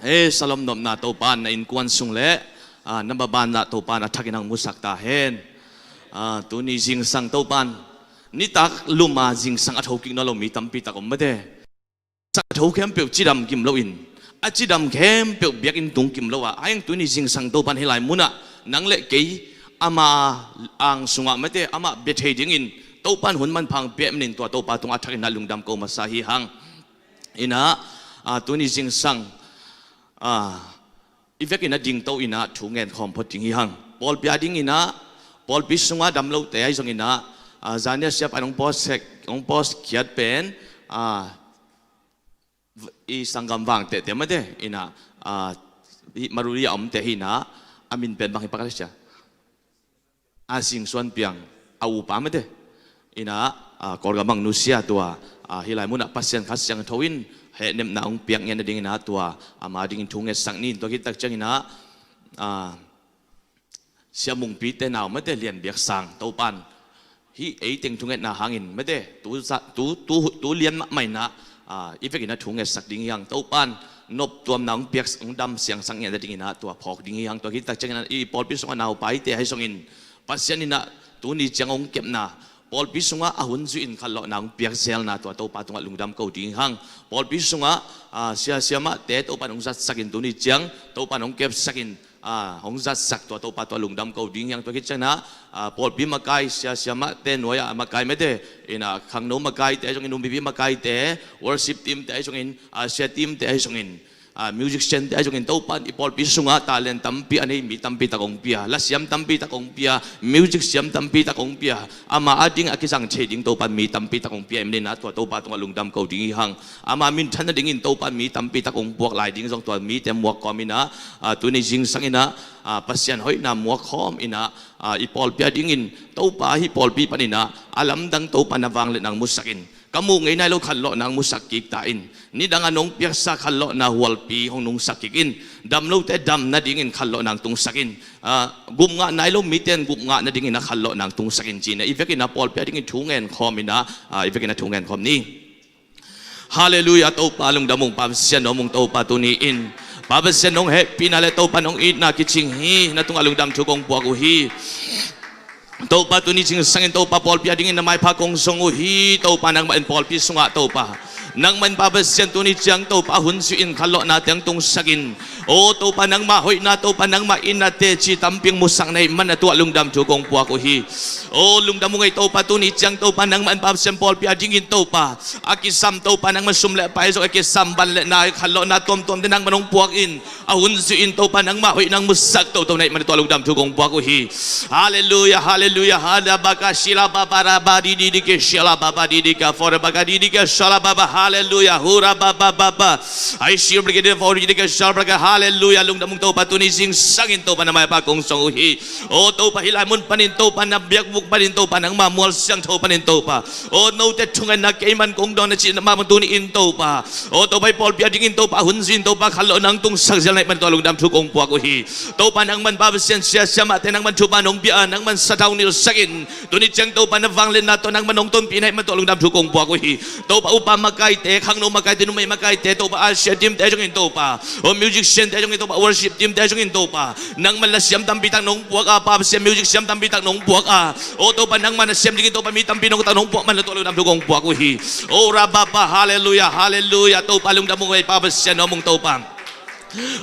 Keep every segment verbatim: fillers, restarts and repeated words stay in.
He Shalom nopna Topan na innkuan sung le, ah, na maban ah Topan a thakin hong musak ta hen. Ah, tuni zingsang Topan nitak lum a zingsang a thokik nawn lo mi tampi tak om mate. Sak a tho khempeuh cidam kim loin, a cidam khempeuh biakinn tung kim lo a, a eng tuni zingsang Topan hih lai munah nang le kei ama ang sungah mate, amah bia thei dingin Topan hun manpha hong pia manin tua Topa tungah a thakin ah lungdam ko masa hi hang. Inah, ah, tuni zingsang, ah, i vekin a dingto inah thu ngen khawm phot ding hi hang. Pawlpi a dingin ah, pawlpi sungah dam lote ahi zongin ah, ah, zania siapa in hong post sek, hong post khiat pen, ah, i sanggam vang tehteh mate inah, ah, i Maruli a omte hi inah, a min pen bang hi pakhat a sia. A singsuan piang a upa mate. Inah, ah, Kawlgam bang nusia tua, ah, hih lai munah Pasian Kha Siangtho in hehnepna hong piak ngen nading inah tua, ama dingin thu ngetsak ni. Tua khit tak ciangin ah, ah, Sia Mungpi te nau mate Lian Biak Sang Topan hih ei teng thungetna hangin mate tu, tu, tu, tu lian mahmah inah, ah, i vekin ah thu ngetsak ding hi hang. Topan noptuamna hong piak, hong dam siangsak ngen nading inah tua phawk ding hi hang. Tua khit tak ciangin ah i pawlpi sungah naupaite ahi zongin Pasian inah tuni ciang hong kepna, pawlpi sungah a hun zuihin khanlawhna hong piak zelna tua Topa tungah lungdam ko ding hi hang. Pawlpi sungah, ah, sia siamahte Topan hong zatsakin tuni ciang Topan hong kepsakin, ah, hong zatsak tua Topa tungah lungdam ko ding hi hang. Tua khit ciangin ah, ah, pawlpi makai sia siamahte nuai-ah a makai mate inah khangno makaite ahi zongin, umpipi makaite, worship team te ahi zongin, ah, sia team te ahi zongin, ah, musician te ahi zongin Topan i pawlpi sungah talent tampi a nei mi tampi tak hong pia, lasiam tampi tak hong pia, music siam tampi tak hong pia, ama a ding a kizang thei ding Topan mi tampi tak hong pia i manin ah tua Topa tungah lungdam ko ding hi hang. Ama minthan nadingin Topan mi tampi tak hong puak lai ding zong tua mite muak kawm inah, ah, tuni zingsang inah, ah, Pasian hoihna muak khawm inah, ah, i pawlpi a dingin Topa hih pawlpi pan inah a lamdang Topan na vangliatna hong musakin, ka muh ngei nai lo khanlawhna hong musak kik ta in. Nidang a nong piaksa khanlawhna hualpi hong nungsak kik in. Dam lote dam nadingin khanlawhna hong tungsak in. Ah, gup ngah nai lo mite in gup ngah nadingin a khanlawhna hong tungsak in ci inah i vekin ah pawlpi a dingin thu ngen khawm inah, ah, i vekin ah thu ngen khawm ni. Halleluiah, Topa lungdam ung, Pa Pasian nuam ung Topa tuni in. Pa Pasian nong hehpihna le Topa nong itna kicing hi, na tungah lungdam thu kong puak uh hi. Topa tuni zingsangin Topa pawlpi a dingin na maipha kong zong uh hi. Topa nangmah in pawlpi sungah Topa, nangmah in Pa Pasian tuni ciang Topa hun zuihin khanlawhna teng tungsakin, aw Topa nangmah hoihna, Topa nangmah itna teci tampi hong musak na hih man a tungah lungdam thu kong puak uh hi. Aw lungdam ung ei Topa tuni ciang Topa nangmah in Pa Pasian pawlpi a dingin Topa a kisam Topa nangmah sum le pai zong a kisam ban le na khanlawhna tuamtuamte nangmah nong puak in, a hun zuihin Topa nangmah hoih nang musak toto na hih man a tungah lungdam thu kong puak uh hi. Halleluiah, halleluiah, halabaka shila baba raba didi dike shila baba didi ka fora baka didi ka shala baba, halleluiah, hura baba baba. Ai shil brigade fora didi ka shala baka, halleluiah, lungdam ung Topa tuni zingsangin Topa na maipha kong zong uh hi. Aw Topa hih lai mun panin Topa na biakbuk panin Topa nangmah mual siangtho panin Topa, aw note thungetna kei man kong dawn na cih na mah bang tuni in Topa, aw Topa i pawlpi a dingin Topa a hun zuihin Topa khanlawhna hong tungsak zel na hih man a tungah lungdam thu kong puak uh hi. Topa nangmah in Pa Pasian sia siamahte nangmah in thupha nong pia a, nangmah in sathau nilhsakin, tuni ciang Topa na vangliatna tawh nangmah nong tonpih na hih man a tungah lungdam thu kong puak uh hi. Topa upa makaite, khangno makaite, numei makaite, Topa a sia teamte zongin Topa, aw musiciante zongin Topa, worship teamte zongin Topa, nangmah in la siam tampi tak nong puak a, Pa Pasian music siam tampi tak nong puak a, aw Topa nangmah na siam dingin Topa mi tampi nong tak nong puak man a tungah lungdam thu kong puak uh hi. Aw rababa, halleluiah, halleluiah, Topa lungdam ung ei Pa Pasian nuam ung Topa.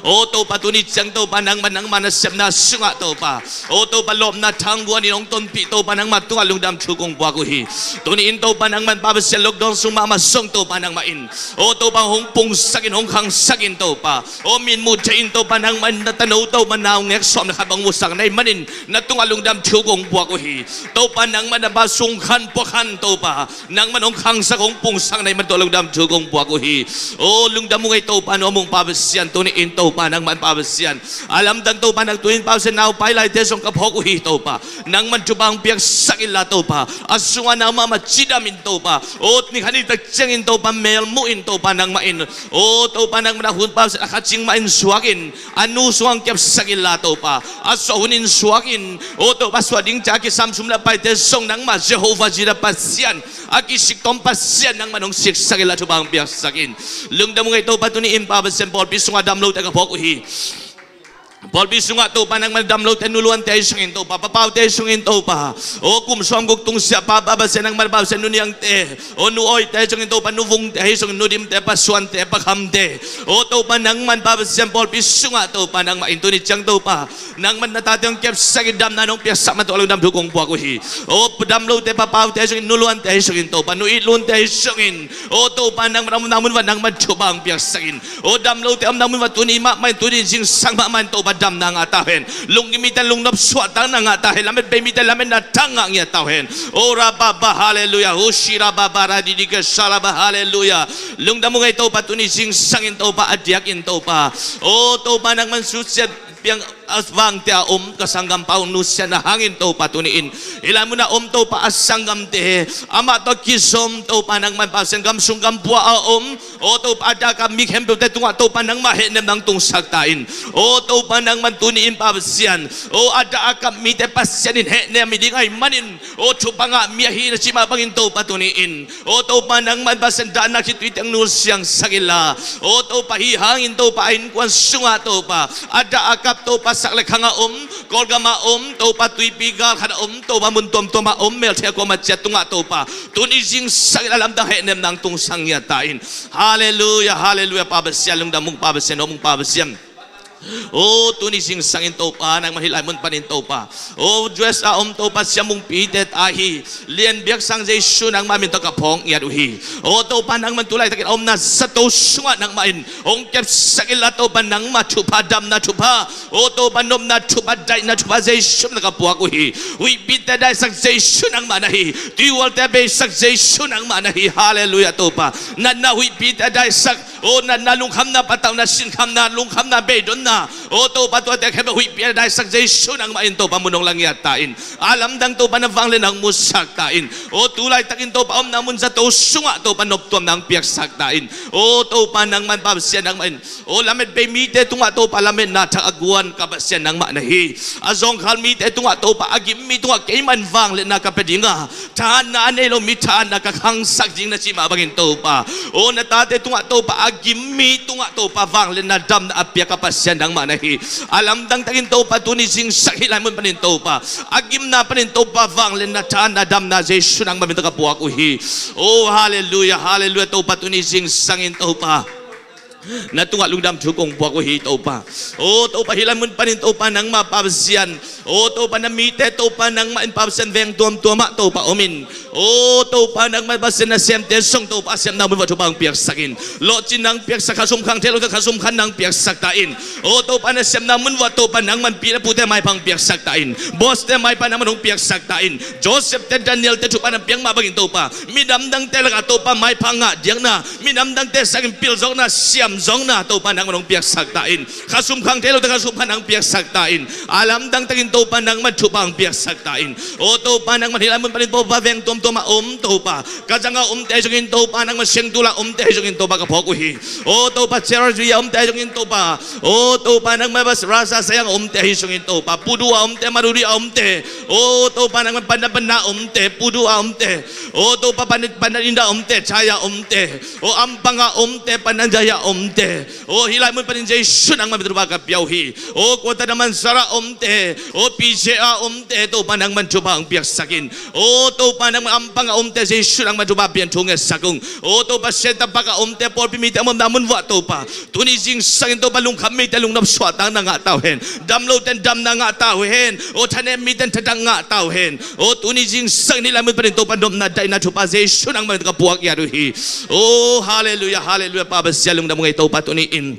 Aw Topa tuni ciang Topa nangmah, nangmah na sepna sungah Topa, aw Topa lawpna thangguan in hong tonpih Topa nangmah tungah lungdam thu kong puak uh hi. Tuni in Topa nangmah in Pa Pasian lockdown sung mahmah zong Topa nangmah in, aw Topa hong pungsakin hong khangsakin Topa, aw mitmuh thei in Topa nangmah in na tano Topa naungek sawm le khat bang musak na hih manin na tungah lungdam thu kong puak uh hi. Topa nangmah na pa sungkhan puakhan Topa nangmah in hong khangsak hong pungsak na hih man a tungah lungdam thu kong puak uh hi. Aw lungdam ung ei Topa nuam ung Pa Pasian, tuni in Topa nangmah in Pa Pasian a lamdang Topa nang tuni in Pa Pasian naupai laite zong ka phawk uh hi Topa, nangmah in thupha hong piaksak inla Topa, a sungah nau mahmah cidam in Topa, aw ni khat ni tak ciangin Topa melmuh in Topa nangmah in, aw Topa nangmah in a hun Pa Pasian a kha cing mah in suak in, a nu sungah hong kepsak inla Topa, a suah hun in suak in, aw Topa suah ding ca a kisam sum le paite zong nangmah Jehovah Jireh Pasian A kisik tawm Pasian nangman hong siksak inla thupha hong piaksak in. Lungdam ung ei Topa, tuni in Pa Pasian pawlpi sungah dam lote ka phawk uh hi. Pawlpi sungah Topa nangman dam lote, nu Luante ahi sungin Topa, Pa Paute ahi sungin Topa, o kum sawmguk tungsiah Pa, Pa Pasian nangman Pa Pasian nu Niangte, o nu Awite ahi sungin Topa, nu Vungte ahi sungin, nu Dimte, Pa Suante, Pa Khamte, o Topa nangman Pa Pasian pawlpi sungah Topa nangmah in tuni ciang Topa nangman na tate hong kepsak in damna nong piaksak man tawh lungdam thu kong puak uh hi. O dam lote Pa Paute ahi sungin, nu Luante ahi sungin Topa, nu It Lunte ahi sungin, o Topa nangman a omna mun uah nangman thupha hong piaksak in. O dam lote omna mun uah tuni mahmah in, tuni zingsang mahmah in Topa damna ngah ta hen. Lunggim mite lungnop suahtakna ngah ta hen. Lamet bei mite lametna thang ngah ngiat ta hen. O rababa halleluiah. Hushi rababa radidike shalaba halleluiah. Lungdam ung ei Topa, tuni zingsang in Topa, a diakin Topa, o Topa nangman susiat piang a vangte a om ka sanggampa hong nusiatna hangin Topa tuni in hih lai munah om Topa a sanggamte, amah tawh kizom Topa nangman Pa Pasian gam sung gam pua a om, o Topa a dah a kap mi khempeuhte tungah Topa nangmah hehnem nang tungsak ta in. O Topa nangman tuni in Pa Pasian, o a dah a kap mite Pasian in hehnem mi ding ahih manin, o thupha ngah mi ahi na cih mah bangin Topa tuni in, o Topa nangman Pasian dahna khitui teng nusiangsak inla, o Topa hih hangin Topa a innkuan sungah Topa a dah a kap Topa sak le khang a om, Kawlgam a om Topa, tuipi galkhat a om Topa, mun tuamtuam a om, melthei a kuamah ciat tungah Topa tuni zingsang in a lamdang hehnem nang tungsak ngiat ta in. Halleluiah, halleluiah. Pa Pasian lungdam ung, Pa Pasian nuam ung, Pa Pasian. O tuni zingsang in Topa nangman hih lai mun panin Topa, o U S a om Topa siamungpite ta hi Lian Biak Sang Jesu nangmah min tawh ka phawk ngiat uh hi. O Topa nangman tu laitakin a omna zato sungah nangmah in hong kepsak inla Topa nangmah thupha, damna thupha, o Topa nopna thupha, daihna thupha Jesu min tawh ka puak uh hi. Huihpite daisak Jesu nangmah na hi. Tuihualte beisak Jesu nangmah na hi. Halleluiah Topa. Natna huihpite daisak, o natna lungkhamna, patauhna, sinkhamna, lungkhamna, beidonna, o Topa tuate khempeuh huihpi a daisak Jesu nangmah in Topa mun hong la ngiat ta in. A lamdang Topa na vangliatna hong musak ta in. O tu laitakin Topa omna mun zato sungah Topa noptuamna hong piaksak ta in. O Topa nangman Pa Pasian nangmah in, o lamet bei mite tungah Topa lametna thak a guan ka Pasian nangmah na hi. A zawngkhal mite tungah Topa, a gim mi tungah keimah in vangliatna ka pia dinga, thahatna a nei lo mi thahatna ka khangsak ding na cih mah bangin Topa, o na tate tungah Topa, a gim mi tungah Topa vangliatna damna a pia ka Pasian nangmah na hi. A lamdang takin Topa tuni zingsang hih lai mun panin Topa, a gimna panin Topa vangliatna thahatna damna Jesu nangmah min tawh ka puak uh hi. O halleluiah, halleluiah. Topa tuni zingsang in Topa na tungah lungdam thu kong puak uh hi Topa. O Topa hih lai mun panin Topa nangmah Pa Pasian, o Topa na mite Topa nangmah in Pa Pasian veng tuamtuam ah Topa om in. O Topa nangmah Pa Pasian na semte zong Topa a semna mun uah thupha hong piaksak in. Lawhcin nang piaksak, khasum khang thei lote khasum khang nang piaksak ta in. O Topa na semna mun uah Topa nangman pi le pute maipha hong piaksak ta in. Bawste maipha nangman hong piaksak ta in. Joseph te Daniel te thupha na piak mah bangin Topa, minam dangte lakah Topa maipha ngah diakna, minam dangte sangin pilzawkna, siamzawkna Topa nangman hong piaksak ta in. Khasum khang thei lote khasum khang nang piaksak ta in. A lamdang takin Topa nangman thupha hong piaksak ta in. O Topa nangman hih lai mun panin Topa veng tuamtuam ah om Topa, Kazang a omte ahi zongin Topa nangman Sengtula omte ahi zongin Topa ka phawk uh hi. O Topa Cherry a omte ahi zongin Topa, o Topa nangman Bas Rasa Sayang a omte ahi zongin Topa, Pudu a omte, Maduri a omte, o Topa nangman Pandan Pandan a omte, Pudu a omte, o Topa Pandan Pandan Inda a omte, Chaya a omte, o Ampang a omte, Pandan Jaya a omte, o hih lai mun panin Jesu nangman thupha ka pia uh hi. O Kuata Damansara a omte, o P J a omte Topa nangman thupha hong piaksak in. O Topa nangman Ampang a omte Jesu nangman thupha pian thu ngetsak ung. O Topa Setapak a omte pawlpi mite a omna mun uah Topa, tuni zingsang in Topa lungkham mite lungnop suahtakna ngah ta uh hen. Dam lote damna ngah ta uh hen. O thanem mite thatak ngah ta uh hen. O tuni zingsang in hih lai mun panin Topa nopna daihna thupha Jesu nangman ka puak ngiat uh hi. O halleluiah, halleluiah. Pa Pasian lungdam ung ei Topa tuni in.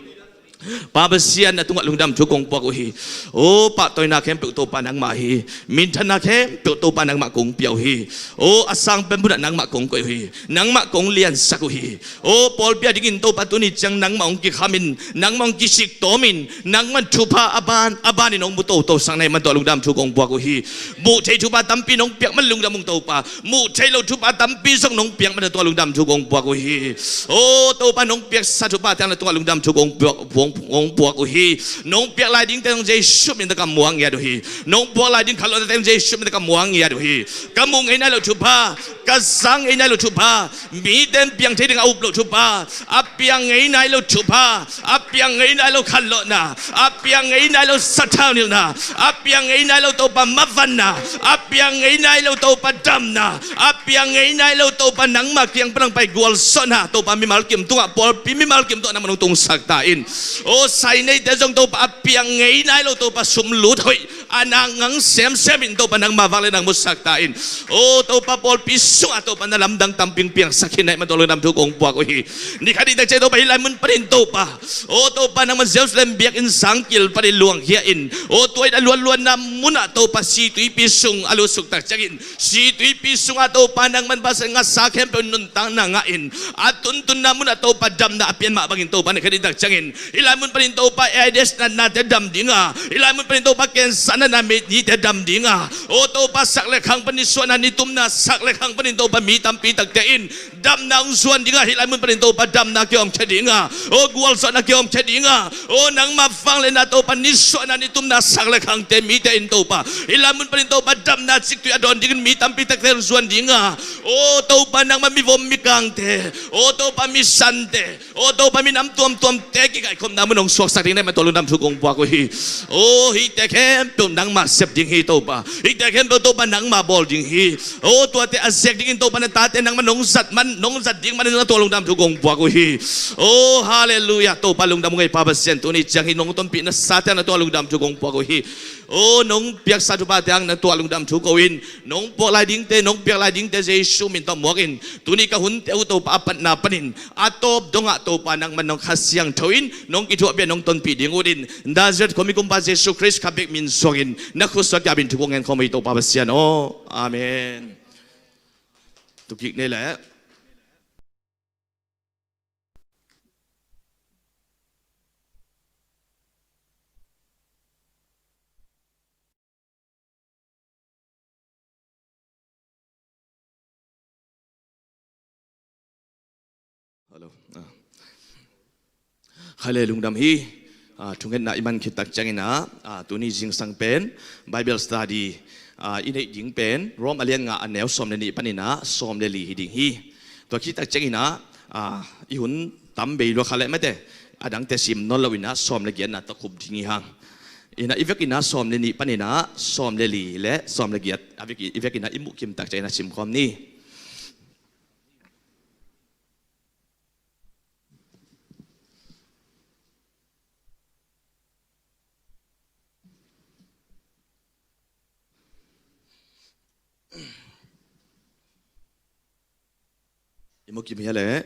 Pa Pasian na tungah lungdam thu kong puak uh hi. O pahtawina khempeuh Topa nangmah hi. Minthanna khempeuh Topa nangmah kong pia uh hi. O a sang pen munah nangmah kong koih uh hi. Nangmah kong liansak uh hi. O pawlpi a dingin Topa tuni ciang nangmah hong kikhamin, nangmah hong kisik tawmin, nangmah thupha a ban a banin hong mu toto sak na hih man tawh lungdam thu kong puak uh hi. Muh theih thupha tampi nong piak man lungdam ung Topa. Muh theih loh thupha tampi zong nong piak man na tungah lungdam thu kong puak uh hi. O Topa nong piaksa thupha teng na tungah lungdam thu kong puak, puak, hong puak uh hi. Nong piak lai dingte zong Jesu min tawh ka muang ngiat uh hi. Nong puak lai ding khanlawhnate zong Jesu min tawh ka muang ngiat uh hi. Ka muh ngei nai loh thupha, ka zang ngei nai loh thupha, mite in piang thei ding a up loh thupha, a piang ngei nai loh thupha, a piang ngei nai loh khanlawhna, a piang ngei nai loh sathau nilhna, a piang ngei nai loh Topa mavanna, a piang ngei nai loh Topa damna, a piang ngei nai loh Topa nangma kiang pan hong pai gualzawhna, Topa mimal kim tungah, pawlpi mimal kim tungah nangman hong tungsak ta in. O, sai neite zong Topa a piang ngei nai loh Topa sum lut hoih a na ngang semsem in Topa nangma vanglian hong musak ta in. O Topa, pawlpi sungah Topa na lamdang tamping piangsak hi na hih man tawh lungdam thu kong puak uh hi. Ni khat ni tak ciang Topa hih lai mun panin Topa, o Topa nangman Jerusalem biakinn sangkil panin luangkhia in, o tua in a luanluanna munah Topa situipi sung a lutsuk tak ciangin, situipi sungah Topa nangman Pasian ngahsa khempeuh nuntakna ngah in, a tuntunna munah Topa damna a pian mah bangin Topa ni khat ni tak ciangin hih lai mun panin Topa AIDS natnate dam dinga, hih lai mun panin Topa cancer natna nite dam dinga, o Topa sak le khang panin suahna nitumna, sak le khang panin Topa mi tampi takte in damna hong zuan dinga, hih lai mun panin Topa damna kihawmkhia dinga, o gualzawhna kihawmkhia dinga, o nangma vangliatna Topa nisuahna nitumna sak le khangte mite in Topa hih lai mun panin Topa damna ciktui a dawn dingin mi tampi takte hong zuan dinga, o Topa nangma mivom mikangte, o Topa misante, o Topa minam tuamtuamte kikaikhopna mun hong suaksak ding na hih man tawh lungdam thu kong puak uh hi. O hihte khempeuh nangma sep ding hi Topa, hihte khempeuh Topa nangma bawl ding hi. O tuate a zek dingin Topa na tate nangman nong zat man, nong zat ding manin na tungah lungdam thu kong puak uh hi. O halleluiah, Topa lungdam uh ngei Pa Pasian, tuni ciang hih nong tonpih nasate na tungah lungdam thu kong puak uh hi. O nong piaksa thuphate hang na tungah lungdam thu ko in, nong puak lai dingte, nong piak lai dingte Jesu min tawh muak in, tuni ka hunte uh Topa a patna panin a tawp dongah Topa nangman nong Kha Siangtho in nong kithuahpih a nong tonpih ding ut in, Nazareth khuami kumpa Jesu Khrist kha bek min suangin na khut suak kiapin thu kong ngen khawm uh hi Topa Pasian aw. Amen. Tupik nei leh. Hello. Ah. Khaile lungdam hi. Ah, thungetna i man khit tak ciangin ah, ah, tuni zingsang pen Bible study, ah, i neih ding pen Rom a lian nga a neu sawm le nih panin ah sawm le li hi ding hi. Tua khit tak ciangin ah, ah, i hun tam bei lua kha leh mate, a dangte sim nawn lo in ah sawm le giatna tawh khup ding hi hang. In ah i vekin ah sawm le nih panin ah sawm le li le sawm le giat a vek, i vekin ah i muh kim tak ciangin ah sim khawm ni. I mukim hi a leh,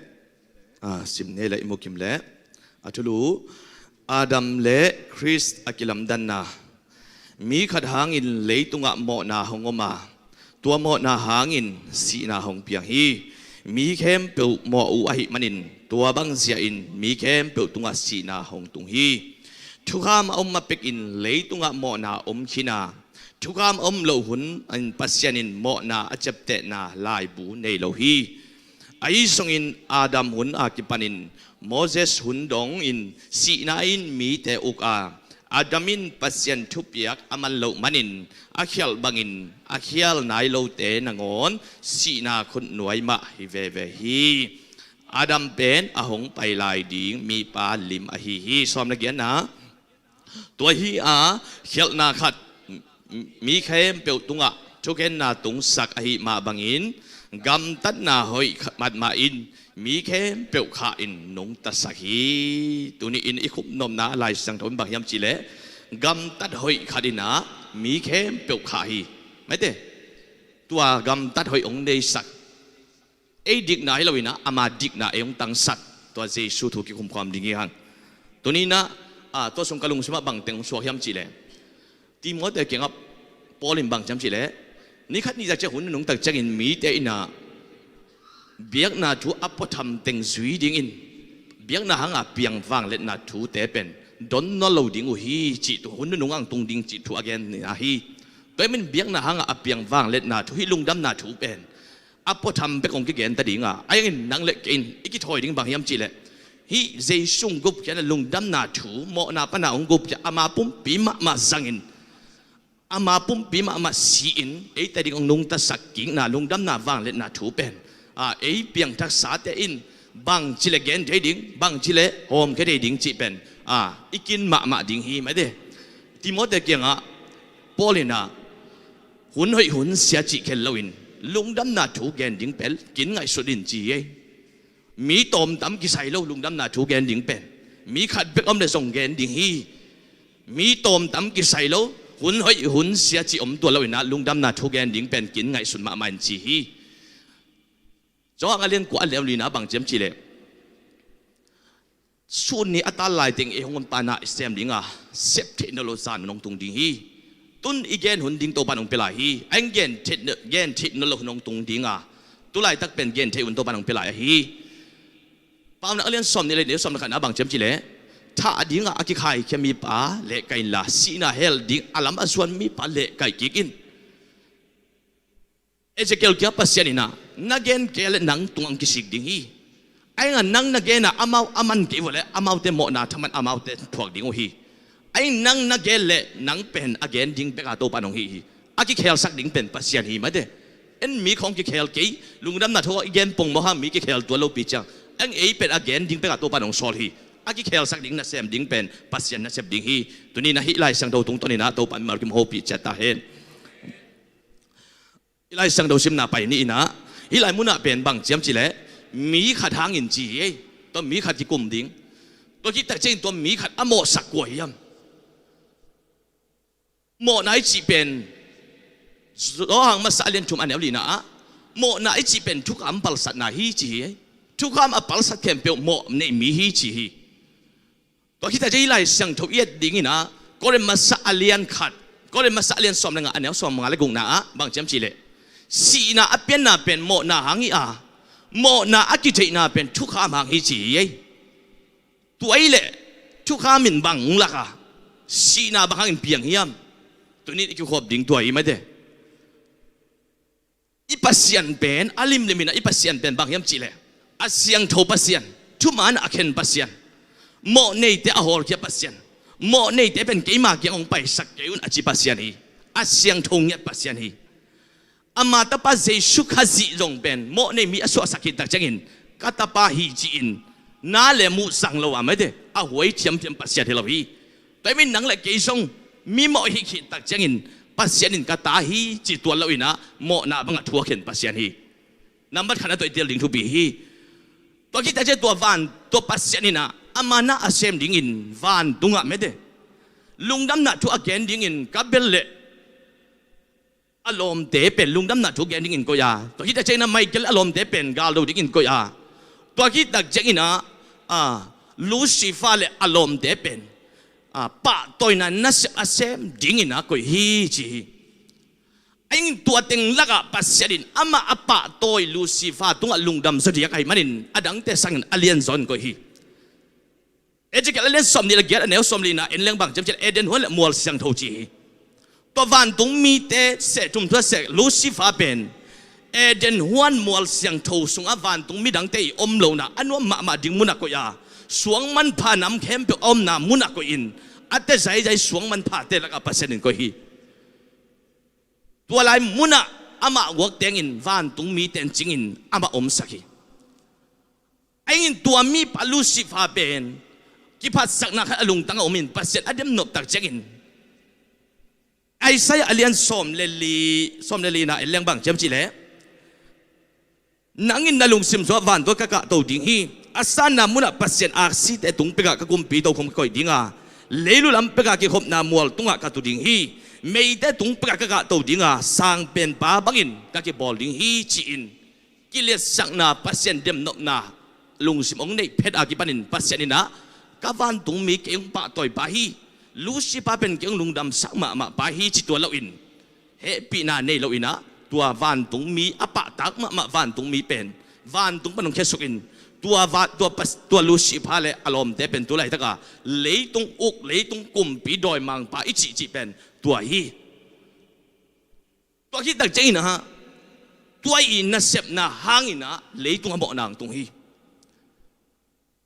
ah, sim ni leh i mukim leh. A thulu, Adam le Khrist a kilamdanna. Mi khat hangin leitungah mawhna hong om a, tua mawhna hangin sihna hong piang hi. Mi khempeuh mawh uh ahih manin tua bangzia in mi khempeuh tungah sihna hong tung hi. Thukham a om ma pekin leitungah mawhna om khin a, thukham a om loh hun in Pasian in mawhna a ciaptehna laibu nei lo hi. Ahi zongin Adam hun a kipanin Moses hun dongin sihna in mite uk a, Adam in Pasian thupiak a man loh manin a khialh bangin a khial nai lote nangawn sihna khutnuai mah hi veve hi. Adam pen a hong pai lai ding mipa lim ahi hi. Sawm le giatna. Tua hi a, khialhna khat mi khempeuh tungah thukhenna tungsak ahih mah bangin gamtatna hoih khat mah in mi khempeuh khah in nungtasak hi. Tuni in i khupnopna Lai Siangtho in bang hiam cihleh, gamtat hoih khat in ah mi khempeuh khah hi. Maite, tua gamtat hoih hong neisak, ei dikna hi lo in ah ama dikna ei hong tangsak, tua Jesu thu kikhumkhawm ding hi hang. Tuni in ah, ah, tua sung ka lungsimah bangteng hong suak hiam cihleh, Timoti kiangah Paul in bang ci hiam cihleh, ni khat ni tak ciang hun nunung tak ciangin mite in ah biakna thu a puatham teng zui dingin biakna hanga piang vangliatna thute pen don nawn lo ding uh hi cih thu, hun nunung ang tung ding cih thu a gen ni ahi. Tua ahih manin biakna hanga a piang vangliatna thu, hih lungdamna thu pen a puatham bek hong kigenta dinga, a hangin nang le kei in i kithawi ding bang hiam cihleh, Hih Jesu hong gupkhiatna lungdamna thu, mawhna pana hong gupkhiat, ama pumpi mahmah zangin, ama pumpi mahmah si-in, eite ding hong nungtasak kikna lungdamna vangliatna thu pen, a, ei piangthaksate in bangci le gen thei ding, bangci le hawmkhia thei ding cih pen, a, i kin mahmah ding hi mate. Timoti kiangah Paul in a, hun hoih hun sia cih khen loin lungdamna thu gen ding pen kin ngaihsut in ci hi. Mi tawmtam kisai lo lungdamna thu gen ding pen. Mi khat bek om le zong gen ding hi. Mi tawmtam kisai lo, hun hoih hun sia cih om tua loin a, lungdamna thu gen ding pen kin ngaihsun mahmah in ci hi. Johan a lian kua a lian lina bang ciam cih leh, sun ni a tal lai teng ei hong honpa na i sem ding a, sep theih nop lo zan hun hong tung ding hi. Tun i gen hun ding Topa in hong pia lai hi. A eng gen theih, gen theih nop lo hun hong tung ding a, tu laitak pen gen theih hun Topa in hong pia lai ahi. Paunak a lian sawm nih le neu sawm na khatna bang ciam cih leh, thah dingah a kikhaikhia mipa lehkai inla, sihna hel ding a lam a zuan mipa lehkai kik in. Ezekiel kiang Pasian in a, na gen kei leh nang tungah hong kisik ding hi. A eng a nang na gen a amau a man kei uh leh amaute mawhna thaman amaute thuak ding uh hi. A eng nang na gen leh nang pen a gen ding bek a Topa in hong hih hi. A kikhelsak ding pen Pasian hi mate. En mi khawng kikhel kei, lungdamna thu i gen pongmawk hang mi kikhel tuan lopi ciang, a eng ei pen a gen ding bek a Topa in hong sawl hi. A kikhelsak ding nasem ding pen Pasian nasep ding hi. Tuni in a hih Lai Siangtho tungtawn in a Topa in mimal kim hopih ciat ta hen. Hih Lai Siangtho simna pai ni in a, hih lai munah pen bang ciam cih leh, mi khat hangin ci hi. Tua mi khat kikum ding. Tua khit tak ciangin tua mi khat a mawhsak kua hiam? Mawhna i cih pen, Johan masa a lian thum a neu lina ah, mawhna i cih pen thukham palsatna hi ci hi. Thukham a palsat khempeuh mawh nei mi hi ci hi. Tua khit tak ciang hih Lai Siangtho i et ding in a, Korin masa a lian khat, Korin masa a lian sawm le nga a neu sawm nga le gukna ah bang ciam cih leh, sihna a pianna pen mawhna hang hi a, mawhna a kitheihna pen thukham hang hi ci hi. Tua hi leh thukham in bang hong lak a, sihna bang hangin piang hiam? Tuni in i kikhop ding tua hi mate. I Pasian pen a limlim in a, i Pasian pen bang hiam cih leh, a siangtho Pasian, thuman a khen Pasian, mawh neite a hawlkhia Pasian, mawh neite pen keima kiang hong paisak kei un a ci Pasian hi. A siangtho ngiat Pasian hi. Ama tapa Jesu Khazih zong pen mawh nei mi a suahsak khit tak ciangin, ka tapa hi ci-in na le muh sang lo a mate, a huai thiamthiam Pasian hi lo hi. Tua hi manin nang le kei zong mi mawh hi khit tak ciangin Pasian in ka ta hi ci tuan lo in a, mawhna bangah thu a khen Pasian hi. Nambat khatna tua i tel ding thupi hi. Tua khit tak ciang tua van, tua Pasian in a, ama na a sem dingin vantungah mate, lungdamna thu a gen dingin ka bel leh a lawmte pen lungdamna thu gen dingin koih a, tua khit tak ciangin a Michael a lawmte pen galdo dingin koih a, tua khit tak ciangin a, a, Lucifer le a lawmte pen, a, pahtawina nasep a sem dingin a koih hi ci hi. A ing tua teng lakah Pasian in amah a pahtawi Lucifer tungah lungdam zaw diak ahih manin a dangte sangin a lianzaw in koih hi. Ezekiel a lian sawm nih le giat a neu sawm lina en leng bang ciam cih leh Eden huan le mual siangtho ci hi. Tua vantung mite seh thum thu a seh Lucifer pen Eden huan mual siangtho sungah vantung midangte i om lohna a nuam mahmah ding munah koih a, suang manpha nam khempeuh a omna munah koih in a te zaizai suang manphate lakah Pasian in koih hi. Tua lai munah amah guak tengin vantung mite in cingin amah omsak hi. A ingin tua mipa Lucifer pen kiphatsakna khat a lungtang a omin Pasian a demnop tak ciangin Isaiah a lian sawm le li, sawm le lina en leng bang ciam cih leh, nang in na lungsim sungah vantung ka kahto ding hi. A sanna munah Pasian aksite tung pekah ka kumpi tokhom ka koih ding a, leilu lam pekah kikhopna mual tungah ka tu ding hi. Meite tung pekah ka kahto ding a, sangpenpa bangin ka kibawl ding hi ci-in kiliatsakna, Pasian demnopna lungsim hong neih phet a kipanin Pasian in a, ka vantung mi kei hong pahtawipa hi, Lucifer pen kei hong lungdamsak mahmahpa hi ci tuan loin, hehpihna nei loin a, tua vantung mi a pahtak mahmah vantung mi pen vantung pan hong khiasukin, tua va, tua pas, tua Lucifer le a lawmte pen tu laitaka leitung uk, leitung kumpi dawimangpa i cihcih pen tua hi. Tua khit tak ciangin a, tua i nasepna hangin a leitung a mawhna hong tung hi.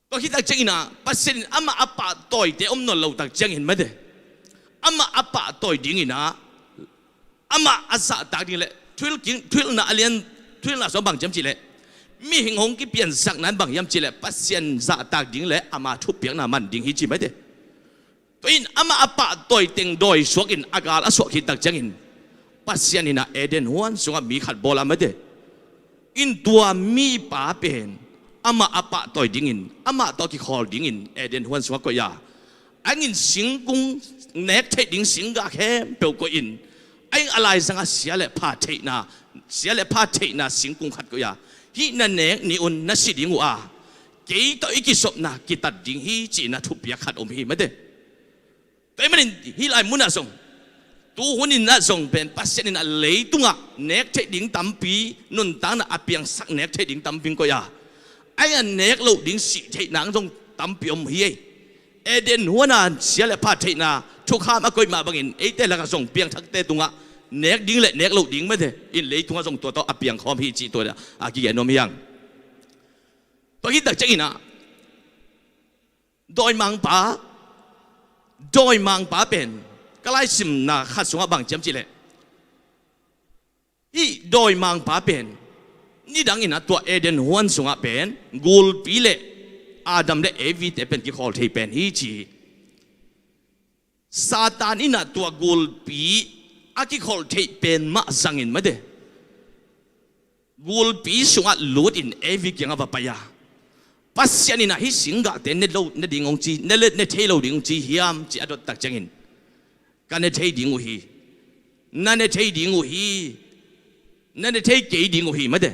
Tua khit tak ciangin ah Pasian in amah a pahtawite om nawn lo tak ciangin mate, amah a pahtawi dingin ah amah a zahtak ding le thuhilh king, thuhilhna a lian, thuhilhna sung bang ci hiam cih leh, mihing hong kipiansakna in bang hiam cih leh Pasian zahtak ding le ama thupiakna man ding hi ci mate. Tua in amah a pahtawi teng dawi suakin a gal a suah khit tak ciangin Pasian in ah Eden huan sungah mi khat bawl a mate. In tua mipa pen amah a pahtawi dingin, amah tawh kikhawl dingin Eden huan sungah koih a, a in singkung, nek theih ding singgah khempeuh koih in, a in a laizangah sia le pha theihna, sia le pha theihna singkung khat koih a, hih na nek ni un na si ding uh a, kei tawh i kisopna kitat ding hi ci-in a thupiak khat om hi mate. Tua ahih manin hih lai munah zong, tu hun in ah zong pen Pasian in ah leitungah nek theih ding tampi, nuntakna a piangsak nek theih ding tampi koih a, a in a nek loh ding sih theih nang zong tampi om hi ei. Eden huan a sia le pha theihna thukham a koih mah bangin eite lakah zong piangthakte tungah nek ding le nek loh ding mate in leitungah zong tua tawh a piangkhawm hi cih tua a kigen nuam hi hang. Tua khit tak ciangin ah dawimangpa, dawimangpa pen ka laisimna khat sungah bang ci hiam cih leh, hih dawimangpa pen nidang in ah tua Eden huan sungah pen gulpi le Adam le Evi te pen kikhawl thei pen hi ci hi. Satan in ah tua gulpi a kikholh theih pen mah zangin mate, gulpi sungah lutin Evi kiangah va pai a, Pasian in ah hih singgahte ne lo, ne ding hong ci, ne le, ne thei lo ding hong ci hiam ci a dot tak ciangin, ka ne thei ding uh hi, na ne thei ding uh hi, na ne thei kei ding uh hi mate,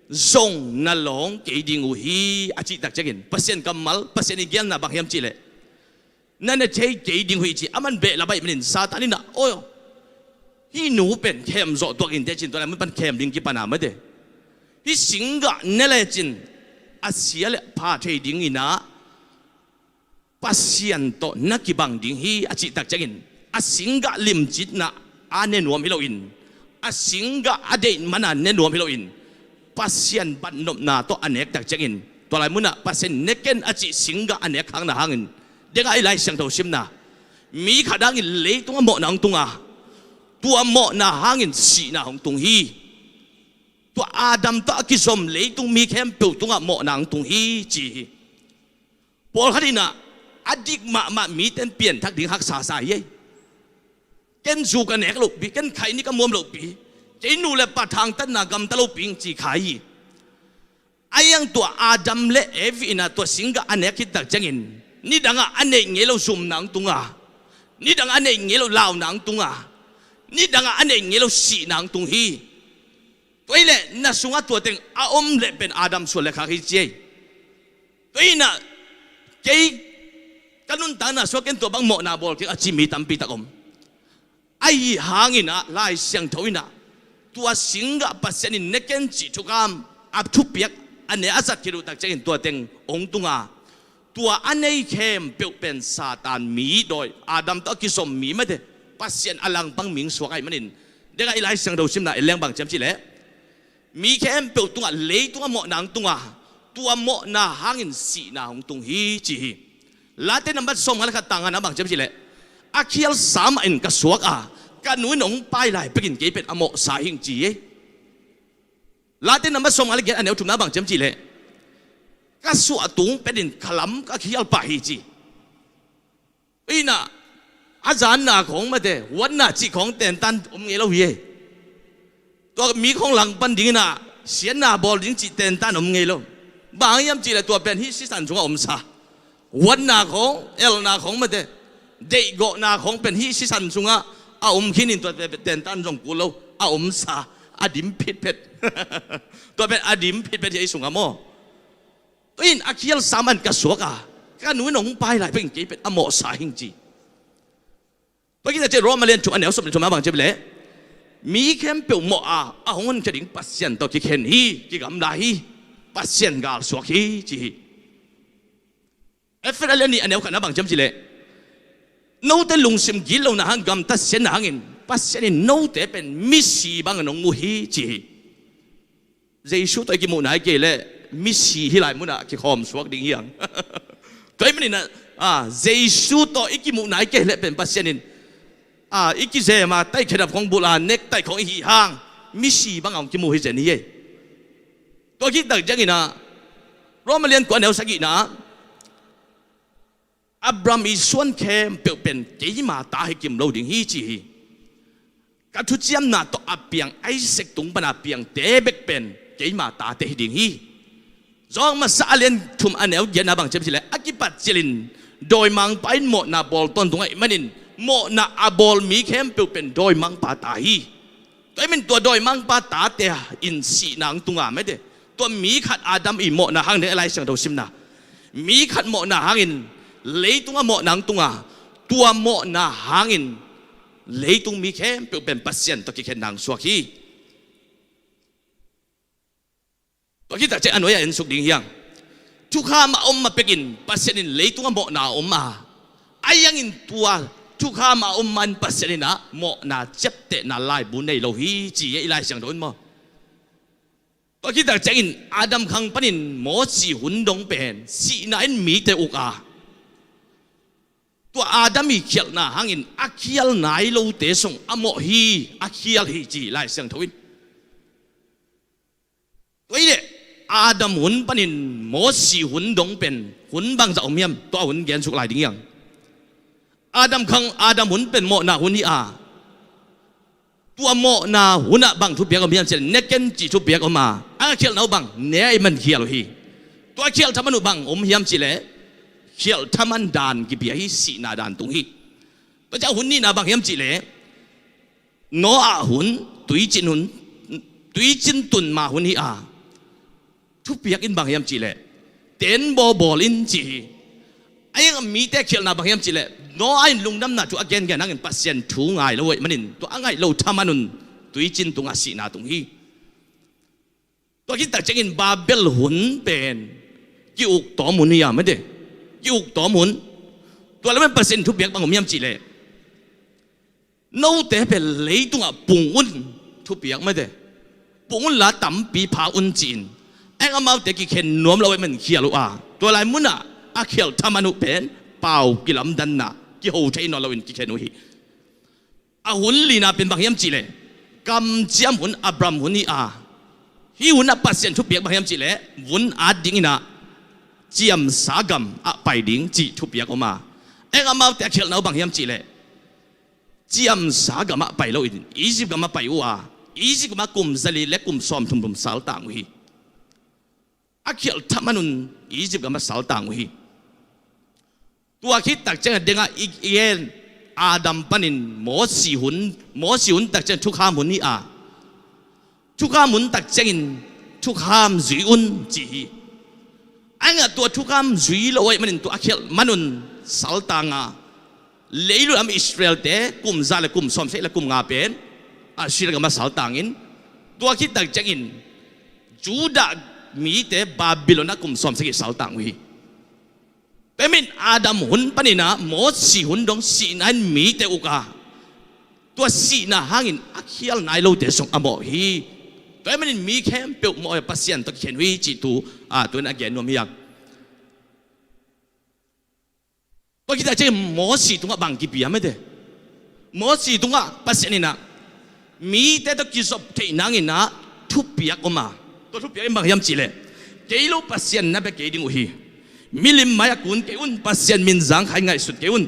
zong na lawng kei ding uh hi a cih tak ciangin Pasian kammal, Pasian i gelna bang hiam cih leh, na ne thei kei ding uh hi ci. Aman behlap ahih manin Satan in ah, aw, hih nu pen khem zawh tuak in teh ci-in tua lai mun pan khem ding kipan a mate. Hih singgah ne lecin a sia le pha thei dingin ah Pasian tawh na kibang ding hi a cih tak ciangin a singgah limcitna a ne nuam hi loin, a singgah a deih mana ne nuam hi loin, Pasian batnopna tawh a nek tak ciangin tua lai munah Pasian ne ken a cih singgah a nek khakna hangin, dengah i Lai Siangtho simna, mi khat hangin leitungah mawhna hong tung a, tua mawhna hangin sihna hong tung hi. Tua Adam tawh a kizom leitung mi khempeuh tungah mawhna hong tung hi ci hi. Pawlkhat in ah a dik mahmah mite in pianthak ding haksa sa hi ei. Ken zu ka nek lohpi, ken khaini ka muam lohpi, kei nu le pa thangtatna gamta lohpi ing ci kha hi. A iang tua Adam le Evi in ah tua singgah a nek khit tak ciangin nidangah a neih ngei lo zumna hong tung a, nidangah a neih ngei lo launa hong tung a, nidangah a neih ngei lo sihna hong tung hi. Tua hi leh na sungah tua teng a om leh pen Adam suan le khak hi ci ei. Tua hi in ah kei ka nuntakna sungah ken tua bang mawhna bawl keng a ci mi tampi tak om. Ahi hangin ah Lai Siangtho in ah tua singgah Pasian in ne ken cih thukham a thupiak a ne a zat khit uh tak ciangin tua teng hong tung a, tua a nei khempeuh pen Satan mi dawi, Adam tawh a kizom mi mate, Pasian a langpang mihing suak ahih manin, dengah i Lai Siangtho simna en leng bang ci hiam cih leh, mi khempeuh tungah leitungah mawhna hong tung a, tua mawhna hangin sihna hong tung hi ci hi. Late nambat sawmnga le khat tang ngana bang ci hiam cih leh, a khial sa mah in ka suak a, ka nu in hong pai lai pekin kei pen a mawhsa hing ci hi. Late nambat sawmnga le giat a neu thumna bang ci hiam cih leh, ka suah tung petin ka lam ka khial pah hi ci. Ina, a zanna khawng mate, huatna cih khawng tentan om ngei lo hi e. Tua mi khawng langpan dingin ah siatna bawl ding cih tentan om ngei lo. Bang hiam cih leh tua pen hih sisan sungah omsa. Huatna khawng, elna khawng mate, deihgawhna khawng pen hih sisan sungah a om khinin tua pen tentan zong kul lo, a omsa, a dim phitphet. Tua pen a dim phitphet hi ei sungah maw. Tua in a khial sa mah in ka suak a, ka nu in hong pai lai pekin kei pen a mawhsa hing ci. Tua khit ciang Roma lian thum a neu sawm le thum a bang ci hiam leh, mi khempeuh mawh a, a hong honkhia ding Pasian tawh kikhen hi, kigamla hi, Pasian galsuak hi ci hi. Efesa lian nih a neu khatna bang ci hiam cih leh, note lungsim gitlohna hang gamtat siatna hangin Pasian in note pen misi bangin hong mu hi ci hi. Jesu tawh i kimuhna hi kei leh misi hih lai munah kikhawm suak ding hi hang. Tua ahih manin ah, ah, Jesu tawh i kimuhna i kei leh pen Pasian in, ah, i kizem a, taikhedap khong bulh a, nektaih khong i hih hang misi bangah hong kimu hi zen hi ei. Tua khit tak ciangin ah, Rom a lian kua neu sagihna ah, Abraham i suan khempeuh pen keima ta hi kim lo ding hi ci hi. Ka thuciamna tawh a piang Isaac tung pana piangte bek pen keima tate hi ding hi. Johan masa a lian thum a neu giatna bang ci hiam cih leh, a kipat cilin dawimangpa in mawhna bawl tawntung ahih manin mawhna a bawl mi khempeuh pen dawimangpa ta hi. Tua ahih manin tua dawimangpa tate in sihna hong tung a, mete, tua mi khat Adam i mawhna hangin, Lai Siangtho simna, mi khat mawhna hangin, leitungah mawhna hong tung a, tua mawhna hangin leitung mi khempeuh pen Pasian tawh kikhenna hong suak hi. Tua khit tak ciang a nuai-ah en suk ding hi hang. Thukham a om ma pekin Pasian in leitungah mawhna a om a, ahi hangin tua thukham a om ma-in Pasian in ah mawhna ciaptehna laibu nei lo hi ci hi, i Lai Siangtho in maw. Tua khit tak ciangin Adam khang panin Mosi hun dong pen sihna in mite uk a, tua Adam i khialhna hangin a khial nai lote sung a mawh hi, a khial hi ci hi, Lai Siangtho in. Tua hi leh Adam hun panin Mosi hun dong pen hun bangzah om hiam, tua hun gen suk lai ding hi hang. Adam khang, Adam hun pen mawhna hun hi a, tua mawhna hunah bang thupiak om hiam cih leh, ne ken cih thupiak om a, a khialhna uh bang, ne ahih man khial uh hi. Tua khialh thaman uh bang om hiam cih leh, khialh thaman dan kipia hi, sihna dan tung hi. Tua ciang hun nihna bang hiam cih leh, Noah hun, tuicin hun, tuicin tun ma hun hi a, thupiak in bang hiam cih leh, teen bawl bawl in ci hi. Ahi hang mite khialhna bang hiam cih leh, Noah in lungdamna thu a gengen hangin Pasian thu ngai lo ahih manin, tua a ngaih loh thaman un tuicin tungah sihna tung hi. Tua khit tak ciangin Babel hun pen ki-uk tawm hun hi a, mete, ki-uk tawm hun. Tua lai mun Pasian thupiak bang om hiam cih leh, note pen leitungah pung un, thupiak, mete, pung unla tampi pha un ci-in, ahi hang amaute kikhen nuam lo ahih man khial uh a, tua lai munah a khialh thaman uh pen pau kilamdanna, kiho thei nawn loin kikhen uh hi. A hun lina pen bang hiam cih leh, kamciam hun, Abram hun hi a, hih hunah Pasian thupiak bang hiam cih leh, vun at dingin ah ciamsa gamah pai ding cih thupiak om a, ahi hang amaute a khialhna uh bang hiam cih leh, ciamsa gamah pai loin Egypt gamah pai uh a, Egypt gamah kum zali le kum sawmthum thum saltang uh hi. A khialh thaman un Egypt gamah saltang uh hi. Tua khit tak ciangin a dengah i, i gen, Adam panin Mosi hun, Mosi hun tak ciangin thukham hun hi a, thukham hun tak ciangin thukham zui un ci hi. Ahi hang tua thukham zui lo ahih manin tua a khialh man un saltang a, leilung lam Israelte kum za le kum sawmsagih le kum nga pen Assyria gamah saltangin, tua khit tak ciangin Judah mite Babylon ah kum sawmsagih saltang uh hi. Tua ahih manin Adam hun panin ah Mosi hun dong sihna in mite uk a, tua sihna hangin a khial nai lote sung a mawh hi. Tua ahih manin mi khempeuh mawh hi, Pasian tawh kikhen uh hi cih thu, a, tu-in a gen nuam hi hang. Tua khit tak ciangin Mosi tungah bang kipia, mete? Mosi tungah Pasian in ah mite tawh kizop theih nangin ah thupiak om a, tua thupiak in bang hiam cih leh, kei lo Pasian na bia kei ding uh hi. Milim mai-ah kun kei un, Pasian min zangkhai ngaihsut kei un.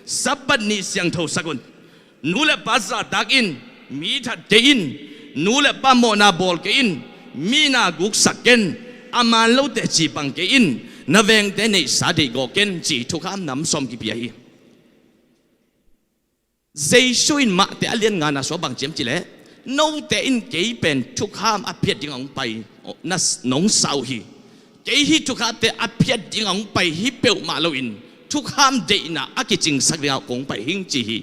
Sabbath ni siangthosak un. Nu le pa zahtak in, mi that kei in, nu le pa mawhna bawl kei in, mi na guksak ken, a man lote cipang kei in, na vengte neihsa deihgawh ken, ci thukham nam sawm kipia hi. Jesu in Mate a lian ngana sungah bang ci hiam cih leh, note in kei pen thukham a phiat dingah hong pai, na, nong sa uh hi. Kei hih thukhamte a phiat dingah hong pai hi peuhmah loin, thukham deihna a kicingsak dingah kong pai hing ci hi.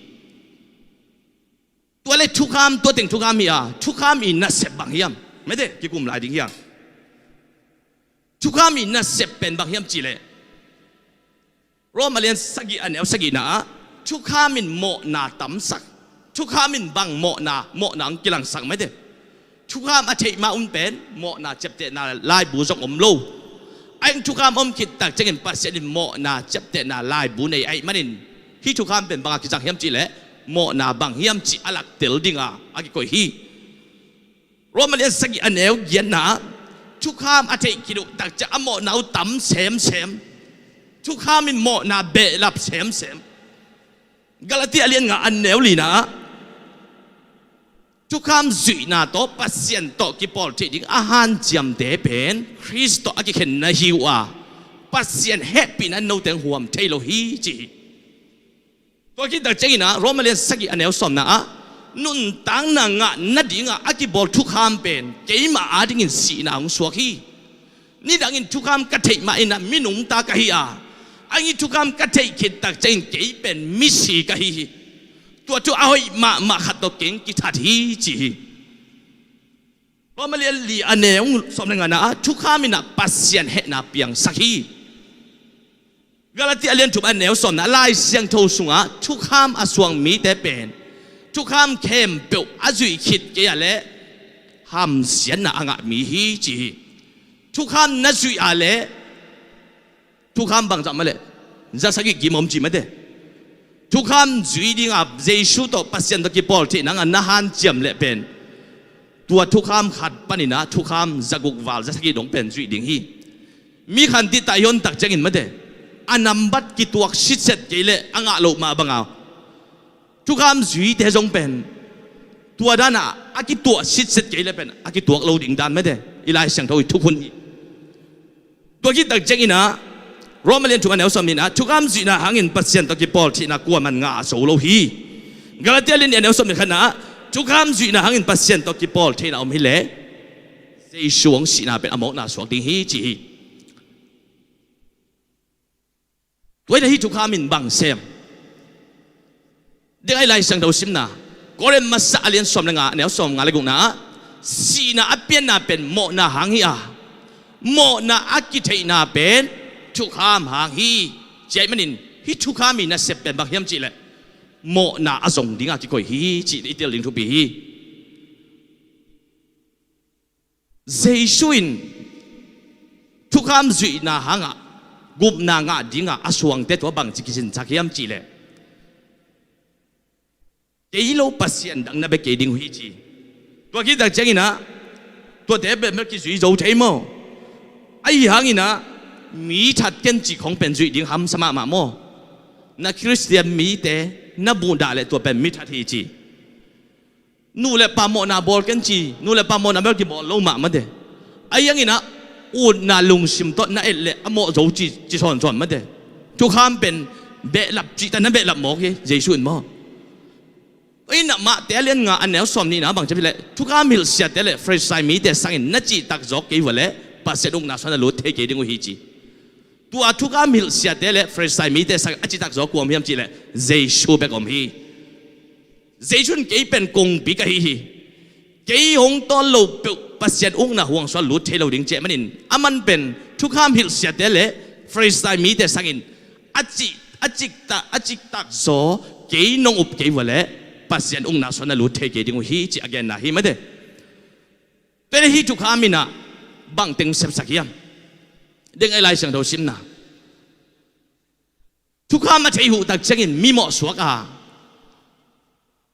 Tua leh thukham, tua teng thukham hi a, thukham i nasep bang hiam? Mete, kikum lai ding hi hang. Thukham i nasep pen bang hiam cih leh, Rom a lian sagih a neu sagihna ah, thukham in mawhna tamsak. Thukham in bang mawhna, mawhna hong kilangsak, mete? Thukham a theih mah un pen mawhna ciaptehna laibu zong om lo. Ahi hang thukham om khit tak ciangin Pasian in mawhna ciaptehna laibu nei ahih manin hih thukham pen bang a kizang hiam cih leh mawhna bang hiam cih a lak tel ding a a kikoih hi. Roma lian sagih a neu giatna ah thukham a theih khit uh tak ciang a mawhna uh tam semsem. Thukham in mawhna behlap semsem. Galati a lian nga a neu lina ah thukham zuihna tawh Pasian tawh kipawl theih ding a hanciamte pen Khrist tawh a kikhen na hi uh a, Pasian hehpihna in note hong huam thei lo hi ci hi. Tua khit tak ciangin ah Roma lian sagih a neu sawmna ah nuntakna ngah nadingah a kibawl thukham pen keimah adingin sihna hong suak hi. Nidangin thukham ka theih mah in ah minungta ka hi a, ahi hang thukham ka theih khit tak ciangin kei pen misi ka hi hi. Tua thu a hoih mahmah khat tawh keng kithat hi ci hi. Roma lian li a neu sawm le ngana ah thukham in ah Pasian hehna piangsak hi. Galati a lian thum a neu sawmna ah Lai Siangtho sungah thukham a suang mite pen thukham khempeuh a zuih khit kei ah leh hamsiatna a ngah mi hi ci hi. Thukham na zuih ah leh thukham bangzah mah leh za sagih kim om ci mate. Thukham zui dinga Jesu tawh Pasian tawh kipawl theih nanga na hanciam leh pen tua thukham khat panin ah thukham za guk val za sagih dong pen zuih ding hi. Mi khanti tah i hon tak ciangin mate, a nambat kituak sitset kei leh a ngah loh mah banga thukham zuite zong pen tua danah a kituah sitset kei leh pen a kituak lo ding dan mate i Lai Siangtho i thukhun hi. Tua khit tak ciangin ah Roma lian thum a neu sawm nihna ah thukham zuihna hangin Pasian tawh kipawl theihna kuaman ngah zo lo hi. Galati a lian nih a neu sawm le khatna ah thukham zuihna hangin Pasian tawh kipawl theihna om hileh Jesu hong sihna pen a mawkna suak ding hi ci hi. Tua hileh hih thukham in bang sem? Deng ahi Lai Siangtho simna Korin masa a lian sawm le nga a neu sawm nga le gukna ah sihna a pianna pen mawhna hang hi a, mawhna a kitheihna pen thukham hang hi. Ci ahih manin hih thukham i nasep pen bang hiam cih leh mawhna a zong dinga kikoih hi cih i tel ding thupi hi. Jesu in thukham zuihna hangah gupna ngah dinga a suangte tua bangci kisinsak hiam cih leh kei lo Pasian dang na bia kei ding uh hi ci. Tua khit tak ciangin ah tuate bek bek kizui zo thei maw? Ahi hangin ah mi that ken cih khong pen zuih ding hamsa mahmah maw? Na Khristian mite na muhdah leh tua pen mi that hi ci. Nu le pa mawhna bawl ken ci, nu le pa mawhna bel kibawl lo mah mate. Ahi hangin ah utna lungsim tawh na et leh a mawh zo ci, ci sawnsawn mate. Thukham pen behlap cihta na behlap mawk hi Jesu in maw? Tua in ah Mate a lian nga a neu sawm nihna bang ci leh thukham hilhsiate le Farisai mite sangin na cihtak zawk kei uh a leh Pasian ukna sungah na lut thei kei ding uh hi ci. Tua thukham hilhsiate le Farisai mite sangin a cihtak zawk kua om hiam cih leh Jesu bek om hi. Jesu in kei pen kongpi ka hi hi. Kei hong tawl loh peuh Pasian ukna huang sungah lut thei lo ding ci ahih manin aman pen thukham hilhsiate le Farisai mite sangin a cih, a cihtak, a cihtak zaw kei nong up kei uh a leh Pasian ukna sungah na lut thei kei ding uh hi cih a genna hi mate. Tua hileh hih thukham in ah bangteng sepsak hiam? Deng ahi Lai Siangtho simna thukham a theih uh tak ciangin mi mawhsuak a,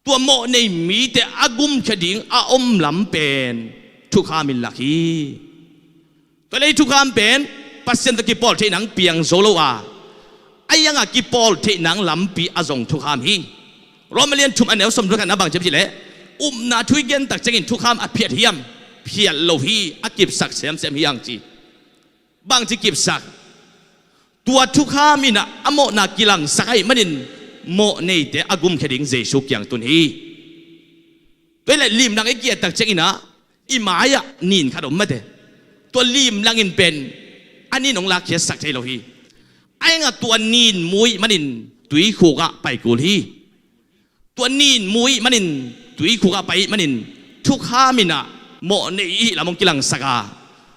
tua mawh nei mite a gumkhia ding a om lam pen thukham in lak hi. Tua hileh hih thukham pen Pasian tawh kipawl theih nang piang zo lo a, ahi hangah kipawl theih nang lampi a zong thukham hi. Roma lian thum a neu sawm le khatna bang ci hiam cih leh upna thu i gen tak ciangin thukham a phiat hiam? Phiat lo hi, a kipsak semsem hi hang ci. Bangci kipsak? Tua thukham in ah a mawhna kilangsak ahih manin mawh neite a gumkhia ding Jesu kiang tun hi. Tua hileh limlang i ki-et tak ciangin ah i mai-ah nin khat om mate. Tua limlang in pen a nin hong lakkhiatsak thei lo hi. Ahi hangah tua nin mu ahih manin tuikhuk ah pai kul hi. Tua nin mu ahih manin tuikhuk ah pai ahih manin thukham in ah mawh nei i hih lam hong kilangsak a,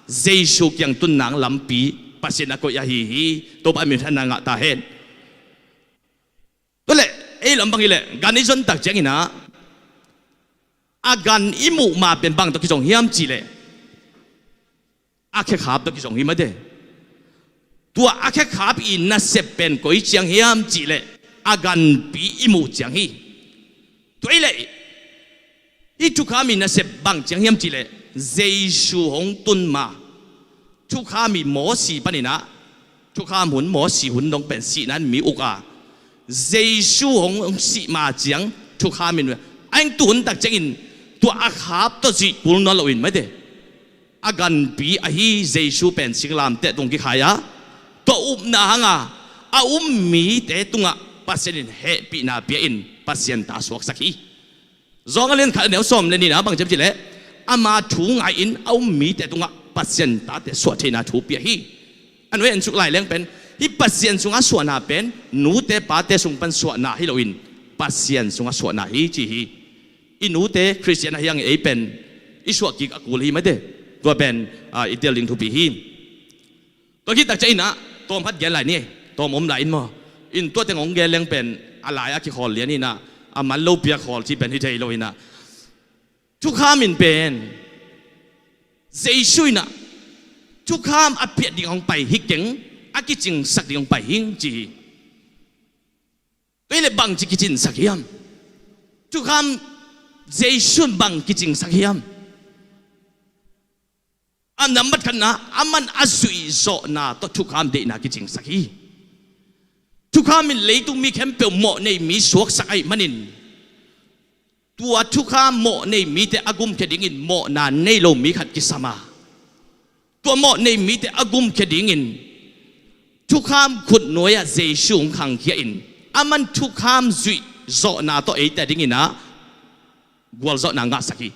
Jesu kiang tun nang lampi Pasian a koih ahi hi. Topa min thanna ngah ta hen. Tua leh ei lam bang hileh gan i zon tak ciangin ah A gan i muh ma pen bang tawh kizong hiam cihleh, a khekhap tawh kizong hi mate. Tua a khekhap i nasep pen koi ciang hiam cihleh, a ganpi i muh ciang hi. Tua ileh i thukham i nasep bang ciang hiam cihleh, Jesu hong tun ma, thukham i Mosi paninah, thukham hun Mosi hun dong pen sihna in mi uk a, Jesu hong, hong sih ma ciang thukham in, a eng tuhun tak ciangin tua a khap tawh zuih kul nawn loin mate. A ganpi ahi Jesu pen singlamteh tung kikhai a, tua upna hanga a um mite tungah Pasian in hehpihna pia in Pasian ta suaksak hi. Zawng a lian khat a neu sawm le nihna bang ciam cihleh, ama thu ngai-in a um mite tungah Pasian tate suah theihna thu pia hi. A nuai a ensuk lai leng pen, hih Pasian sungah suahna pen nute pate sung pan suahna hi loin Pasian sungah suahna hi ci hi. I nute Khristian ahi hangin ei pen i suah kik a kul hi mate. Tua pen, ah, i tel ding thupi hi. Tua khit tak ciang inah tawm khat gen lai ni. Tawm om lai in maw? In tua teng hong gen leng pen a lai a kikhawl lian inah, a man lopi a khawl ci pen hi thei lo inah, thukham in pen Jesu inah thukham a piat ding hong pai hi keng, a kicingsak ding hong pai hi ci hi. Tua ileh bangci kicingsak hiam? Thukham Jesu in bang kicingsak hiam? A nambat khatna, aman a zuihzawhna tawh thukham deihna kicingsak hi. Thukham in leitung mi khempeuh mawhnei mi suaksak ahih manin, tua thukham mawhnei mite a gumkhia dingin mawhna nei lo mi khat kisam a, tua mawhnei mite a gumkhia dingin thukham khutnuai-ah Jesu hong khangkhia in, aman thukham zuihzawhna tawh eite dinginah gualzawhna ngahsak hi.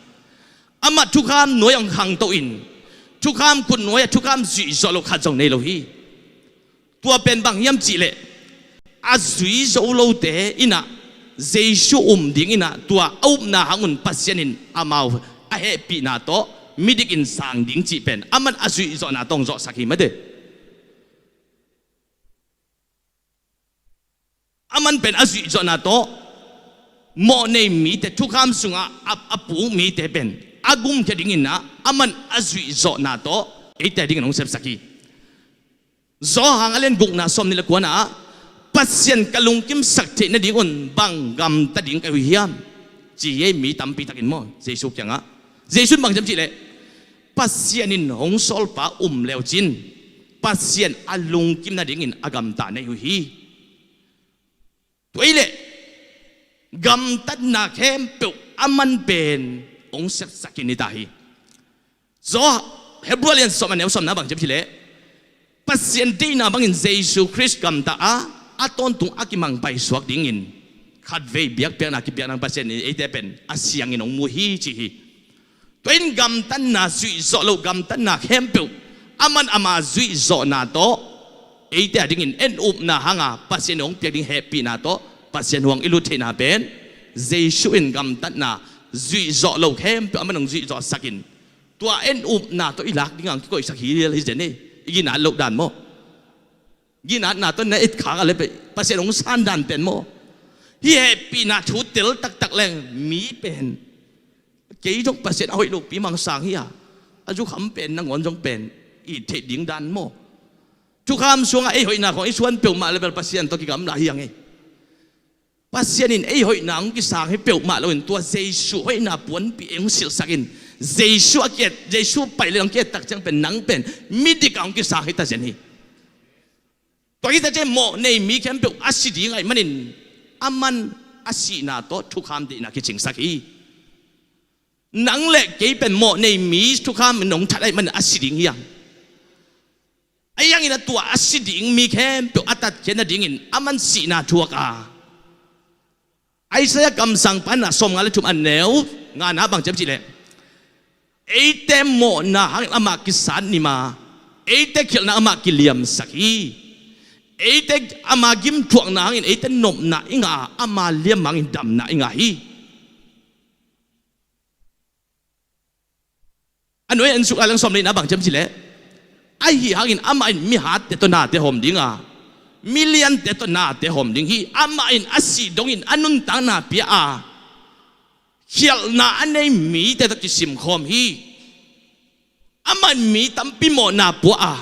Amah thukham nuai hong khangto in, thukham khutnuai-ah thukham zuihzawh lo khat zong nei lo hi. Tua pen bang hiam cihleh, a zui zo lote inah Jesu um dinginah tua a upna hangun Pasian in amau a hehpihna tawh midik in sang ding cih pen aman a zuihzawhna tawh hong zawhsak hi mate. Aman pen a zuihzawhna tawh mawhnei mite, thukham sungah a, a puk mite pen a gumkhia dinginah aman a zuihzawhna tawh eite dingin hong sepsak hi. Johan a lian gukna sawm nih le kuana ah, Pasian ka lungkimsak theih nadingun bang gamta ding ka hi uh hiam? Ci hi ei mi tampi takin maw, Jesu kiangah. Jesu in bang ciam cihleh, Pasian in hong sawlpa um leucin Pasian a lungkim nadingin a gamta nei uh hi. Tua ileh gamtatna khempeuh aman pen hong sepsakin hi ta hi. Zaw Hebru a lian sawm a neu sawmna bang ciam cihleh, Pasian deihna bangin Jesu Khrist gamta a, a tawntung a kimangpaisuak dingin khatvei biakpiakna kipiakna Pasian in eite pen a siangin hong mu hi ci hi. Tua in gamtatna zuihzawh loh gamtatna khempeuh aman ama zuihzawhna tawh eite a dingin en upna hanga Pasian in hong piak ding hehpihna tawh Pasian huang i lut theihna pen Jesu in gamtatna zuihzawh loh khempeuh aman hong zuihzawhsakin tua en upna tawh i lak dinga hong kikoihsak hi lial hi zen hi. I ginat loh dan maw? Ginatna tawh na et khak a le Pasian hong san dan pen maw? Hih hehpihna thu tel taktak leng mi pen kei zong Pasian a hoih lopi mang sang hi a, a zukham pen nangawn zong pen it theih ding dan maw? Thukham sungah ei hoihna khawng i suan peuhmah le bel Pasian tawh kigamla hi ang ei. Pasian in ei hoihna hong kisang hi peuhmah loin tua Jesu hoihna puanpi ei hong silhsakin Jesu a kiet, Jesu paih le hong kiet tak ciang pen nang pen midik a hong kisang hi ta zen hi. Tua hi ta ciang mawh nei mi khempeuh a si ding ahih manin aman a sihna tawh thukham deihna kicingsak hi. Nang le kei pen mawh nei mi thukham in hong that ahih manin a si ding hi ang. Ahi hangin a tua a si ding mi khempeuh a tatkhiat nadingin aman sihna thuak a, Isaiah kamsangpa na sawmnga le thum a neu ngana bang ciam cihleh, eite mawhna hangin amah kisat nim a, eite khialhna amah kiliamsak hi. Eite ama gimthuakna hangin eite nopna i ngah a, ama liamma hangin damna i ngah hi. A nuai a ensuk lai lang sawm le nihna bang ciam cihleh, ahi hangin amah in mihatte tawh nate hawm ding a, miliante tawh nate hawm ding hi. Amah in a sih dongin a nuntakna pia a, khialhna a nei mite tawh kisimkhawm hi. Aman mi tampi mawhna pua a,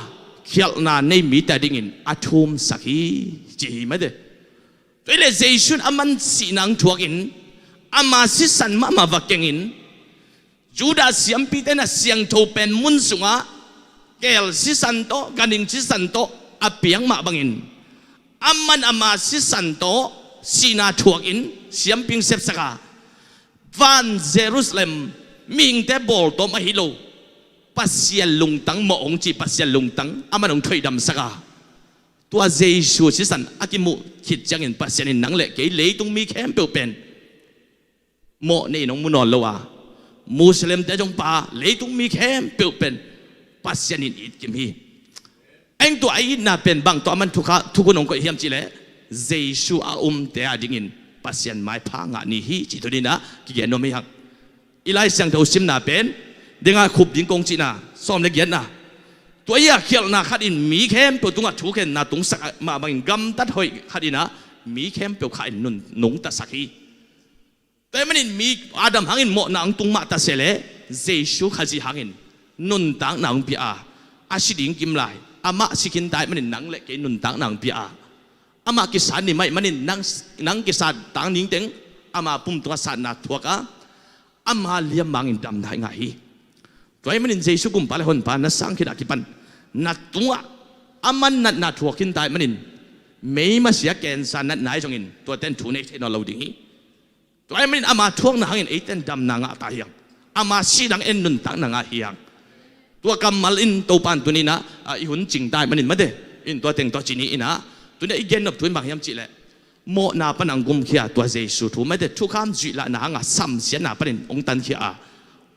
khialhna nei mite adingin a thumsak hi, ci hi mate. Tua hileh Jesu in aman sihna hong thuakin, ama sisan mahmah va kengin, Judah siampite in a siangtho pen mun sungah keel sisan tawh, ganhing sisan tawh a piak mah bangin, aman ama sisan tawh sihna thuakin siamping sepsak a, van Jerusalem mihingte bawltawm ahi lo, Pasian lungtang mawh hong ci, Pasian lungtang aman hong thoihdamsak a, tua Jesu sisan a kimuh khit ciangin Pasian in nang le kei leitung mi khempeuh pen mawh nei-in hong mu nawn lo a, Muslimte zong pha, leitung mi khempeuh pen Pasian in it kim hi. Eng, tua a itna pen bang tawh aman thukha, thukhun hong koih hiam cihleh, Jesu a umte adingin Pasian maipha ngah ni hi, ci tuni-in ah kigen nuam hi hang. I Lai Siangtho simna pen, dengah khup ding kong cihna sawm le giatna, tua a khialhna khat in mi khempeuh tungah thukhenna tungsak mah bangin gamtat hoih khat in ah mi khempeuh kha in nun nungtasak hi. Tua ahih manin mi Adam hangin mawhna hong tung mah ta se leh, Jesu Khazih hangin nuntakna hong pia a, a si ding kim lai, amah si khin ta ahih manin nang le kei nuntakna hong pia a, amah kisat ni mah ahih manin nang, nang kisat tang ningteng ama pum tungah satna thuak a, ama liammangin damna i ngah hi. Tua ahih manin Jesu Kumpa le Honpa na sang khin a kipan na tungah aman natna thuak khin ta ahih manin, meima sia, cancer natna ahi zongin tuate in thu nei thei nawn lo ding hi. Tua ahih manin ama thuakna hangin eite in damna ngah ta hi hang. Ama sihna hangin nuntakna ngah hi hang. Tua kammal in Topa in tuni-in ah, ah, i hun cing ta ahih manin mate, in tua teng tawh ci ni in ah, tuni-in ah i gen nop thu in bang hiam cihleh, mawhna pan hong gumkhia tua Jesu thu mate, thukham zuih lahna hanga samsiatna panin hong tankhia a,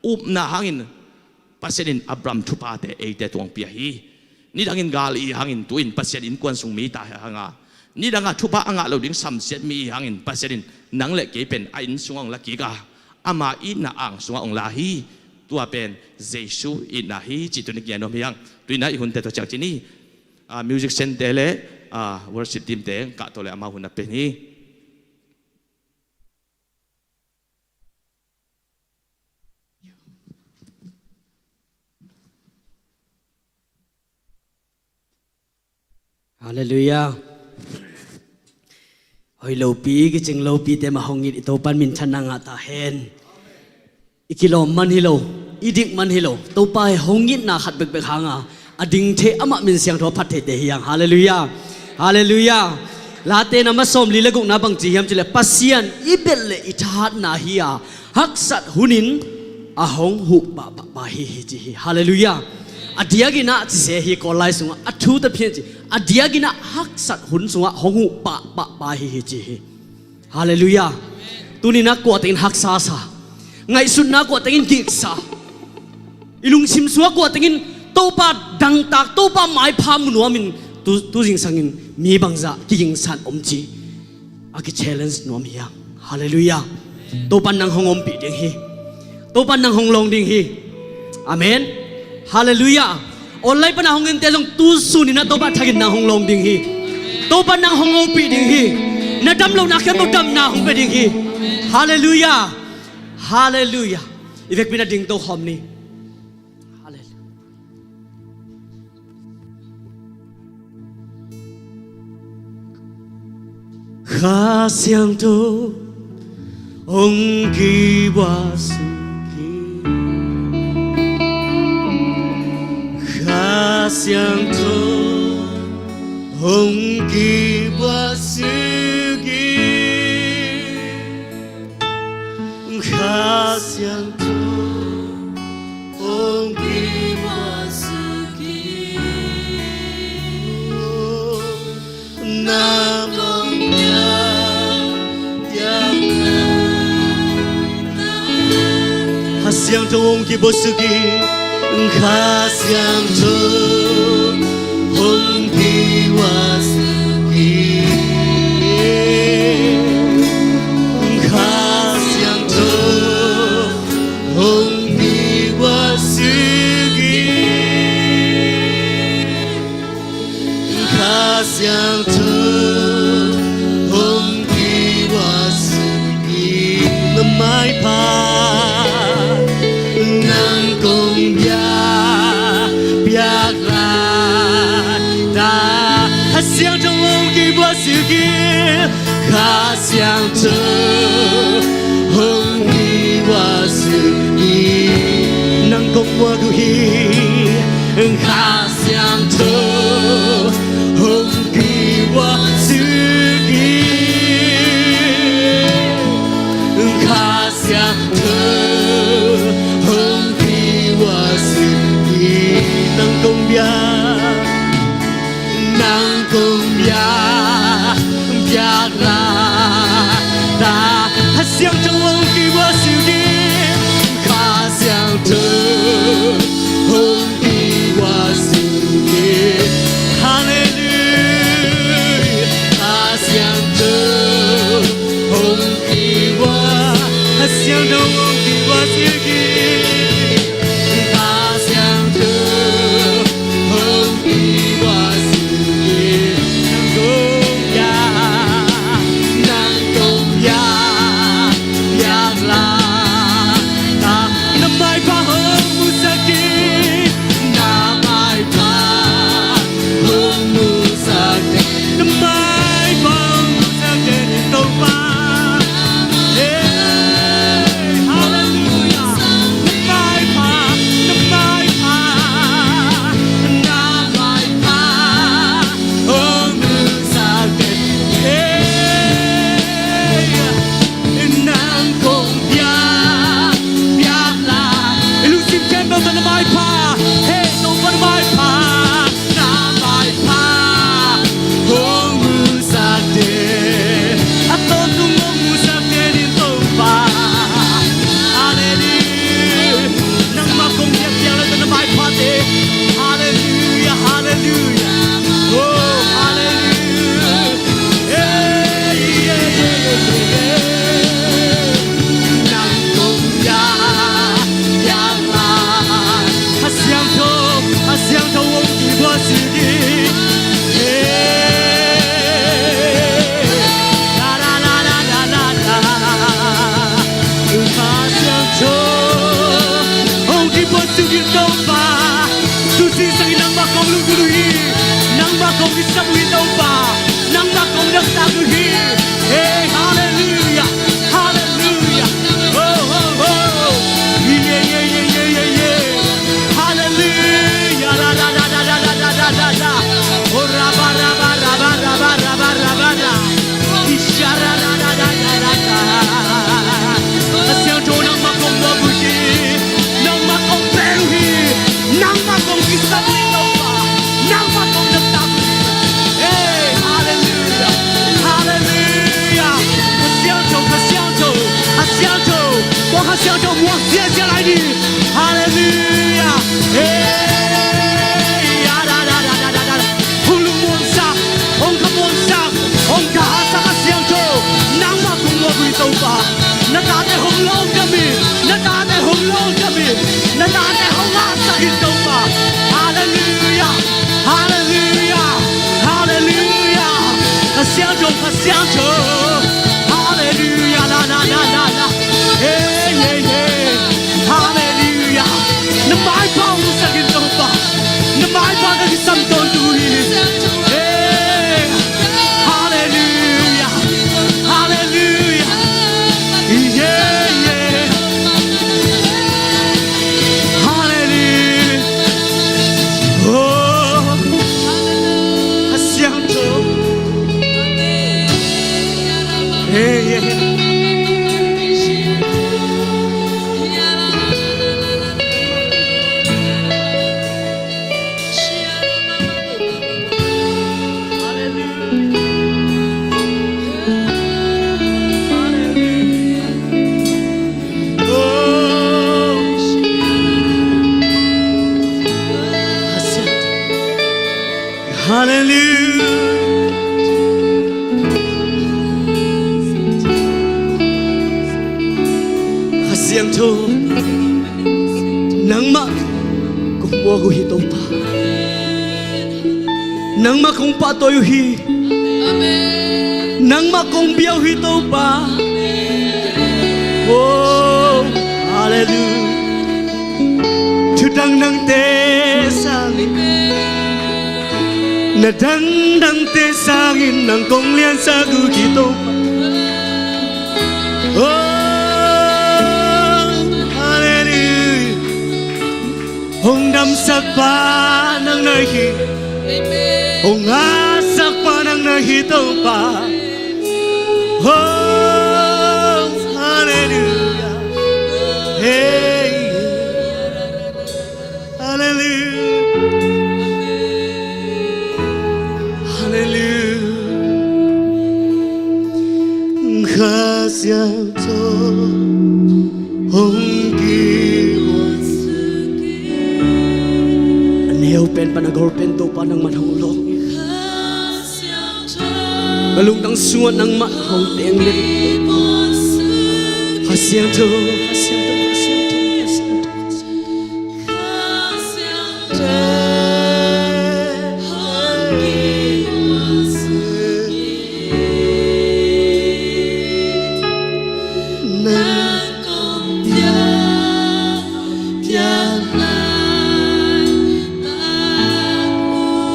upna hangin Pasian in Abraham thuphate eite tung pia hi. Nidangin gal i hih hangin tu-in Pasian innkuan sung mi ta hi hang a, nidanga thupha a ngah lo ding samsiat mi i hih hangin Pasian in nang le kei pen a inn sungah hong la kik a, ama itna ang sungah hong la hi. Tua pen Jesu itna hi, cih tuni-in kigen nuam hi hang. Tu-in ah i hunte tawh ciang ci ni. Ah, music centre le, ah, worship team te kah tawh le amau hun a pen hi. Halleluiah. Hoih lopi, kicing lopite mah hong it i Topa in minthanna ngah ta hen. I kilawm man hi lo, i dik man hi lo, Topa he hong itna khat bekbek hanga a ding thei, amah min siangtho a phat theite hi hang. Halleluiah. Halleluiah. Late na ma sawmli le gukna bang ci hiam cihleh, Pasian i belh le i thahatna hi a, haksat hunin a hong huh pahpah pa hi hi ci hi. Halleluiah. A diakin ah ci se hi, Kawl lai sungah a thu ta phian ci, a diakin ah haksat hun sungah hong huh pahpah pa hi hi ci hi. Halleluiah. Tuni-in ah kua tengin haksa sa, ngaihsutna kua tengin giksa, i lungsim sungah kua tengin Topa dangtak, Topa maipha mu nuamin tu, tu zingsangin mi bangzah kigingsan om ci a kichallenge nuam hi hang. Halleluiah. Topa in nang hong ompih ding hi. Topa in nang hong lawng ding hi. Amen. Halleluiah. Online pana hong ente zong tu sunin ah Topa thakin nang hong lawng ding hi. Topa in nang hong ompih ding hi. Na dam lohna khempeuh damna hong pia ding hi. Halleluiah. Halleluiah. I vekpi-in ah ding to khawm ni. Halleluiah. Kha Siangtho hong kibuak suk hi. Kha Siangtho hong kibuak suk hi. Kha Siangtho hong kibuak suk hi. Na mawng piang piang Kha Siangtho hong kibuak suk hi. Kha Siangtho hong kibuak suk hi. Kha Siangtho hong kibuak suk hi. Kha Siangtho hong kibuak suk hi. Na maipha Kha Siangtho hong pi uh a, suk hi. Nang kong muak uh hi. Kha Siangtho hong pi uh a, suk hi. Kha Siangtho hong pi uh a, suk hi. Nang kong biak, nang kong biak, biak lai ta. Kha Siangtho hong pi uh a, suk hi. Kha Siangtho hong pi uh a, suk hi. Halleluiah. Kha Siangtho hong pi uh a, Kha Siangtho hong pi uh a, suk hi. Kha Siangtho hong pi uh a, suk hi. Nang kong biak, nang kong biak, biak lai ta. Na maipha hong musak hi. Na maipha hong musak hi. Na maipha hong musak hi, Topa. Hey, halleluiah. Na maipha, na maipha, na maipha hong musak hi. Hey, nang kong biak, biak lai. I lungsim khempeuh tawh na maipha, hey, Topa, na maipha, na maipha hong musak hi. A tawntung hong musak hi, Topa. Halleluiah. Nangmah kong biak, biak lai ta, na maipha hi. Halleluiah, halleluiah. Oh, halleluiah. Hey, yeah, yeah, yeah, yeah, yeah. Nang kong biak, biak lai. Kha Siangtho, Kha Siangtho hong pi uh a, suk hi. Hey, la, la, la. Kha Siangtho hong pi uh a, suk hi, Topa. Tu singsang in nangmah kong lungdam uh hi. Nangmah kong kisam uh hi, Topa. Nangmah kong nangtak uh hi. Hey, halleluiah, halleluiah. Oh, oh, oh. Yeah, yeah, yeah, yeah, yeah, yeah. Halleluiah. La, la, la. Oh, ra, ba, ra, ba, ra, ba, ra, ba, ra, ba, ra, ba, ra. Kha Siangtho, nangmah kong muak uh hi. Nangmah kong pel uh hi. Nangmah kong kisam uh hi, Topa. Nangmah kong nangtak uh hi. Hey, halleluiah. Halleluiah. Kha Siangtho, Kha Siangtho, Kha Siangtho. Kong Kha Siangtho muak ziahziah lai ni. Halleluiah. Hey, ya, da, da, da. Hong lungmuansak, hong khamuansak, hong khahatsak Kha Siangtho, nangmah kong muak uh hi, Topa. Na tate hong lawngdam hi, na tate hong lawngdam hi, na tate hong hatsak hi, Topa. Halleluiah, halleluiah, halleluiah. Kha Siangtho, Kha Siangtho. Halleluiah, la, la, la, la, la. Hey, hey, hey. Halleluiah. Na maipha hong musak in, Topa. Na maipha ka kisam tawntung uh hi. Hey. Halleluiah. Halleluiah. Yeah, yeah. Halleluiah. Oh. Kha Siangtho. Hey, yeah. Halleluiah. Kha Siangtho, nangmah kong muak uh hi, Topa. Nangmah kong pahtawi uh hi. Nangmah kong bia uh hi, Topa. Oh, halleluiah. Thu dangdangte sang, na dangdangte sangin nang kong liansak uh hi, Topa. Sakpa nang na hi. Hong ngahsakpa nang na hi Topa. Oh, hallelujah. Hey. Hallelujah. Hallelujah. Kha Siangtho hong ki. A neu pen pan a gol pen Topa nangman hong lawng. Ka lungtang sungah nangmah hong teng den. Kha Siangtho, Kha Siangtho, Kha Siangtho, Kha Siangtho.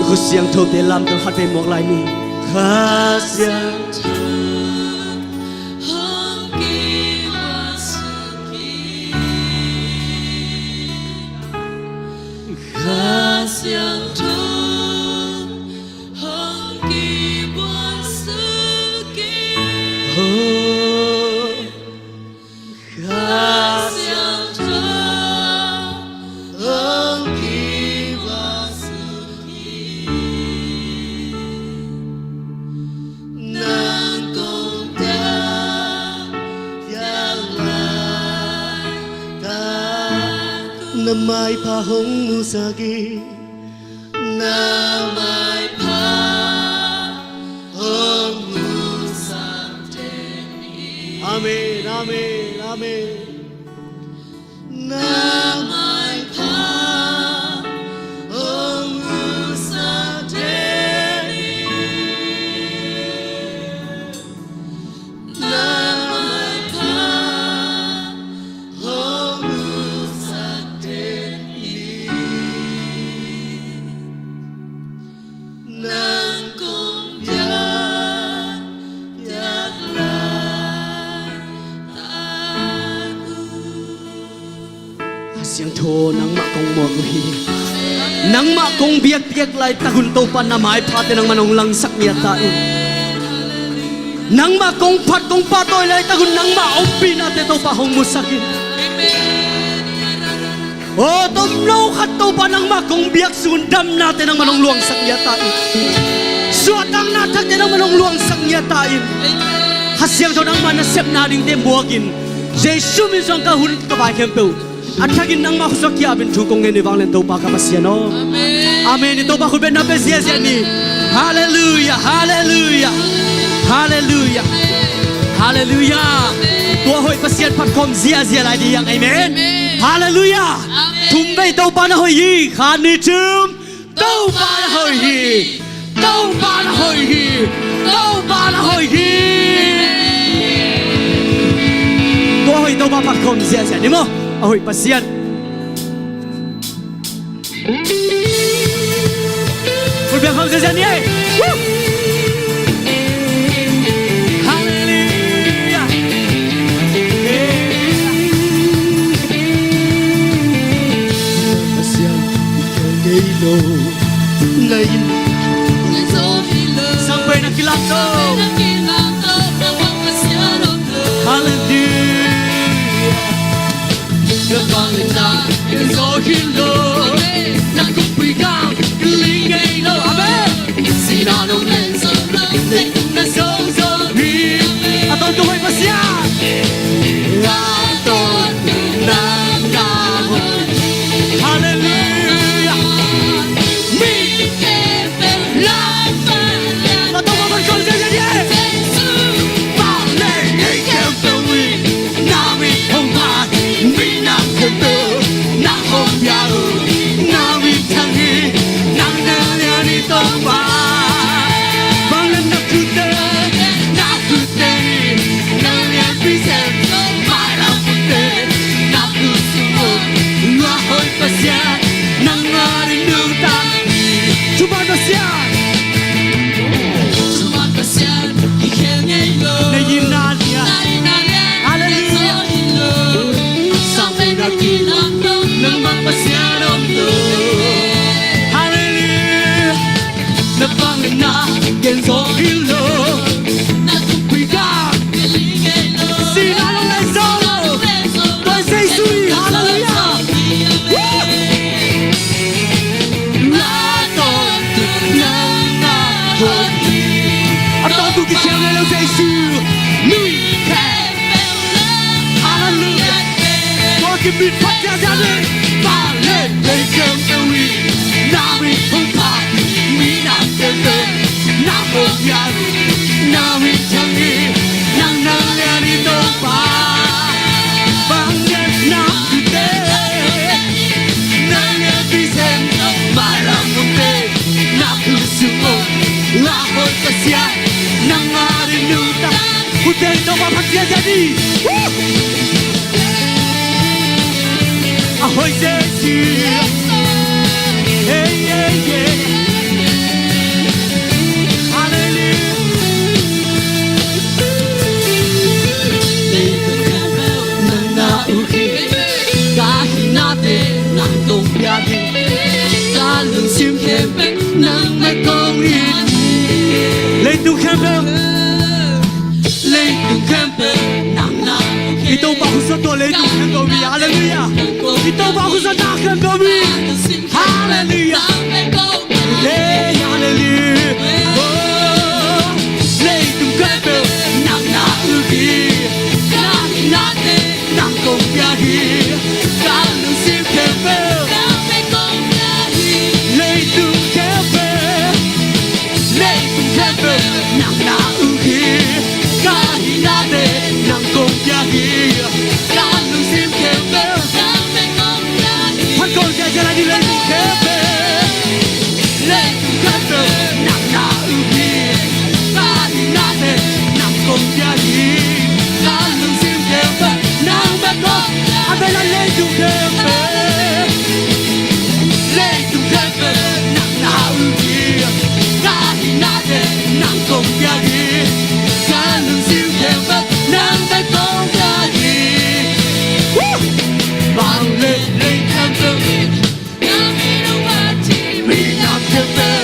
Kha Siangtho te lamdang khat vei muak lai ni. Kha Siangtho. Kha Siangtho hong kibuansukin. Oh. Kha Siangtho hong kibuansukin. Nang kong piak, piak laitak un. Na maipha hong musak in. Na maipha hong musak den in. Amen, amen, amen. Na maipha hong musak den in. Na maipha hong musak den in. Nang kong piak, piak laitak un. Kha Siangtho nangmah kong muak uh hi. Nangmah kong biakpiak laitak un Topa na maiphate nangman hong langsak ngiat ta in. Nangmah kong phat kong pahtawi laitak un nangmah ompihnate Topa hong musak in. Aw, tomno khat Topa nangmah kong biak sung un damnate nangman hong luangsak ngiat ta in. Suahtakna thakte nangman hong luangsak ngiat ta in. Kha Siangtho nangmah nasepna dingte muak in. Jesu min suang ka hun ka vai khempeuh a thakin nangmah khuasuak ki-apin thu kong ngen hi vanglian Topa ka Pasian aw. Amen. Amen. I Topa khut beng na pia ziahziah ni. Halleluiah, halleluiah, halleluiah, halleluiah. Tua hoih Pasian phat khawm ziahziah lai ding hi hang. Amen. Amen. Halleluiah. Amen. Thum vei Topa na hoih hi. Khat, nih, thum. Topa na hoih hi. Topa na hoih hi. Topa na hoih hi. Tua hoih Topa phat khawm ziahziah ni maw. A hoih Pasian. Khut beng khawm ziahziah ni ei. Woo! Halleluiah. Pasian, i kei ngei lo. Na in. Sangpei na kilang lo. Halleluiah. Na bang in na in zo hi lo. Na kumpi kang kiling ngei lo. Amen. Sihna nong Mit phat ciat ciat ni. Vanglian lei khempeuh in na min hong phat, mi na khempeuh na hong piak, na min thang hi. Nang na lian hi Topa. Vanglian na khut teh, na lianpi sem, mailam nungte, na khut sung om, la hoi Pasian, nang a ding nungta. Khut teh Topa phat ciat ciat ni. Woo! A hoih Jesu. Hey, hey, hey. Hallelujah. Leitung khempeuh nang na uk hi. Ka hinate nang kong piak hi. Ka lungsim khempeuh nang na kong it hi. Leitung khempeuh. Leitung khempeuh nang na uk hi. I Topa khutsung tawh leitung khempeuh mi. Hallelujah. I Topa khutsung na khempeuh mi. Hallelujah. Hey, hallelujah. Oh, leitung khempeuh nang na uk hi. Ka hinate nang kong piak hi. Ka lungsim khempeuh. Leitung khempeuh. Leitung khempeuh nang na uk hi. Ka hinate nang kong piak hi. Ka lungsim khempeuh. Phat kawm ciat ciat lai ni. Leitung khempeuh. Leitung khempeuh nang na uk hi. Ka hinate nang kong piak hi. Ka lungsim khempeuh nang bek kong. A bel a leitung khempeuh. Leitung khempeuh nang na uk hi. Ka hinate nang kong piak hi. Ka lungsim khempeuh nang bek kong piak hi. Woo! Vanglian lei khempeuh in, na min hong phat hi. Mi na khempeuh.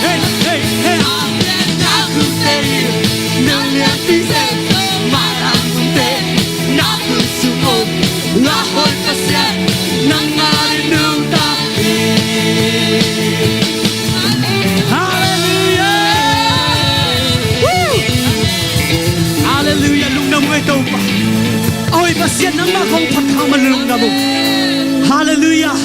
Hey, hey, hey. Hallelujah. Woo. Hallelujah. Lungdam ung ei Topa. Oi Pasian, nangmah kong phat khak man lungdam ung. Hallelujah.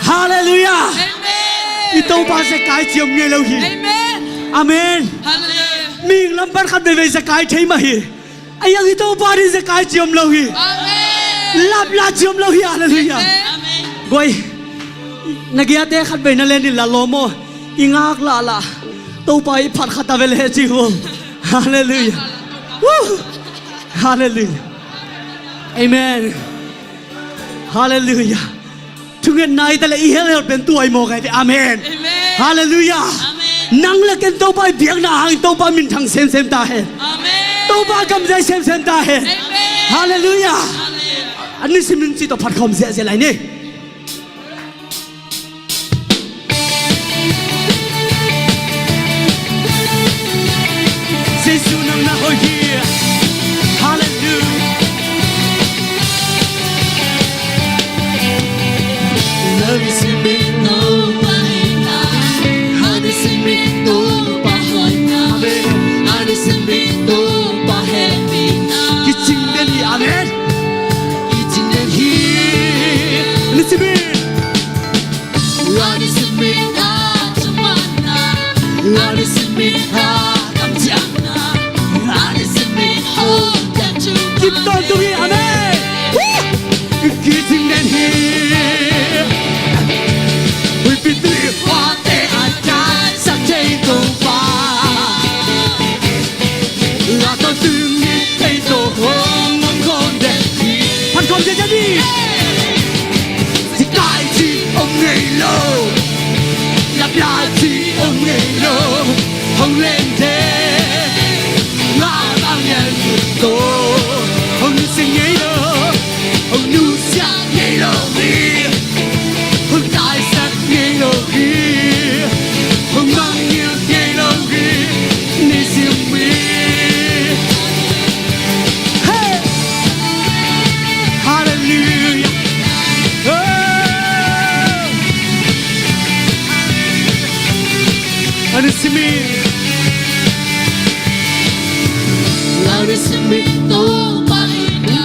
Hallelujah. Amen. I Topa zekai ciam ngei lo hi. Amen. Amen. Hallelujah. Mihing lam pan khat veivei zekai thei mah hi. Ahi hang i Topa ding zekai ciam lo hi. Amen. Lapla ciam lo hi. Hallelujah. Amen. Guai, na giate khat vei na len in la lawm aw. I ngak lahlah Topa i phat khat a ve le ci uh aw. Hallelujah. Woo. Hallelujah. Amen. Hallelujah. Thungetna i ta le i helhel pen tua i mawk ai ve. Amen. Amen. Hallelujah. Amen. Nang le ken Topa i biakna hangin Topa minthang semsem ta hen. Amen. Topa gamzai semsem ta hen. Amen. Hallelujah. Amen. A nisim in ci tawh phat khawm ziahziah lai ni. Jesu nang na hoih hi. Hallelujah. Amen. Kicing den hi. Amen. Kicing den hi. Amen. Kim tawntung hi, amen. Woo! Kicing den hi. Huipi tui khuate a taisak thei Topa. Phat khawm ciat ciat ni. Zekai ci om ngei lo. Lapla ci om ngei lo. Hong lente. Nga bang yan to. Topa hi na.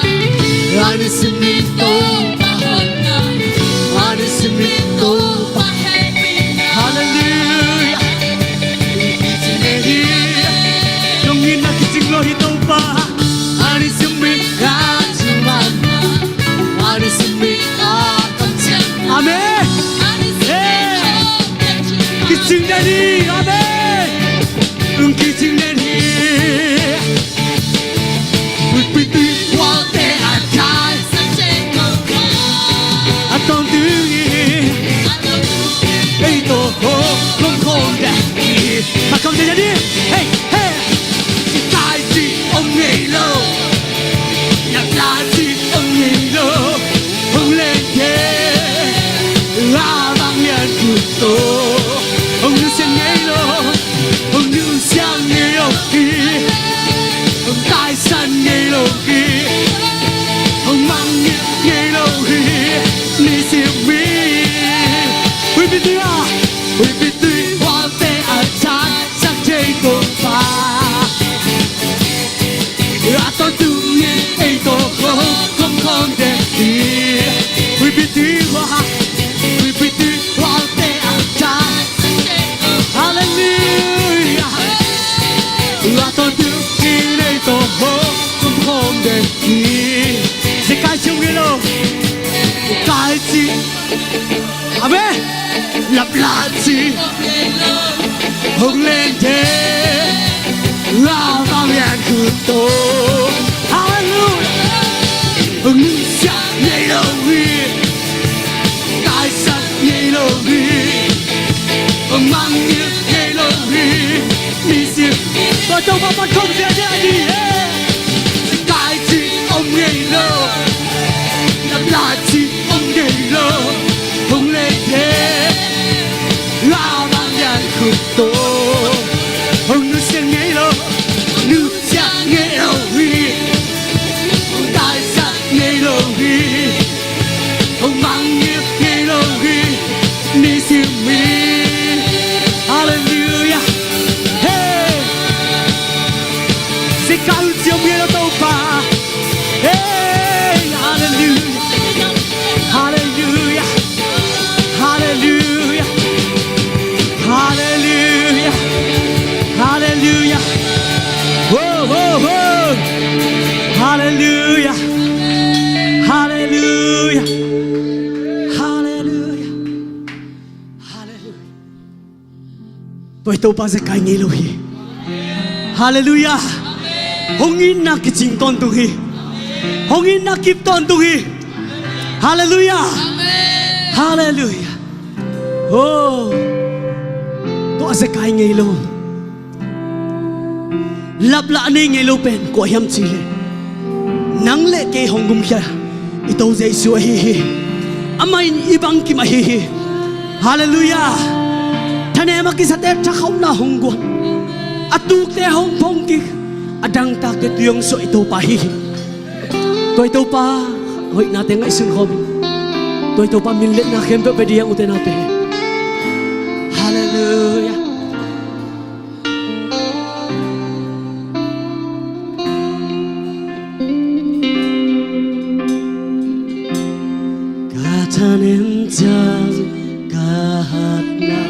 An i sim in Topa hoihna. An i sim in Topa hehpihna. Halleluiah. Hong itna kicing lo hi Topa. An i sim in ka ci man. An i sim in a kamciam. Amen. Kicing den hi. Amen. Kicing den hi. Huihpi tui khuate a thai a tawntung hi. Ei tawh hong khawm den hi. Hei, hei. Kai ci om ngei lo. Yak la ci om ngei lo. Hong len ke. A vang lian khut tawh. Hong nusiang ngei lo. Hong nusiang ngei lo hi. Hong taisan ngei lo hi. Hong mangngilh ngei lo hi. Nisim mi. Huihpi tui a. Huihpi tui khuate a thai. Sak thei Topa. A tawntung in ei tawh hong khawm den hi. Huihpi tui hua. Huihpi tui huate a thai. Halleluiah. A tawntung in ei tawh hong khawm den hi. Zekai ci om ngei lo. Kai ci. Amen. Lap la ci. Hong len de. La vang lian khut tawh. Halleluiah. Hong nusiang ngei lo hi. Taisan ngei lo hi. Hong mangngilh ngei lo hi. Nisim. Tua Topa pan khawm ziahziah ni. Kai ci om ngei lo. Lap la ci om ngei lo. Hong len de. A vang lian khut tawh. Hong nusiang ngei lo. Nusiang ngei lo hi. Hong taisan ngei lo hi. Hong mangngilh ngei lo hi. Nisim mi. Halleluiah. Hey. Zekai ci om ngei lo Topa. Hey, halleluiah. Halleluiah. Halleluiah. Halleluiah. Halleluiah. Ho, ho, ho. Halleluiah. Halleluiah. Halleluiah. Halleluiah. Tua i Topa zekai ngei lo hi. Halleluiah. Hong itna kicing tawntung hi. Hong itna kip tawntung hi. Halleluiah. Halleluiah. Oh. Tua zekai ngei lo. Laplah nei ngei lo pen kua hiam cih leh nang le kei hong gumkhia i To Jesu ahi hi. Amah in i bangkim ahi hi. Halleluiah. Thanem a kisate thakhauhna hong guan. A tukte hong phong kik. A dangtakte tui hong suah i Topa ahi hi. Tua i Topa hoihnate ngaihsun khawm in. Tua i Topa min le na khempeuh pia ding a, ute naute. Halleluiah. Ka thanem ciang ka hatna,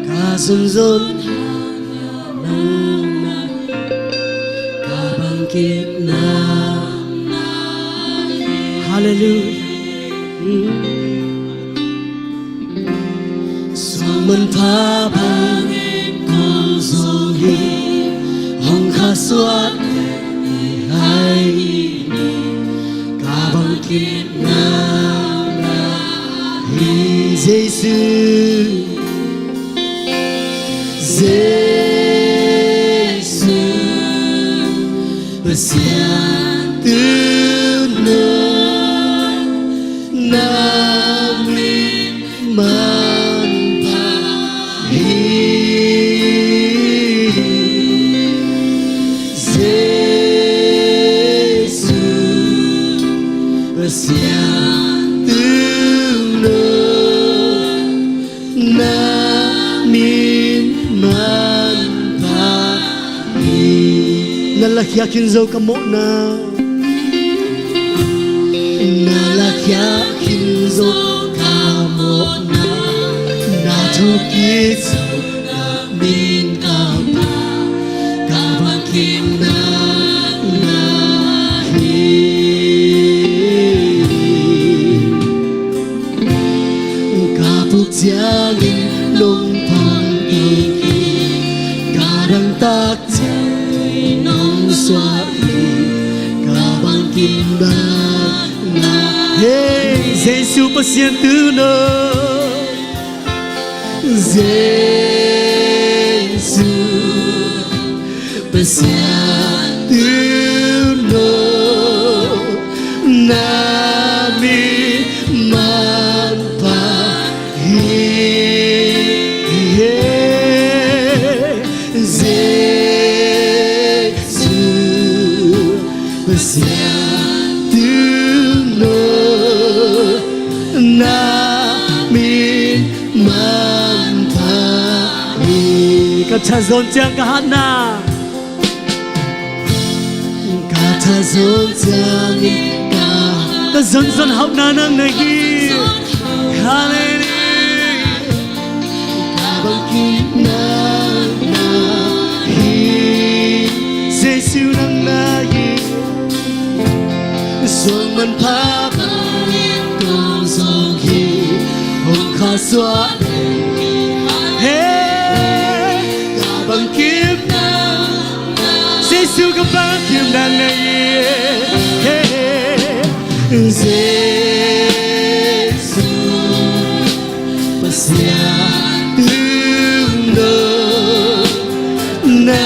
ka sunzom nang na, ka bangkimna. Halleluiah. Suang manpha bang kong zong hi, hong khasuah hai ni, ka bangkimna hi. Jesu, Jesu, Pasian tumna, na min manpha hi. Jesu, Pasian tumna, na min manpha hi. Na lakhia khin zo ka mawhna. Na lakhia khin zo ka mawhna. Na thokik zo na min ka pha, ka bangkimna na hi. Ka puk ciangin nong pang kik hi, ka dangtak ciangin nong suah hi, ka bangkimna na. Hey, Jesu Pasian tuuno. Jesu Pasian tuuno, na min manpha hi. Jesu Pasian tuuno, na min manpha hi. Ka tha zon ciang ka hatna. Ka tha zon ciangin ka, ka zonzon hauhna nang na hi. Hallelujah. Ka bangkimna na hi. Jesu nang na hi. Suang manpha bangin kong zong hi. Hong kha suah Hey, ka bangkimna, Jesu ka bangkimna na hi. Hey, Jesu Pasian tuuno, na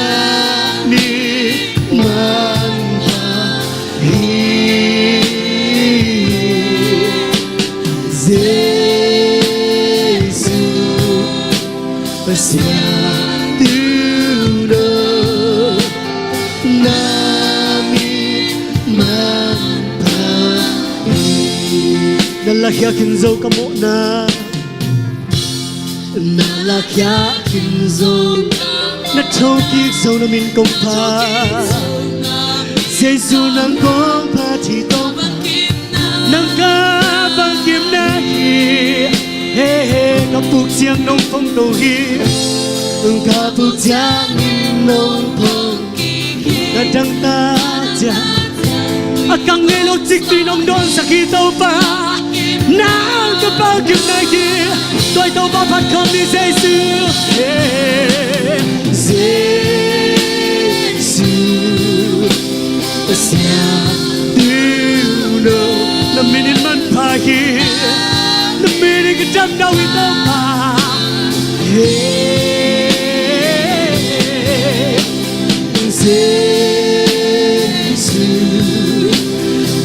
min manpha hi. Jesu Pasian tuuno, na min manpha hi. Na lakhia khin zo ka mawhna. Na lakhia khin zo, na thokik zo na min kong pha. Jesu nang kong pha thei Topa, nang ka bangkimna hi. He he, ka puk ciang nong phong to hi. Ka puk ciang nong phong, ka dangtak ciang a kang ngei lo cikci nong dawnsak hi Topa. Nang ka bangkimna hi. Tua Topa phat khawm ni Jesu. Jesu Pasian tuuno, na min in manpha hi. Na min in ka damna uh hi Topa. Hey. Jesu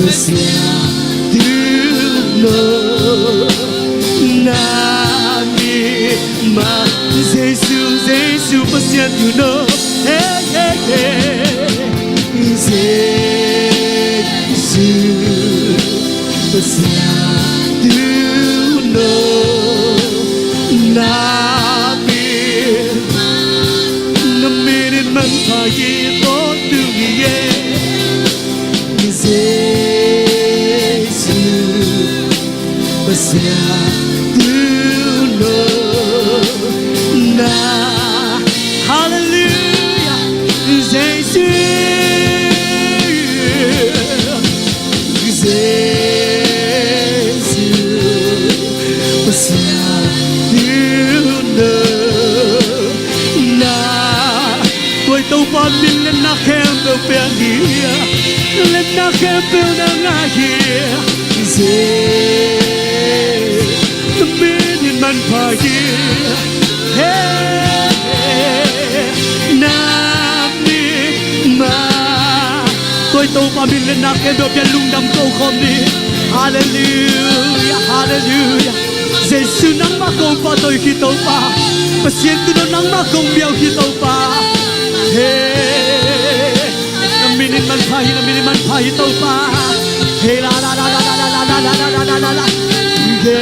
Pasian tuuno, na min manpha. Jesu, Jesu Pasian tuuno. Hey, hey, hey. Jesu Pasian tuuno, na min, na min in manpha hi. Ko tu hi e. Jesu Pasian tuuno, na. Hallelujah. Jesu. Jesu Pasian tuuno, na. Tua Topa min lianna khempeuh pia hi. Lianna khempeuh na ngah hi. Jesu, na min in manpha hi. Hey, na min manpha. Tua Topa min lianna khempeuh pia, lungdam ko khawm ni. Hallelujah, hallelujah. Jesu nangmah kong pahtawi hi Topa. Pasian tuuno nangmah kong miau hi Topa. Hey, na min in manpha hi, na min in manpha hi Topa. Hey, la, la, la. Hey.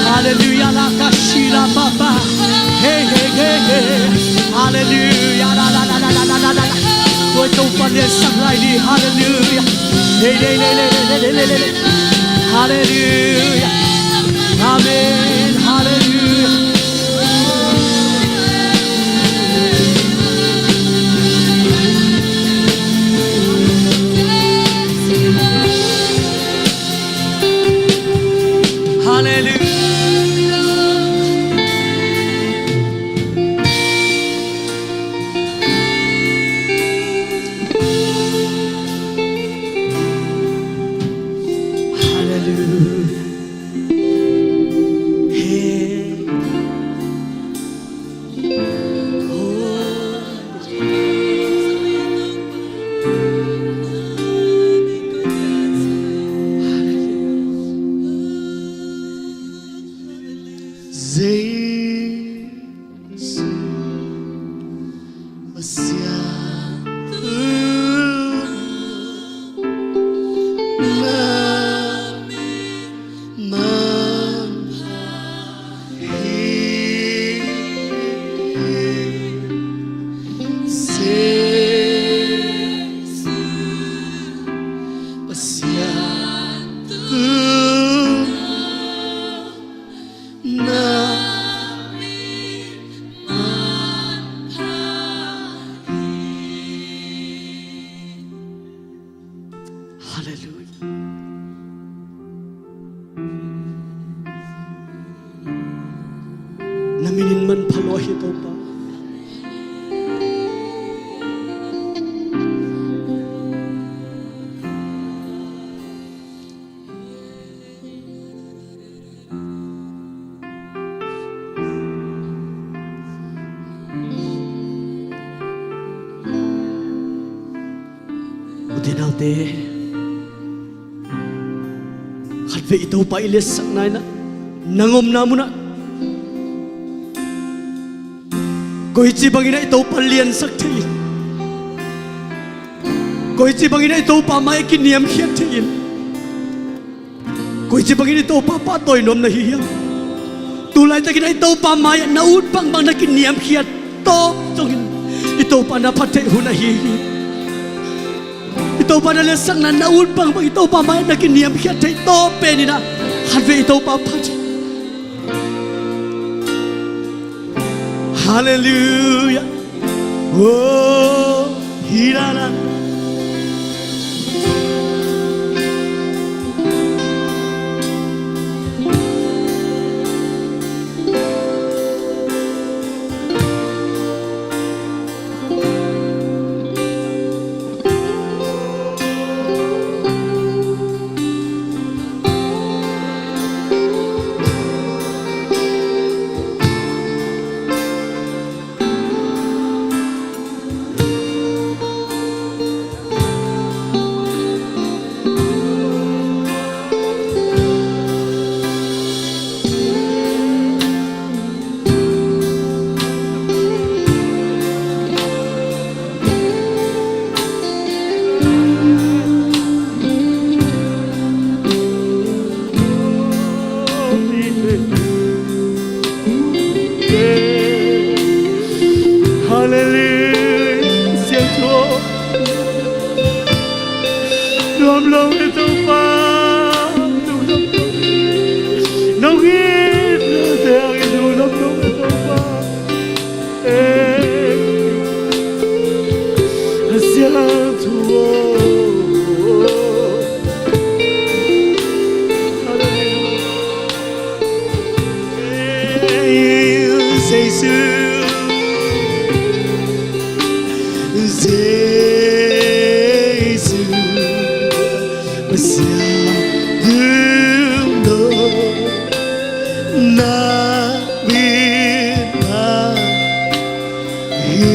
Hallelujah, la, ka, shi, la, ba, ba. Halleluia. Tua Topa liansak lai ni. Halleluia. Hei, hei, hei. Halleluia. Amen. Halleluia. Halleluia. Halleluia. Hey. Oh. Jesu Messiah, na manpha hi. Jesu Messiah, tu na Halleluia. Na min in manpha lua hi, Topa. Ute naute, khatvei i Topa i liatsakna in ah, nang omna munah koici bangin ah i Topa liansak thei in, koici bangin ah i Topa mai-ah kiniamkhiat thei in, koici bangin i Topa pahtawi nuam na hi hiam? Tu laitakin ah i Topa mai-ah na ut bangbang na kiniamkhiat tawp zongin i Topa na phat theih hun ahi hi. I Topa na liatsakna na ut bangbang i Topa mai-ah na kiniamkhiat theih tawp pen in ah, khatvei i Topa phat hi. Halleluia. Oh, hi la la. Halleluia. Siangtho. Nuam lo e Topa. Nuam lo. Nong it lote hangin nuam lo e Topa. Eh, a siangtho. Halleluia. Jesu, Jesu, Messiah, dum do, na min ma hi.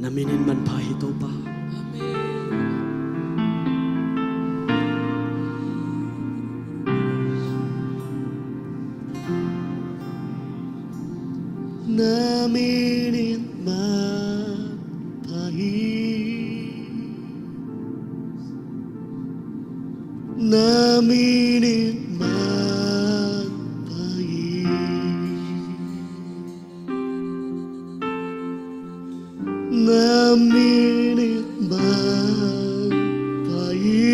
Na min in manpha hi, Topa. Amen. Na min in manpha hi. Na min in manpha hi. Na min in manpha hi.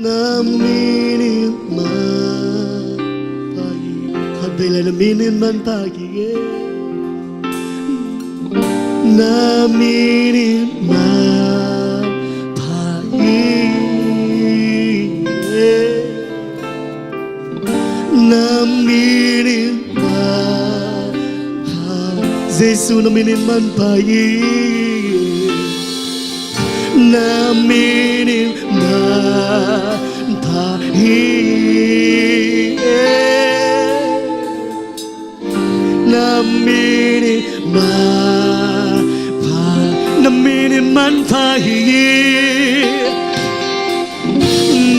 Na min in manpha hi. Khat vei le, na min in manpha hi. Na min in manpha hi. Na min in manpha, Jesu, na min in manpha hi. Na min in manpha hi. Na min in manpha, na min in manpha hi.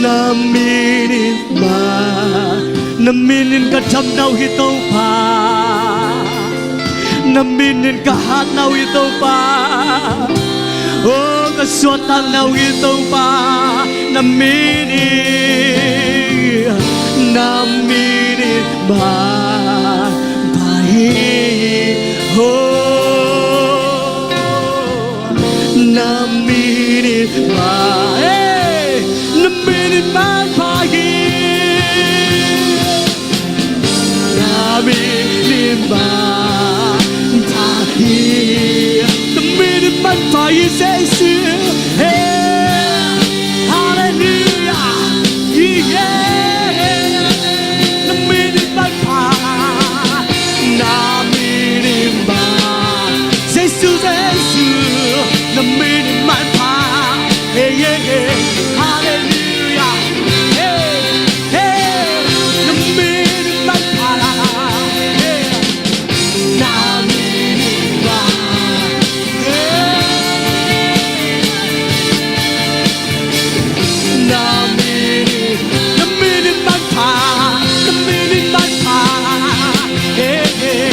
Na min in ma, na min in ka dam na uh hi, Topa. Na min in ka hat na uh hi, Topa. Oh, ka suahtak na uh hi, Topa. Na min in, na min in manpha hi. Oh, na min in ma, hey, na min in manpha hi. Na min in manpha hi. Na min in manpha hi, Jesu. Hey, hallelujah. Yeah. Na min in manpha. Na min in manpha. Jesu, Jesu, na min in manpha. Hey, yeah, yeah. Hallelujah. Hey, hey. Na min in manpha. Hey. Na min in manpha. Hey. Na min in, na min in manpha, na min in manpha, eh, eh.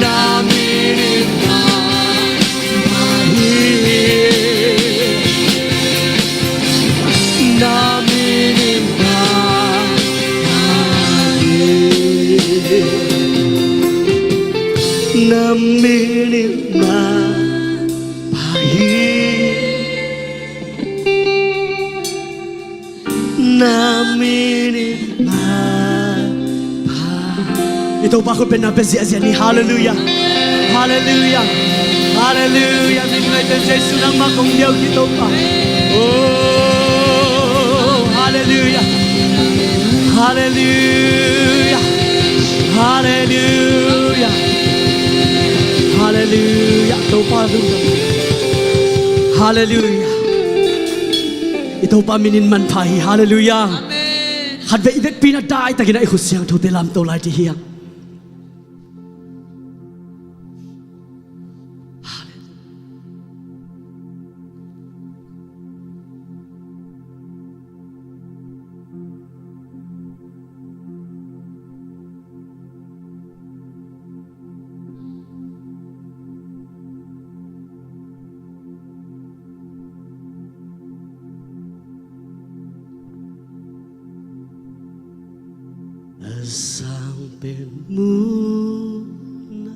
Na min in manpha hi, na min in manpha hi, na min in manpha hi. Na min in manpha. I Topa khut bengna pia ziahziah ni. Hallelujah. Hallelujah. Hallelujah. Min ngaihte Jesu nangmah kong deih hi Topa. Oh, hallelujah. Hallelujah. Hallelujah. Hallelujah. Topa lungdam. Hallelujah. I Topa min in manpha hi. Hallelujah. Amen. Khatvei i vekpi-in a daitakin a i khut siangthote lamto lai dih hi hang. A sang pen mu na,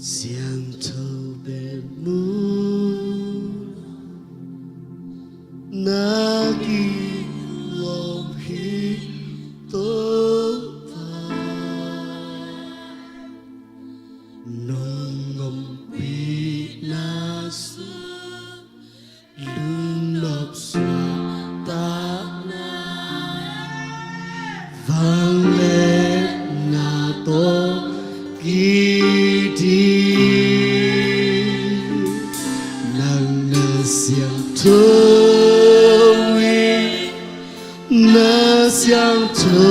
siangtho pen mu na, na kilawm hi Topa. Nong ompihna sung lungnop suaktakna, vangliatna tawh kiding, nang na siangtho hi. Na siangtho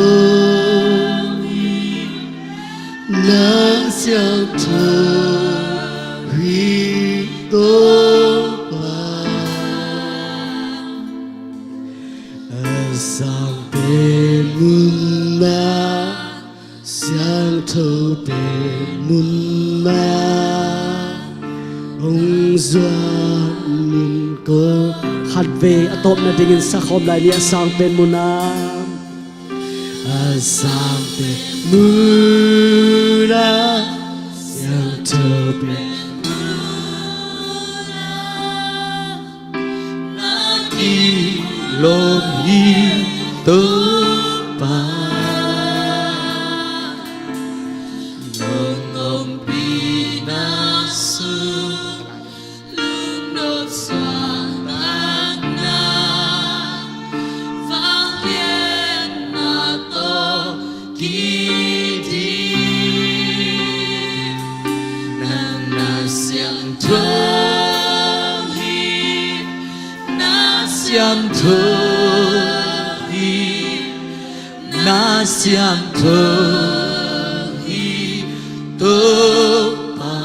hi, na Sang pen mun ah, siangtho pen mun ah, hong zuan in ko. Khatvei a tawpna dingin sa khawm lai ni. A sang pen mun ah, a sang pen mun ah, siangtho pen mun ah, na kilawm hi Topa. Nong ompihna sung lungnop suak takna, vangliatna tawh kidim. Nang na siangtho hi, na siangtho hi, na siangtho hi Topa.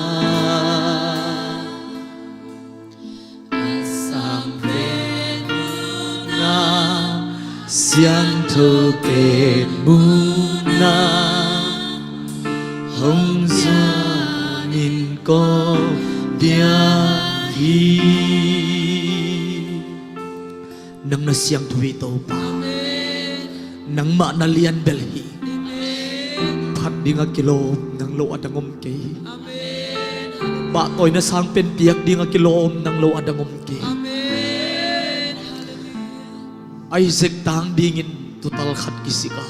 A sang pen mun ah, siangtho pen mun ah, hong zuan in ko bia hi. Nang na siangtho hi Topa. Nangmah na lian bel hi. Phat ding a kilawm nang lo a dang om kei hi. Pahtawina sang pen piak ding a kilawm nang lo a dang om kei hi. Isaac tang dingin tuutal khat kisik a,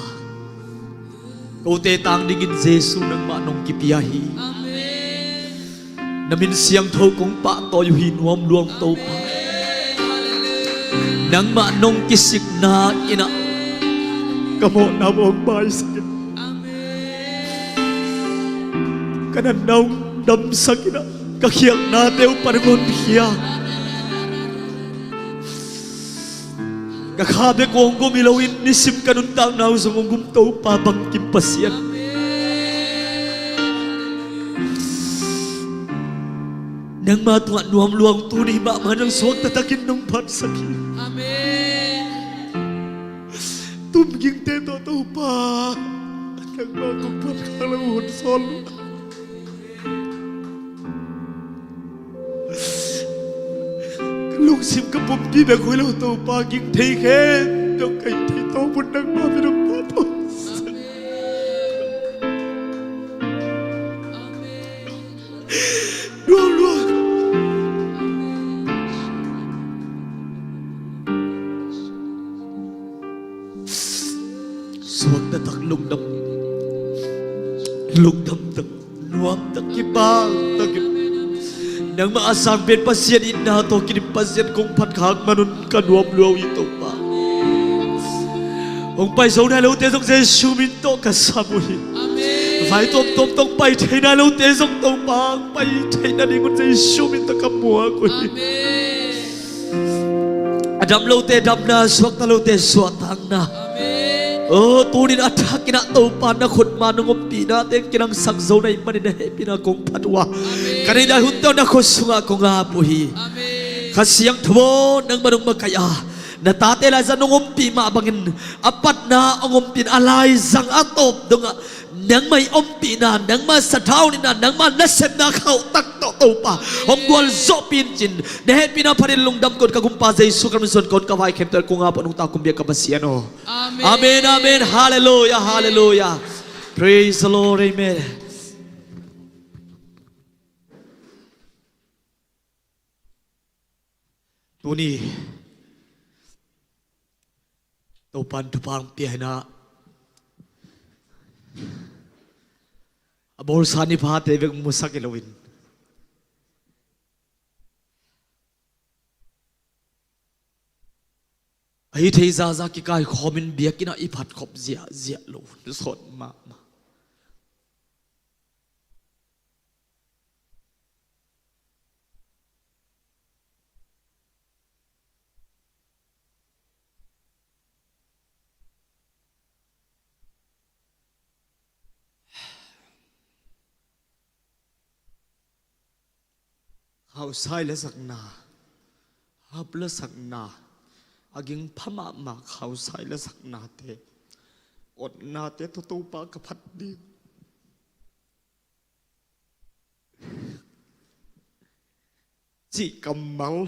kote tang dingin Jesu nangmah nong kipia hi. Na min siangtho kong pahtawi uh hi nuam luang Topa. Nangmah nong kisikna in ah ka mawhna hong maisak in, ka natna hong damsak in ah, ka khialhnate uh pan hong honkhia. Ka kha bek uh hong gum hi loin nisim ka nuntakna uh zong hong gum Topa bangkim Pasian. Nangma tungah nuam luang tuni mahmah nang suakta takin nong phatsak hi. Tumgingte tawh Topa, nangma kong phat khak lo hun sawl uh. Ka lungsim ka pumpi bek uh hi lo Topa, ging thei khempeuh ka hih theih tawpin nangma min hong phat un. Lua, lua. Suakta tak, lungdam, lungdam tak, nuam tak, kipal tak in, nangmah a sang pen Pasian itna tawh kidim Pasian kong phat khak man un ka nuam lua uh hi Topa. Hong pai zo nai lote zong Jesu min tawh ka sam uh hi. Vai tuamtuam tawh pai thei nai lote zong Topa hong pai theih nadingun Jesu min tawh ka muak uh hi. A dam lote damna, suakta lote suahtakna. O, tunin a thakin ah Topa na khutma nong ompihna teng kinangsak zo na hih manin na hehpihna kong phat uh a, ka neih nai hunte uh na khut sungah kong ap uh hi. Kha Siangtho aw, nangmah nong makaih a, na tate laizang nong ompih mah bangin a patna hong ompih in a laizang a tawp dongah nangmah i ompihna, nangmah sathau nihna, nangmah nasepna khauhtak tawh Topa hong gualzawhpih in cin, na hehpihna phatin lungdam kong ka gumpa Jesu Khrist min suang kong ka vai khempeuh kong ap uh a, nungta kong biak ka Pasian aw. Amen, amen. Halleluiah, halleluiah. Praise the Lord, amen. Tuni Topa'n thupha hong pia hi in ah, a bawlsa ni phate bek musak hi loin, a hi thei zaza kikaikhawm in biakinn ah i phatkhop ziahziah lo, sawt mahmah. Khauhsai la sakna, hap la sakna, A ging pha mahmah khausai la saknate, otnate tawh Topa ka phat ding cih kammal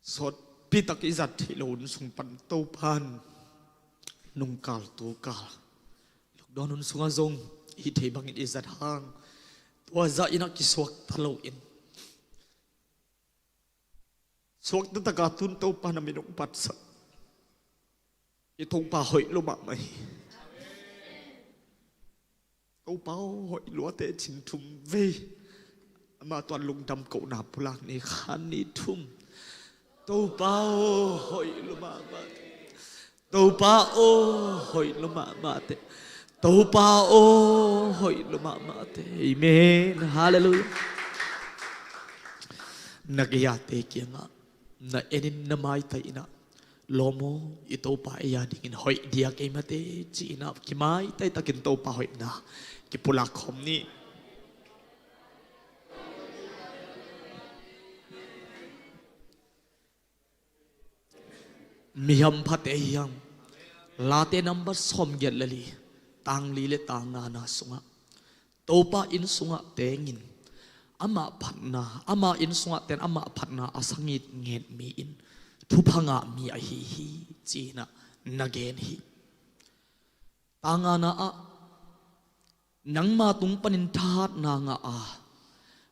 sawtpitak i zat theih lo hun sung pan Topan nungkal tukal lockdown hun sungah zong i hih theih bangin i zat hang tua zah in a kisuakta loin suakta taka tun Topa na min hong patsak. I Topa hoih lua mahmah hi. Topa aw, hoih luate cin thum vei. Amah tuan lungdam kohna pulak ni, khat ni thum. Topa aw, hoih lua mahmah. Topa aw, hoih lua mahmah teh. Topa aw, hoih lua mahmah teh. Amen. Halleluiah. Na gei-ate kiangah na enin na maitai inah, lawm aw, i Topa ei a dingin hoih dia kei mate, ci-inah kimaitai takin Topa hoihna kipulak khawm ni. Mi hamphat ei hiam? Late nambat sawmgiat le li, tang li le tang ngana sungah Topa inn sungah tengin amah phatna, amah inn sungah ten amah phatna a sangit nget mi in thupha ngah mi ahi hi, ci-inah na gen hi. Tang ngana ah, nangma tung panin thahatna ngah a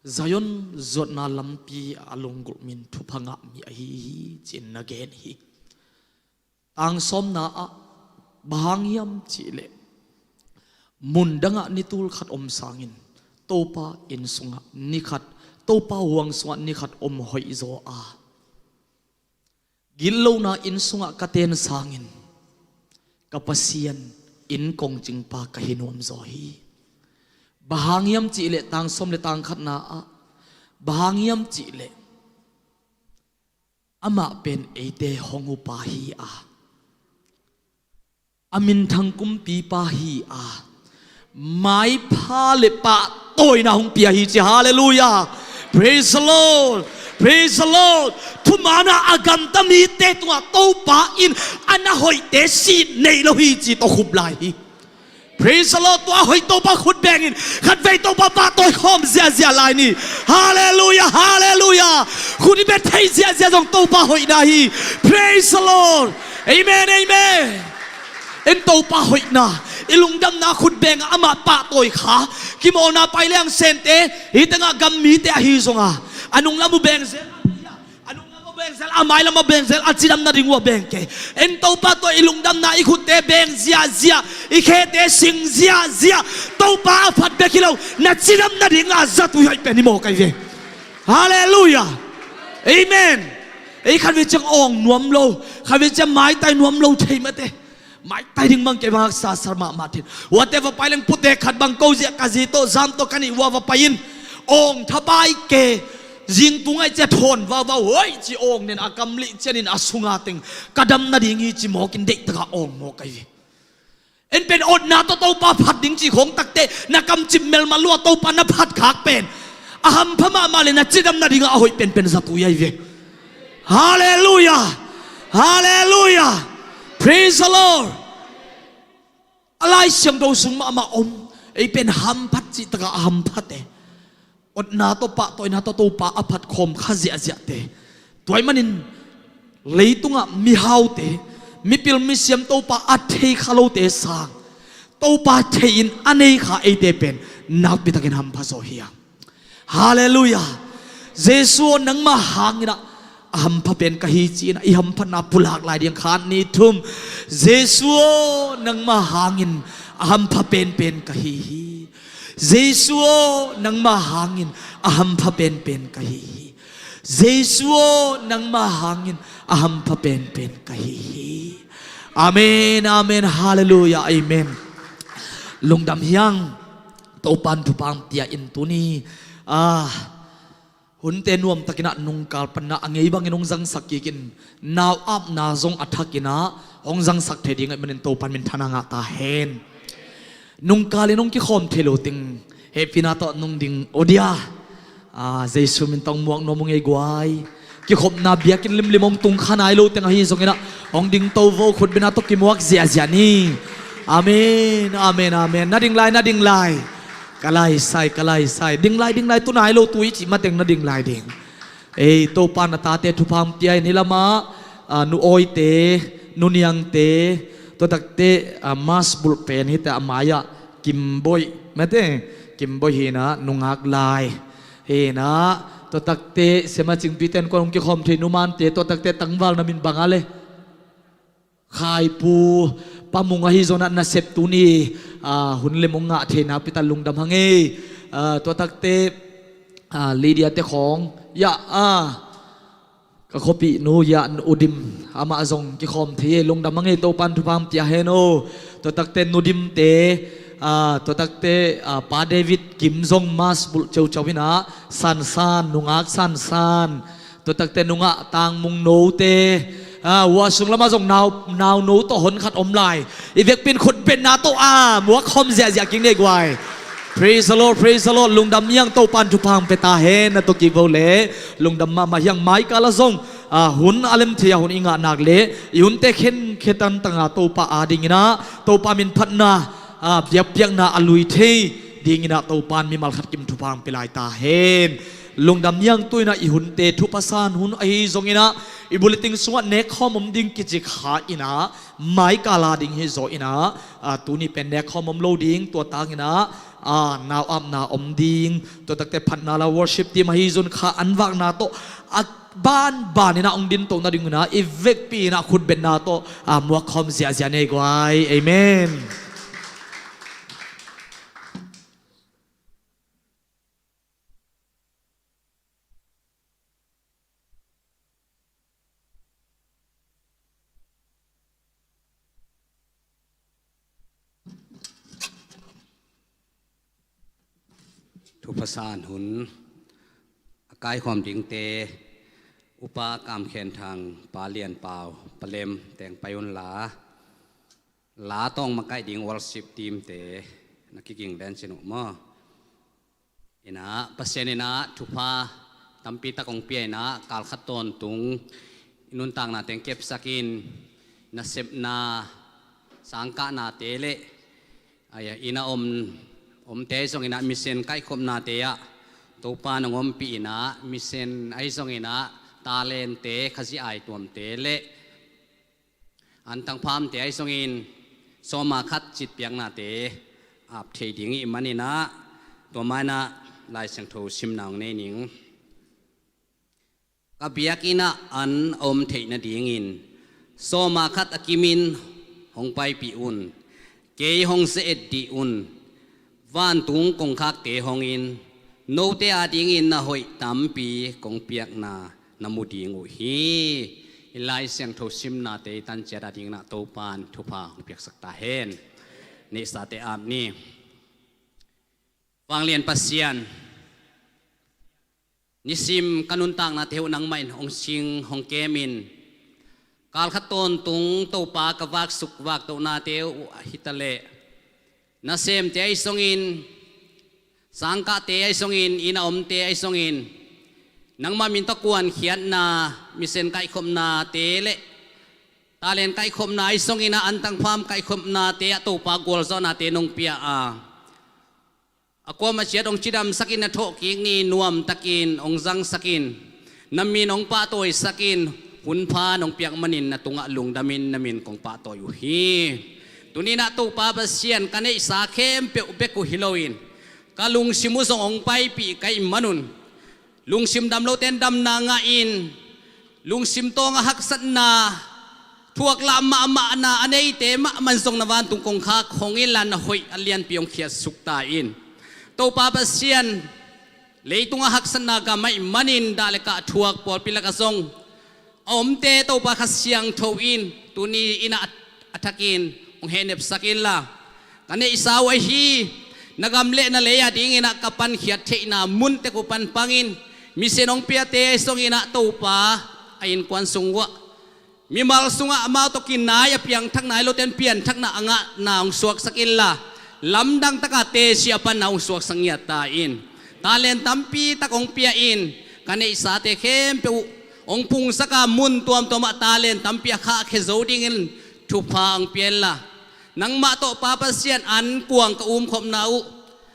Zion zuatna lampi a lunggulh mi in thupha ngah mi ahi hi, ci-in na gen hi. Tang sawmna ah, bang hang hiam cihleh mundangah ni tul khat om sangin Topa inn sungah ni khat, Topa huang sungah ni khat om hoih zaw a, gitlona inn sungah ka ten sangin ka Pasian inn kongcingpa ka hi nuam zaw hi. Bang hang hiam cihleh tang sawm le tang khatna ah, bang hang hiam cihleh amah pen eite hong upa hi a, a minthang kumpipa hi a, maipha le pahtawina hong pia hi ci. Halleluiah. Praise the Lord. Praise the Lord. Thumaana a gamta mite tungah Topa in a na hoihte sih nei lo hi ci tawh khup lai hi. Praise the Lord. Tua hoih Topa khut bengin khatvei Topa pahtawi khawm ziahziah lai ni. Halleluiah, halleluiah. Khut i bet thei ziahziah zong Topa hoihna hi. Praise the Lord. Amen, amen. En Topa hoihna, i lungdamna khut bengah amah pahtawi kha, kimawlna pai leng sente, hih tengah gam mite ahi zonga, a nunglam uh beng zel a, a nunglam uh beng zel, a mailam uh beng zel, a cidam nading uh a beng kei. En Topa tawh i lungdamna i khutte beng ziahziah, i khete sing ziahziah, Topa a phat bek hi lo, na cidam nadingah a zat uh hoih pen hi mawk ahi ve. Halleluiah. Amen. Ei khatvei ciang awng nuam lo, khatvei ciang maitai nuam lo thei mate. Maitai ding bang kei bang haksa sa mahmah thin. Whatever pai leng putek khat bang ko ziah ka zi tawh zam tawh ka nih ua va pai in. Awng thapai ke. Zingtung ai cia thawn vauvau hoi ci awng nen a kam lih cianin a sunga teng ka dam nading hi ci mawkin deihtaka awng mawk ahi ve. En pen otna tawh Topa phat ding ci khawng takte na kamcip melmal lua Topa na phat khak pen a hampha mahmah le na cidam nadingah a hoih penpen zatui ahi ve. Halleluiah. Halleluiah. Praise the Lord. A Lai Siangtho sung mahmah om. Ei pen hamphat cih takah a hamphat e. Otna tawh pahtawina tawh Topa a phat khawm kha ziahziahte. Tua ahih manin leitungah mihaute, mipil misiam Topa a thei kha lote sang Topa thei-in a nei kha eite pen nakpitakin hampha zaw hi a. Halleluiah. Jesu aw, nangmah hangin ah a hampha pen ka hi ci-in ah i hamphatna pulak lai ding, khat ni thum. Jesu aw, nangmah hangin a hampha penpen ka hi hi. Jesu aw, nangmah hangin a hampha penpen ka hi hi. Jesu aw, nangmah hangin a hampha penpen ka hi hi. Amen, amen, halleluiah, amen. Lungdam hi hang. Topan thupha hong pia in tuni, ah, hunte nuamtakin ah nungkal panin ah a ngei bangin hong zangsak kikin, nau apna zong a thakin ah hong zangsak thei ding ahih manin Topan minthanna ngah ta hen. Nungkalin hong kikhawm thei lo teng hehpihna tawh nung ding, aw dia. Ah, Jesu min tawh muak nuam ung ei guai. Kikhopna biakinn limlim hong tung kha nai lo teng ahi zongin ah, hong ding to vo, khutbetna tawh kimuak ziahziah ni. Amen, amen, amen. Na ding lai, na ding lai. Ka lai sai, ka lai sai. Ding lai, ding lai, tu nai lo, tu i cih mateng na ding lai ding. Ei, Topa na tate thupha hong pia in, hih lamah, ah, Nu Awite, Nu Niangte, tua takte, ah, Mas bulh pen hite, a mai-ah Kimboih, mate, Kimboih hi in ah, nungak lai hi in ah, tua takte Siama Cingpi ten kua hong kikhawm thei, Nu Mante, tua takte tangval na min bang a le? Khaipu, Pa Mung ahi zongin ah, nasep tuni, ah, hun lem hong ngah thei nakpi tak lungdam hang ei. Ah, tua takte, ah, Lydia te khawng, ya, ah, ka khuapihnu, ya, U Dim, amah zong kikhawm thei ei, lungdam hang ei, Topan thupha hong pia hen aw. Tua takte Nu Dim te, ah, tua takte, ah, Pa David Kim zong Mas bulh ceuceu in ah, sansan, nungak sansan. Tua takte nungak Tang Mung note, ah, hua sung lamah zong nau, nau no tawh hon khat om lai. I vekpi in khutbetna tawh, ah, muak khawm ziahziah kik ni ei guai. Praise the Lord, praise the Lord. Lungdam hi hang, Topan thupha hong pia ta hen, na tawh kik vo le. Lungdam mahmah hi hang. Mai kal ah zong, ah, hun a lem thei a, hun i ngah nak le, i hunte khenkhat tangtang ah Topa adingin ah, Topa min phatna, ah, biakpiakna a lui thei dingin ah Topan mimal khat kim thupha hong pia lai ta hen. Lungdam hi hang. Tu in ah i hunte thupha san hun ahi zongin ah, i bulletin sungah nekkhawm om ding kici kha in ah, mai kal a ding hi zaw in ah, ah, tuni pen nekkhawm om lo ding, tua tangin ah, ah, nau apna om ding, tua takte phatna la worship team ahi zong kha an vakna tawh a banban in ah hong din to nadingin ah, i vekpi in ah khutbetna tawh, ah, muak khawm ziahziah ni ei guai. Amen. Thupha san hun a kaikhawm dingte, Upa Kam Khen Thang, Pa Lian Pau, Pa Lem teng pai un la. La tawng makaih ding worship team te na kiging den cin uh maw. In ah, Pasian in ah thupha tampi tak hong pia in ah, kal khat tawntung i nuntakna teng kepsak in, nasepna, sangkahnate le, ai, inn a om, omte ahi zongin ah, mission kaikhopnate ah Topa nong ompih in ah, mission ahi zongin ah, talente, Khazih aituamte le, antang phamte ahi zongin, sawma khat citpiaknate ap thei ding ih manin ah, tua ma-in ah Lai Siangtho simna hong nei ning. Ka biakinn ah an a om theih nadingin, sawma khat a kimin hong paipih un, kei hong ze-et dih un. Vantung kongkhakte hongin, note adingin na hoih tampi kong piakna na mu ding uh hi. I Lai Siangtho simnate i tanciat adingin ah Topan thupha hong piaksak ta hen. Neihsate ap ni. Vanglian Pasian, nisim ka nuntaknate uh nangmah in hong sing hong kem in, kal khat tawntung Topa ka vaksuk vaktohnate uh ahi ta leh, nasemte ahi zongin, sangkahte ahi zongin, inn a omte ahi zongin, nangmah min tawh kuankhiatna, mission kaikhopnate le talent kaikhopna ahi zongin ah, antang pham kaikhopnate ah Topa gualzawhnate nong pia a, a kuamah ciat hong cidamsak in, na thawhkik ni, nuamtakin hong zangsak in, na min hong pahtawisak in, hunpha nong piak manin na tungah lungdamin na min kong pahtawi uh hi. Tuni-in ah Topa Pasian, ka neihsa khempeuh bek uh hi loin, ka lungsim uh zong hong paipih ka hih manun, lungsim dam lote in damna ngah in, lungsim tawng a haksatna, thuaklah mahmahna a neite mahmah in zong na vantung kongkhak hong inla, na hoih a lianpi hong khiatsuk ta in. Topa Pasian, leitung a haksatna gam ahih manin dah le kah thuak pawlpi lakah zong a omte Topa Kha Siangtho in tuni-in ah a thakin hong hehnepsak inla, ka neihsa uh ahi na gam le na lei adingin ah ka pankhiat theihna mun tek uh panpangin, mission hong piate ahi zongin ah Topa a innkuan sung uh ah mimal sungah amau tawh kinai a piangthak nai lote in pianthakna a ngahna hong suaksak inla, lamdang takah teci a panna hong suaksak ngiat ta in. Talent tampi tak hong pia in, ka neihsate khempeuh uh hong pungsak a, mun tuamtuam ah talent tampi a khahkhia zo dingin thupha hong pia inla, nangmah tawh Pa Pasian, an kuang ka umkhopna uh,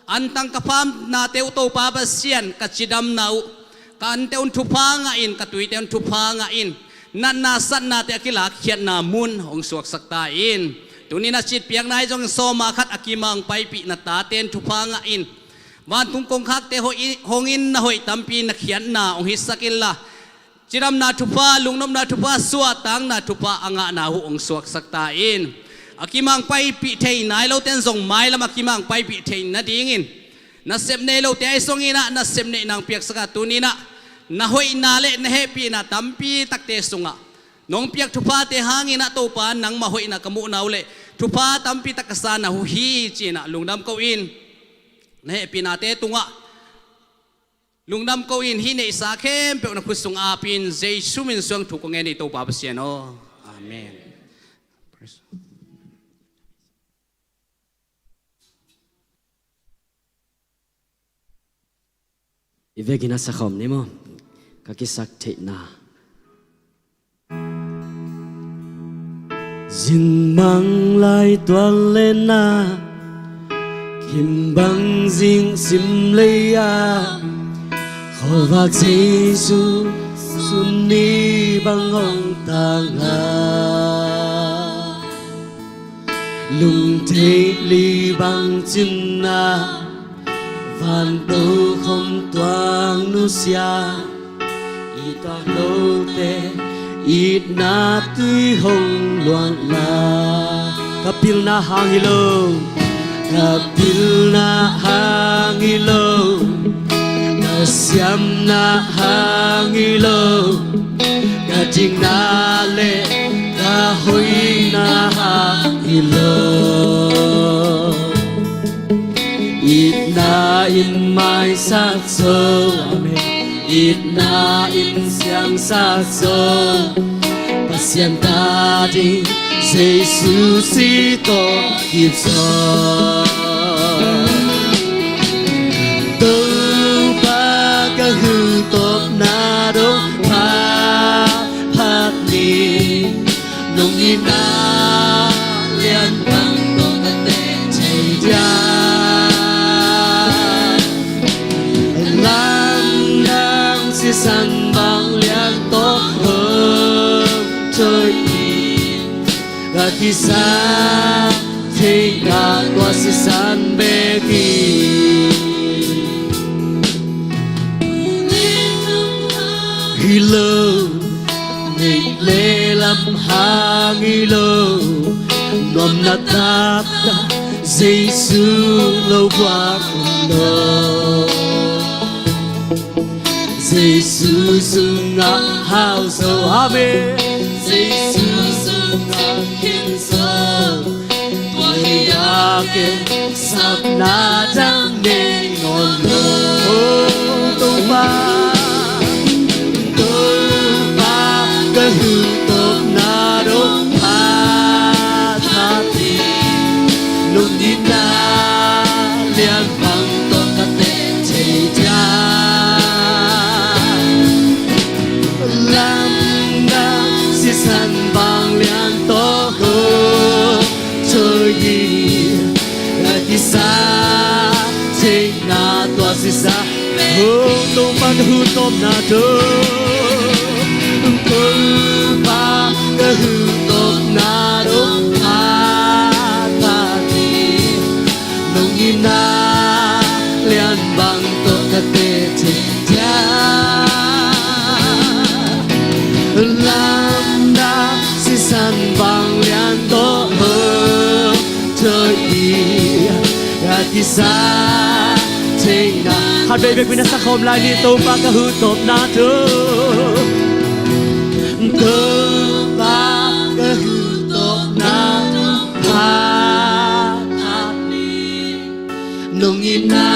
an tang ka phamnate uh Topa Pasian, ka cidamna uh, ka ante un thupha ngah in, ka tuite un thupha ngah in, natna satnate a kilakkhiatna mun hong suaksak ta in. Tuni-in a citpiakna ahi zongin sawma khat a kimang paipih na tate in thupha ngah in, vantung kongkhakte hong in, na hoih tampi na khiatna hong hisak inla, cidamna thupha, lungnopna thupha, suahtakna thupha a ngahna uh hong suaksak ta in. A kimang paipih thei nai lote in zong mailam a kimang paipih thei nadingin, nasep nei lote ahi zongin ah nasep neihna hong piaksak a, tuni-in ah na hoihna le na hehpihna tampi takte sungah nong piak thuphate hangin ah Topa, nangmah hoihna ka muhna uh le thupha tampi tak ka sana uh hi, ci-in ah lungdam ko in. Na hehpihnate tungah lungdam ko in, hih neihsa khempeuh na khut sung apin, Jesu min suang thu kong ngen hi, Topa Pasian aw. Amen. I vekin a sakhawm ni maw? Ka kisak theihna. Zingmang lai tuan lena, kimbang zing sim lei-a, khuavak Jesu sun ni bang hong tanga, lungtheih li bang cinna, vanto khom tuang nusia, i tuak lote itna tui hong luangna. Ka pilna hang hi lo, ka pilna hang hi lo, ka siamna hang hi lo, ka dikna le ka hoihna hang hi lo. Itna in maisak zo, amen. Itna in siangsak zo, Pasian ta ding Jesu si tawh kip zo. Topa ka huhtopna dong pha phat ni, nong itna lian bang tawh ka teh thei dia. Lamdang sisan bang lian tawh hong thawi in, ka kisap theihna tua sisan bek hi. Hi lo, neih le lam hang hi lo, nuamna taktak Jesu lo buak um lo. Jesu sungah hau zo, amen. Jesu sungah khin zo, tua hi a ken sapna dang nei nawn lo. O Topa, Topa, ka huhtopna dong pha phat ni, nong itna lian bang tawh ka teh thei dia. Lamdang sisan bang lian tawh hong thawi in, ka kisap theihna tua sisan. O Topa ka huhtopna dong, Topa ka huhtopna dong pha phat ni, nong itna lian bang tawh ka teh thei dia. Lamdang sisan bang lian tawh hong thawi in, ka kisap theihna. Khat veivei in a sakhawm lai ni, Topa ka huhtopna dong, Topa ka huhtopna dong pha phat ni, nong itna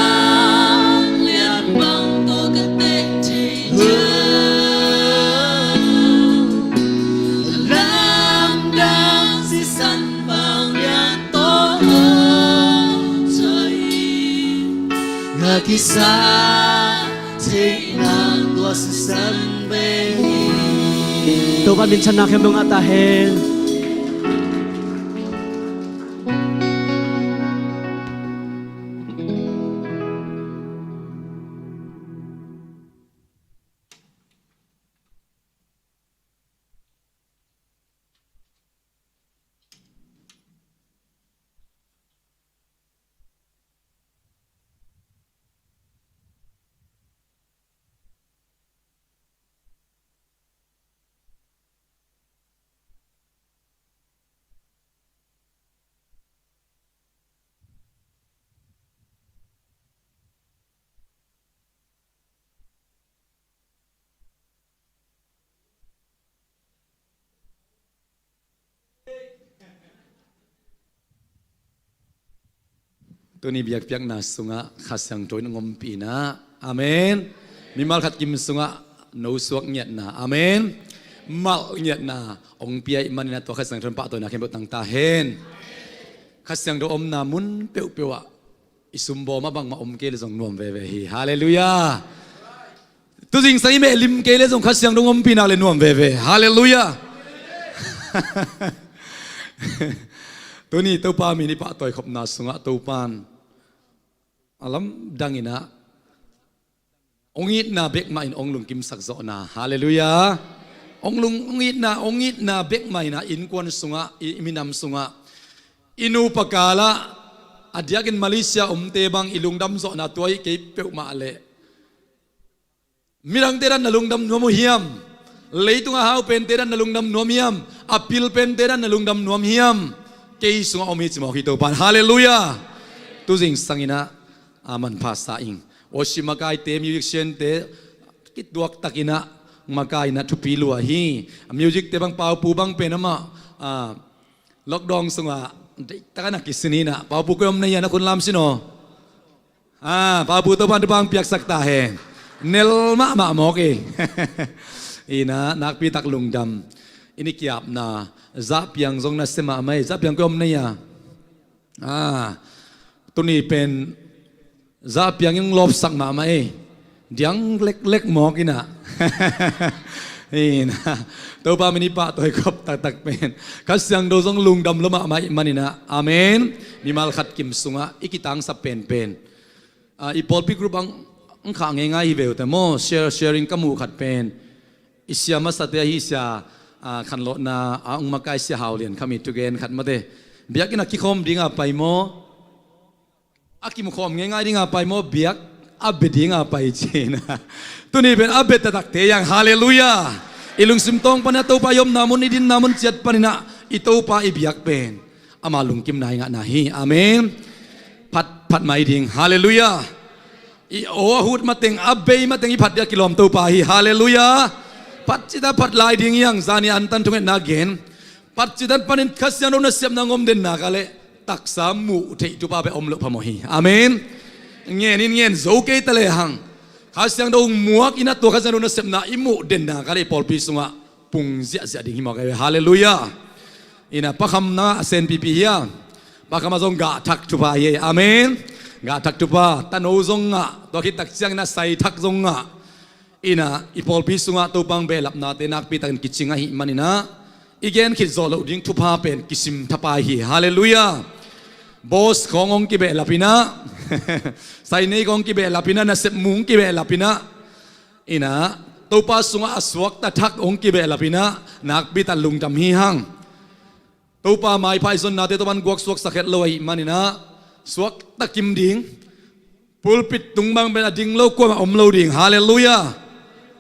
lian bang tawh ka teh thei dia. Lamdang sisan bang lian tawh hong thawi in, ka kisap Topa min thangna khempeuh ngah ta hen. Tuni biakpiakna sungah Kha Siangtho in hong ompih in ah. Amen. Mimal khat kim sungah no suak ngiatna. Amen. Mal ngiatna hong pia ahih manin ah tua Kha Siangtho in pahtawina khempeuh tang ta hen. Kha Siangtho omna mun peuhpeuh ah i sumbaw mah bangmah om kei le zong nuam veve hi. Halleluiah. Tuzing sang i meh lim kei le zong Kha Siangtho hong ompih nak le nuam veve. Halleluiah. Tuni Topa min i pahtawi khopna sungah Topa in a lamdang in ah hong itna bek mah in hong lungkimsak zawhna. Halleluiah. Hong lung, hong itna, hong itna bek mah in ah innkuan sungah, i, i minam sungah, i nupa kal ah, a diakin Malaysia omte bang i lungdam zawhna tua hi kei peuhmah leh. Midangte dan na lungdam nuam uh hiam? Leitung a hau pente dan na lungdam nuam hiam? A pil pente dan na lungdam nuam hiam? Kei sungah om hi ci mawk hi Topa in. Halleluiah. Tuzing sang in ah, a manpha sa ing. Worship makaite, musiciante, kituak tak in ah makai in ah thupi lua hi. A music te bang Paupu bang pen amah, a, lockdown sungah deihtak a na kisin hi in ah. Paupu koi om na hia, na khun lam sin aw. A, Paupu Topa in thupha hong piaksak ta hen. Nel mahmah mawk e. In ah nakpi tak lungdam. I ni kiapna Zahpiang zong na sia mahmah e. Zahpiang koi om na hia? A, tuni pen Zahpiang in hong lawpsak mahmah e. Diang leklek mawk in ah. In ah, Topa min i pahtawi khop taktak pen Kha Siangtho zong lungdam lua mahmah ahih manin ah. Amen. Mimal khat kim sungah i kitangsap penpen, a, i pawlpi group ah hong khah ngeingai hi ve uh teh maw. Share, sharing ka muh khat pen i sia masate ahi Sia, a, Khanlawhna a hong makai Sia Hau Lian Kham i thugen khat mate. Biakinn ah kikhawm ding a pai maw? A kimukhawm ngeingai ding a pai maw, biak a bia ding a pai ci in ah. Tuni pen a bia taktakte hi hang. Halleluiah. I lungsim tawng panin ah Topa i omna mun, i dinna mun ciat panin ah i Topa i biak pen ama lungkimna i ngahna hi. Amen. Phat, phat mai ding. Halleluiah. I aw a hut mateng, a bei mateng i phat ding a kilawm Topa hi. Halleluiah. Phat cita phat lai ding hi hang. Zani antan thungetna gen. Phat citan panin Kha Siangtho nasepna hong om den nak leh taksa muh theih thupha bek om loh phamawh hi. Amen. Ngen in ngen zo kei ta lehang, Kha Siangtho hong muak in ah tua Kha Siangtho nasepna i muh den nak leh i pawlpi sungah pung ziahziah ding hi mawk e. Halleluiah. In ah Pa Kham na a senpipi hi a, Pa Kham ah zong gah thak thupha hi e. Amen. Gah thak thupha, tano zong ngah, tua khit tak ciangin ah sai thak zong ngah. In ah i pawlpi sungah Topa hong behlapnate nakpi takin kicing ahih manin ah i gen khit zawh loh ding thupha pen kisim thapai hi. Halleluiah. Boss khawng hong kibehlap in ah, sainei khawng hong kibehlap in ah, nasep mu hong kibehlap in ah, in ah Topa sungah a suakta thak hong kibehlap in ah nakpi tak lungdam hi hang. Topa maipha i zonnate Topa in guak suaksak het lo ahih manin ah suakta kim ding. Pulpit tung bang pen a ding lo kuamah om lo ding. Halleluiah.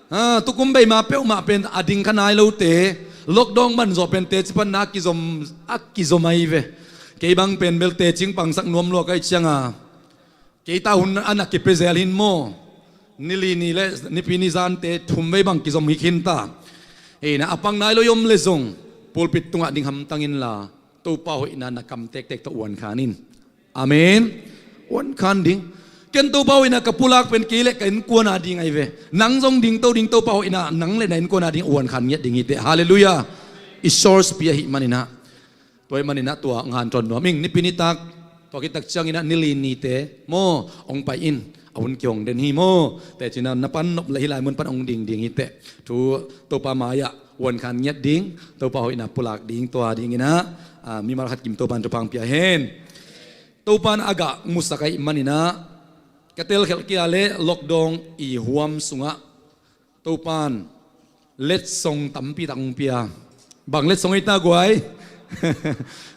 Ha, tukum bei ma peuhmah pen a ding kha nai lote, lockdown man zawh pen teci panna a kizom, a kizom ahi ve. Kei bang pen bel teci hong pangsak nuam lua ka hih ciangin kei ta hun a na kipia zel hi maw. Ni li ni le Nipi ni zante thum vei bang kizom hi khin ta. Hi in ah a pang nai lo i om leh zong pulpit tungah ding hamtang inla Topa hoihna na kam tektek tawh uankhan in. Amen. Uankhan ding. Ken Topa hoihna ka pulak pen kei le ka innkuan a ding ahi ve. Nang zong dingto ding, Topa hoihna nang le na innkuan a ding uankhan ngiat ding hi teh. Halleluiah. I source pi ahih manin ah. Tua ahih manin ah tua hong hanthawn nuam ing. Nipi nitak, tua khit tak ciangin ah ni li nite maw, hong pai in. a hun kihong den hi maw? Teci-in ah na pan nop leh hih lai mun pan hong dingding hi teh. Thu Topa mai-ah huan khan ngiat ding, Topa hoihna pulak ding, tua dingin ah, ah, mimal khat kim Topa'n thupha hong pia hen. Topa'n a gah musak ahih manin ah, ka telkhialh kei leh lockdown i huam sungah Topa'n letsong tampi tak hong pia. Bang letsong hi ta guai?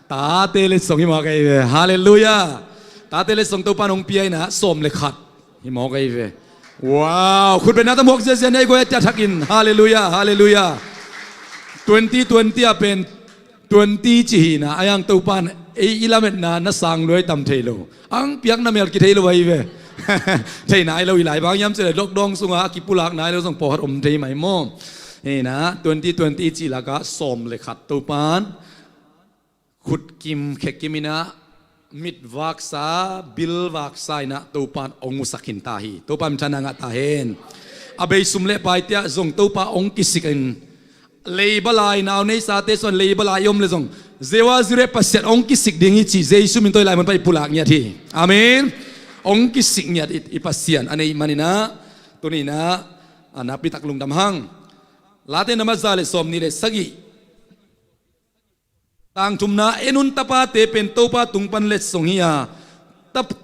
Tate letsong hi mawk ahi ve. Halleluiah. Tate letsong Topa'n hong pia in ah, sawm le khat hi mawk ahi ve. Wow, khut beng na ta mawk ziazia ni ei guai, a tia thakin. Halleluiah, halleluiah. Twenty twenty ah pen twenty ci hi in ah, a yang Topa'n ei i lametna na sang lua hi tam thei lo. Ang piakna mel kithei lo ahi ve. Thei nai lo hi lai, bang hiam cih leh lockdown sungah a kipulak nai lo zong pawlkhat om thei mai maw? Hi in ah, twenty twenty cih lakah sawm le khat Topa'n khut kim khe kim in ah, mit vaksa, bil vaksa in ah Topa'n hong musak khin ta hi. Topa minthanna ngah ta hen. A bei sum le paite ah zong Topa hong kisik in, leiba lai nau neisate suan leiba lai i om leh zong, Jehovah Jireh Pasian hong kisik ding hi cih Jesu min tawh hih lai mun pan i pulak ngiat hi. Amen. Hong kisik ngiat i, i Pasian a neih manin ah, tuni in ah, a nakpi tak lungdam hang. Late number za le sawmnih le sagih. Tangthumna, en un, tapate pen Topa tung pan letsong hi a, tap,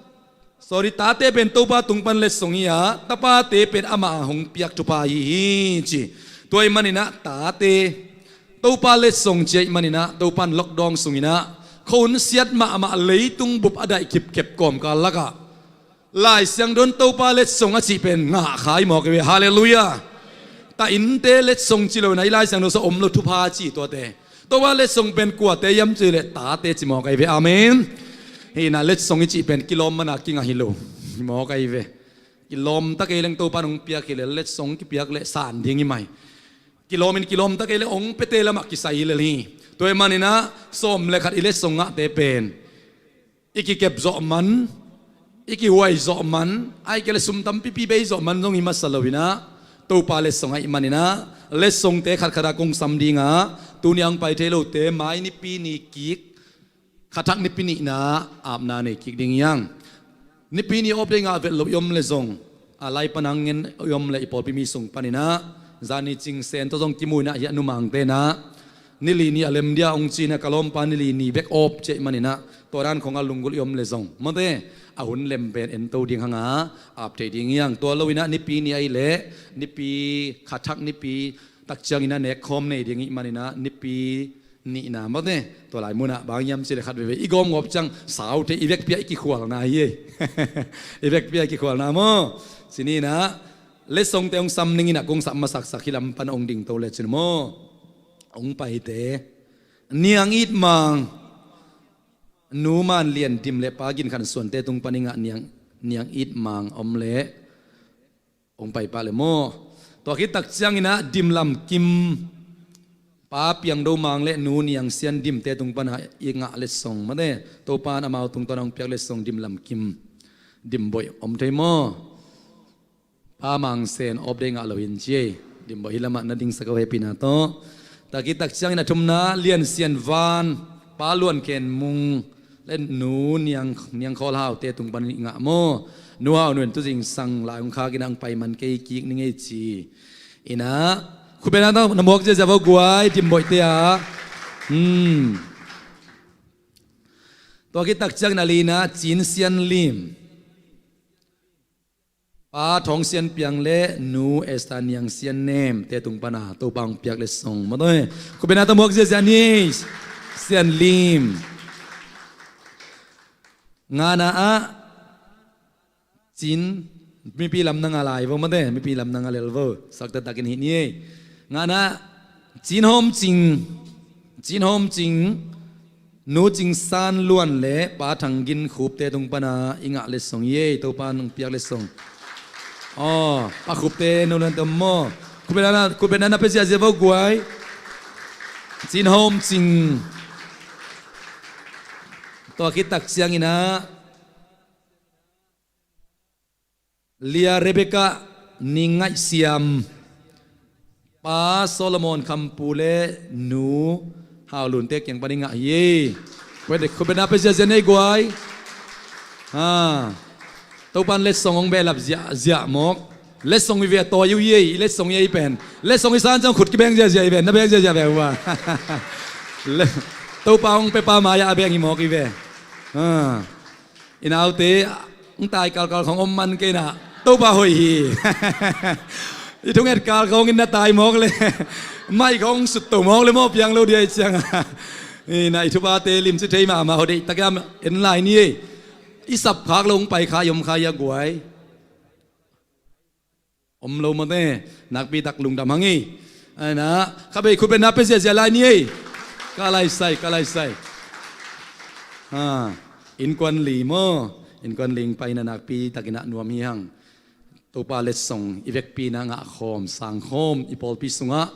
sorry, tate pen Topa tung pan letsong hi a, tapate pen amah hong piak thupha ahi hi ci. Tua ahih manin ah tate, Topa letsong ci ahih manin ah, Topa'n lockdown sungin ah khuahun siat mahmah, leitung bup a daih kipkep kawmkal lakah Lai Siangtho in Topa letsong a cih pen ngah kha hi mawk ahi ve. Halleluiah. Ta innte letsong ci lo in ah, hih Lai Siangtho sungah om lo, thupha ci tuate. Topa letsong pen kuate hiam cih leh tate ci mawk ahi ve. Amen. Hi in ah, letsong i cih pen kilawm man a kingah hi lo hi mawk ahi ve. Kilawm ta kei leng Topa'n hong piak hi leh, letsong kipiak leh san ding hi mai. Kilawm in kilawm ta kei leh hong piate lamah kisai hi lel hi. Tua ahih manin ah sawm le khat i letsong ngahte pen i kikep zawh man, i kihuai zawh man, ahih kei leh sum tampipi bei zawh man zong hi masa lo in ah, Topa letsong ahih manin ah, letsongte khatkhat ah kong sam ding a, tuni a hong pai thei lote mai Nipi ni kik, khathak Nipi nihna apna nei kik ding hi hang. Nipi ni off day ngah vet lo i om leh zong, a lai pan hong ngen i om leh, i pawlpi mi sung panin ah, zani cing Sen tawh zong kimu in ah, hiah Nu Mangte in ah, ni li ni a lem dia hong ci in ah, ka lawmpa ni li ni bek off ci ahih manin ah, tua dan khong a lunggulh i om leh zong, mawte, a hun lem pen ento ding hang a, ap thei ding hi hang. Tua lo in ah Nipi ni ahih leh, Nipi, khathak Nipi tak ciangin ah nekkhawm nei ding ahih manin ah, Nipi nihna, mawte, tua lai mun ah bang hiam cih leh khat veivei i gawmgawp ciang sau thei, i vekpi ah i kikhualna hi ei. I vekpi ah i kikhualna maw? Ci ni in ah, letsongte hong sam ning in ah, kong sam masaksak hih lam pan hong dingto lecin maw? Hong paite, Niang It Mang, Nu Man Lian Dim leh Pa Gin Khan Suante tung pan i ngah Niang, Niang It Mang om leh, hong pai pah leh maw? Tua khit tak ciangin ah Dim Lam Kim, Pa Piang Do Mang leh Nu Niang Sian Dimte tung pan ah i ngah letsong, mawte, Topa'n amau tungtawn ah hong piak letsong, Dim Lam Kim, Dim Boih om thei maw? Pa Mang Sen off day ngah lo hi in ci ei. Dim Boih hih lamah na dingsak uh hehpihna tawh. Tua khit tak ciangin a thumna, Lian Sian Van, Pa Luan Khen Mung leh Nu Niang, Niang Khawl Haute tung pan i ngah maw? Nu Hau Nuan, tu zingsang lai hong khak in ah, hong pai man kei kik ning ei ci in ah, khut beng na ta, na mawk ziazia vo guai, Dim Boihte ah. Hmm. Tua khit tak ciangin a lina, Cin Sian Lim, Pa Thawng Sian Piang leh Nu Esther Niang Sian Nemte tung pan ah Topa hong piak letsong, mawte, khut beng na ta, mawk ziazia ni, Sian Lim. Ngana ah Cin, mipi lam na ngah lai vo, mawte, mipi lam na ngah lel vo, sak taktakin hih ni ei. Ngana, Cin Hawm Cing, Cin Hawm Cing, Nu Cing San Luan leh Pa Thang Gin Khupte tung pan ah i ngah letsong hi ei, Topa'n hong piak letsong. Aw, Pa Khupte, Nu Luan te om maw? Khut beng na, khut beng na pia ziazia vo guai. Cin Hawm Cing. Tua khit tak ciangin ah, Lia Rebecca Ning Ngaih Siam, Pa Solomon Kham Pu leh Nu Hau Lunte kiang pan i ngah hi. Khut beng na pia ziazia ni ei guai. Ha. Topa'n letsong hong behlap ziahziah mawk. Letsong i ve a tawi uh hi ei, i letsong i ei pen. Letsong i san ciang khut kibeng ziahziah i ve, na beng ziahziah ve uh a. Le-, Topa hong pepa mai-ah a beng hi mawk i ve. Ah. I naute hong tai kalkal khawng om man kei na, Topa hoih hi. I thunget kal khawng in na tai mawk le, mai khawng sutto mawk le maw piang lo dia i ciang a. I na i thupate limci thei mahmah, hawh deihtak in en lai ni ei. I sap khak lo hong pai kha i om kha i a guai. Om lo mawte, nakpi tak lungdam hang ei. Ai na, kha bei khut beng na pia ziahziah lai ni ei. Ka laisai, ka laisai. Ha, innkuan li maw. Innkuan li hong pai na nakpi takin a nuam hi hang. Topa letsong i vekpi na ngah khawm, sang khawm, i pawlpi sungah.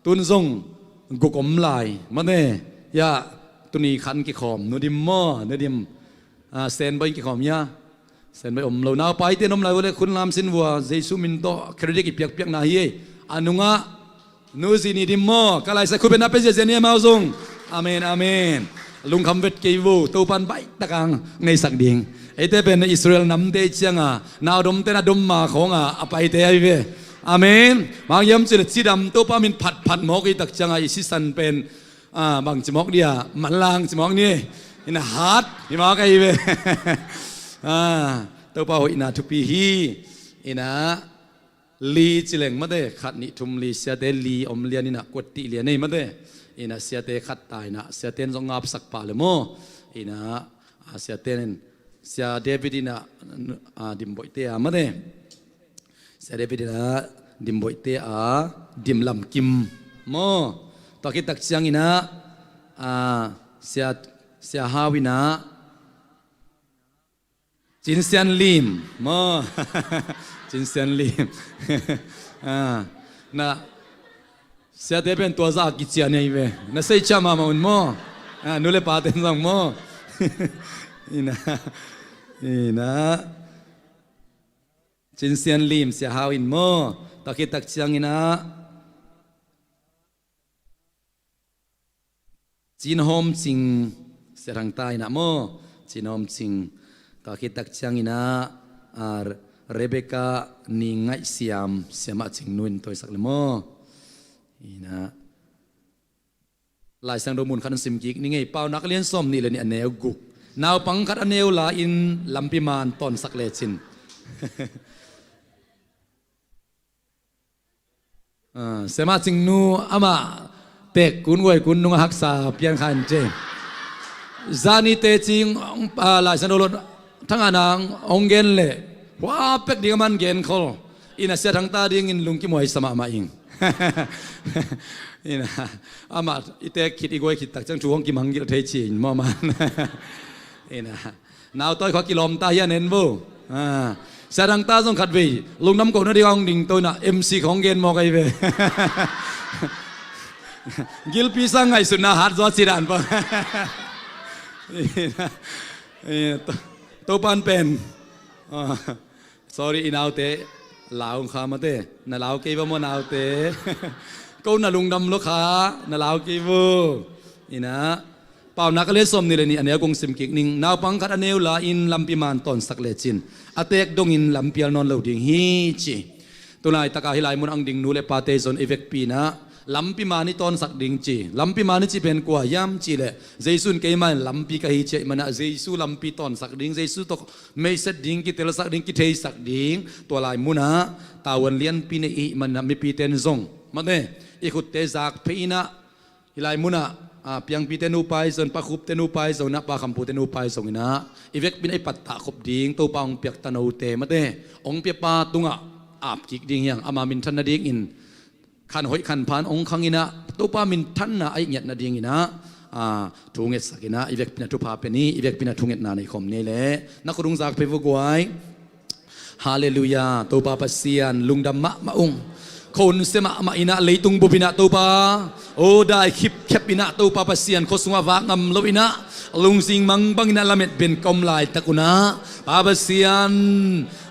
Tun zong guk om lai. Mawte, ya, tuni khan kikhawm, nu dim maw, nu dim. Ah, Senboi in kikhawm hia? Senboi om lo. Naupaite in om lai uh le, khun lam sin vua, Jesu min tawh credit i piakpiakna hi ei. A nungah, nu zi ni dim maw, ka laisai khut beng na pia ziahziah ni amau zong. Amen, amen. Lungkham vet kei vo, Topa'n baihtak a ngeisak ding. Eite pen Israel namte i ciang a, naudomte na dom ma khawng a, a paite ahi ve. Amen. Bang hiam cih leh cidam Topa min phatphat mawk i tak ciang a, i sisan pen, ah, bang ci mawk dia, manlang ci mawk ni. Ina hat hi mawk ahi ve. Ah, Topa hoihna thupi hi. Ina li ci leng mawte, khat nih thum li, siate li om lian ina kuat tih lian ei mawte. Ina siate khat ta ina, siate in zong ngapsak pah le maw. Ina, ah, siate in, sia David ina, ah, Dimboihte a mawte. Sia David ina Dimboihte a Dim Lam Kim maw. Tua khit tak ciang ina, ah, sia, sia Hau ina Cin Sian Lim maw. Cin Sian Lim. Ah, na siate pen tua zah a kician ahi ve. Na sei ciah mahmah un maw. Ah, nu le pate in zong maw. Ina, ina. Cin Sian Lim, sia Hau in maw. Tua khit tak ciang ina Cin Hawm Cing, sia Thang ta ina maw. Cin Hawm Cing. Tua khit tak ciang ina, ah, Rebecca Ni Ngaih Siam, sia Mah Cing nu in tawisak le maw. Ina. Lai Siangtho mun khat an sim kik ni ngei, Paunak a lian sawm nih le nih a neu guk. Naupang khat a neu la in lampi man tawnsak lecin. Ah, sia Mah Cing nu amah teek kun guai kun nung a haksa pian kha in ci. Zani tecing, ah, Lai Siangtho lo thangah nang hong gen le hua pek ding a man gen khol. Ina sia Thang ta dingin lungkim huai sa mahmah ing. Ina, amah i teek khit i guai khit tak ciang thu hong kimangngilh thei ci in maw man. Ina, nau tawi khua kilawm ta hi a nen vo. Ah, sia Thang ta zong khat vei lungdam kohna ding a hong ding to ina M C khawng gen mawk ahi ve. Gilpi sang ngaihsutna hat zaw ci dan pa. Ina, ina, To-, Topa'n pen. Ah. Sorry, i naute, lau kha mawte, na lau kei va maw naute. Ko na lungdam lo kha, na lau kei vo. Ina, Paunak a lian sawm nih le nih a neu kong sim kik ning, naupang khat a neu la in lampi man tawnsak lecin, a teek dongin lampial nawn lo ding hi ci. Tulaitak a hih lai mun ang ding nu le pate zong i vekpi na, lampi man i tawnsak ding ci. Lampi man i ci pen kua hiam cih leh, Jesu in keimah in lampi ka hi ci ahih manin, Jesu lampi tawnsak ding, Jesu tawh meiset ding, kitelsak ding, kitheisak ding, tua lai munah tavuan lianpi nei i hih manin mipite in zong, mate, i khutte zak phei inah, hih lai munah, ah, piangpite nupa ahi zong, Pa Khupte nupa ahi zong inah, Pa Khampute nupa ahi zong inah, i vekpi inah i pattah khop ding Topa hong piak tanote, mate, hong piapa tungah ap kik ding hi hang, ama minthan nadingin khan hoih khan phan hong khang inah, Topa minthanna a i ngiat nading inah, ah, thu ngetsak inah, i vekpi inah thupha pia ni, i vekpi inah thungetna nei khawm ni leh, na khut hong zak phei vo guai. Halleluiah, Topa Pasian, lungdam mahmah ung. Khuahun sia mahmah inah, leitung bup inah Topa, o dai khipkhep inah Topa Pasian, khua sungah vak ngam lo inah, lungzing mangbang inah lamet ben ka om laitak unah, Pa Pasian,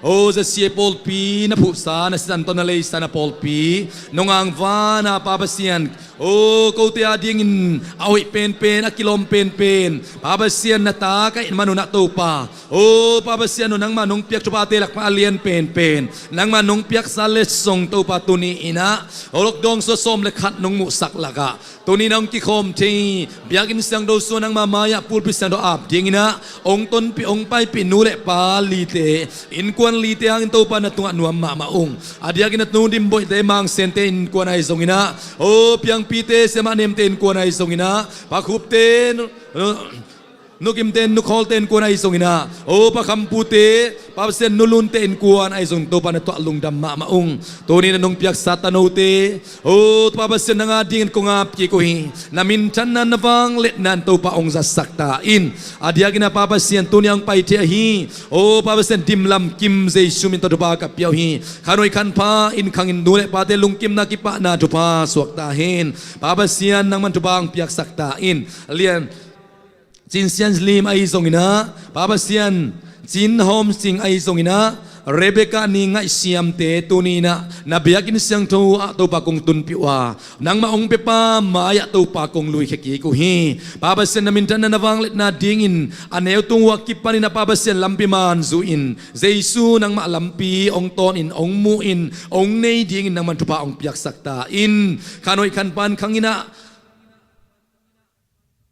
O ZCA pawlpi na phuhsa, na sisan tawh na leisan a pawlpi nong angvana Pa Pasian, o kote adingin a hoih penpen, a kilawm penpen Pa Pasian na ta ka hih man un ah Topa, o Pa Pasian, o nangmah nong piak thuphate lakpan a lian penpen, nangmah nong piaksa letsong Topa, tuni in ah o lockdown sung sawm le khat nong muhsak lakah tuni in ah hong kikhawm thei, biakinn siangtho sung nangmah mai-ah pulpit siangtho ap dingin ah hong tonpih hong paipih nu le pa lite, innkuan lite hangin Topa na tungah nuam mahmah ung. A diakin a nu Dim Boihte, Mang Sente innkuan ahi zongin ah, o Piangpite, Siamah Nemte innkuan ahi zongin ah, Pa Khupte, nu, nu, Nu Kimte, Nu Khawlte innkuan ahi zongin ah, o Pa Kham Pute, Pa Pasian, Nu Lunte innkuan ahi zongin Topa na tungah lungdam mahmah ung. Tuni in ah nong piaksa tanote, o Pa Pasian, nang adingin kong ap kik uh hi. Na minthanna, na vangliatna in Topa hong zatsak ta in. A diakin ah Pa Pasian, tuni in ah hong pai thei ahi, o Pa Pasian, Dim Lam Kim, Jesu min tawh thupha ka pia uh hi. Khan hoih khan pha in khangin nu le pate lungkimna kipahna thupha suak ta hen. Pa Pasian, nangman thupha hong piaksak ta in. Lian Cin Sian Lim ahi zongin ah, Pa Pasian, Cin Hawm Sing ahi zongin ah, Rebecca Ni Ngaih Siamte tuni in ah na biakinn siangtho ah Topa kong tunpih uh a, nangmah hong piapa mai-ah Topa kong luikhia kik uh hi. Pa Pasian, na minthanna, na vangliatna dingin a neu tung uh a kipanin ah Pa Pasian, lampi man zuin Jesu nangmah lampi hong tawnin, hong muhin, hong nei dingin nangman thupha hong piaksak ta in. Khan hoih khan pha in khangin ah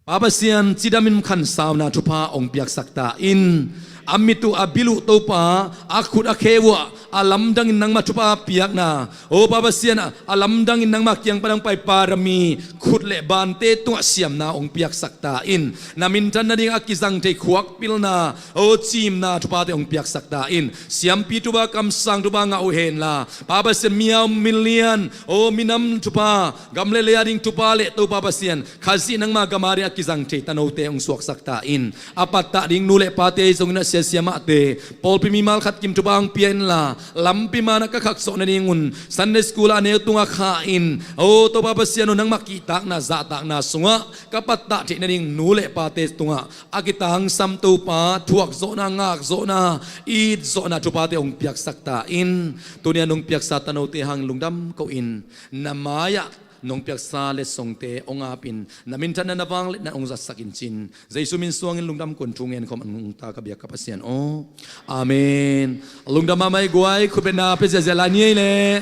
Pa Pasian, cidamin khansauna thupha hong piaksak ta in. A mit uh, a bil uh Topa, a khut a khe uh ah a lamdangin nangmah thupha piakna, o Pa Pasian, a lamdangin nangmah kiang pan hong pai parami, khut le bante tungah siamna hong piaksak ta in. Na minthan nading a kizang thei khuak pilna, o cimna thuphate hong piaksak ta in. Siampi thupha, kamsang thupha ngah uh henla, Pa Pasian, mi hau mi lian, o minam thupha, gam le lei ading thupha le Topa Pasian, Khazih nangma gam ading a kizang thei tanote hong suaksak ta in. A pattah ding nu le pate ahi zongin ah, sia siamahte, pawlpi mimal khat kim thupha hong pia inla, lampi man ah ka khakzawh nadingun Sunday school ah a neu tungah khah in, o Topa Pasian, o nangmah kihtakna, zahtakna sungah ka pattah theih nading nu le pate tungah a kitangsam Topa, thuakzawhna, ngakzawhna, itzawhna thuphate hong piaksak ta in. Tuni a nong piaksa tanote hang lungdam ko-in, na mai-ah nong piaksa letsongte hong apin, na minthanna, na vangliatna hong zatsak in, cin Jesu min suangin lungdam ko-in thu ngen khawm a nungta ka biak ka Pasian aw. Amen. Lungdam mahmah ei guai, khutbetna pia ziahziah lai ni ei leh.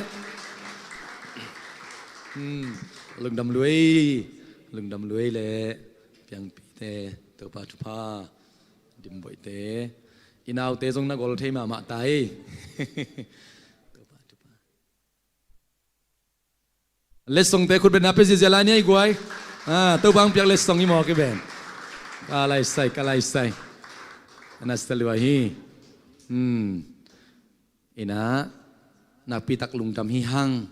Hmm. Lungdam lua ei, lungdam lua ei leh. Piangpite, Topa thupha. Dim Boihte, i naute zong na gol thei mahmah ta ei. Letsongte khutbetna pia ziahziah lai ni ei guai. Ah, Topa hong piak letsong i mawk i ben. Ka laisai, ka laisai. A nasa lua hi. Hmm. Inah, nakpitak lungdam hi hang.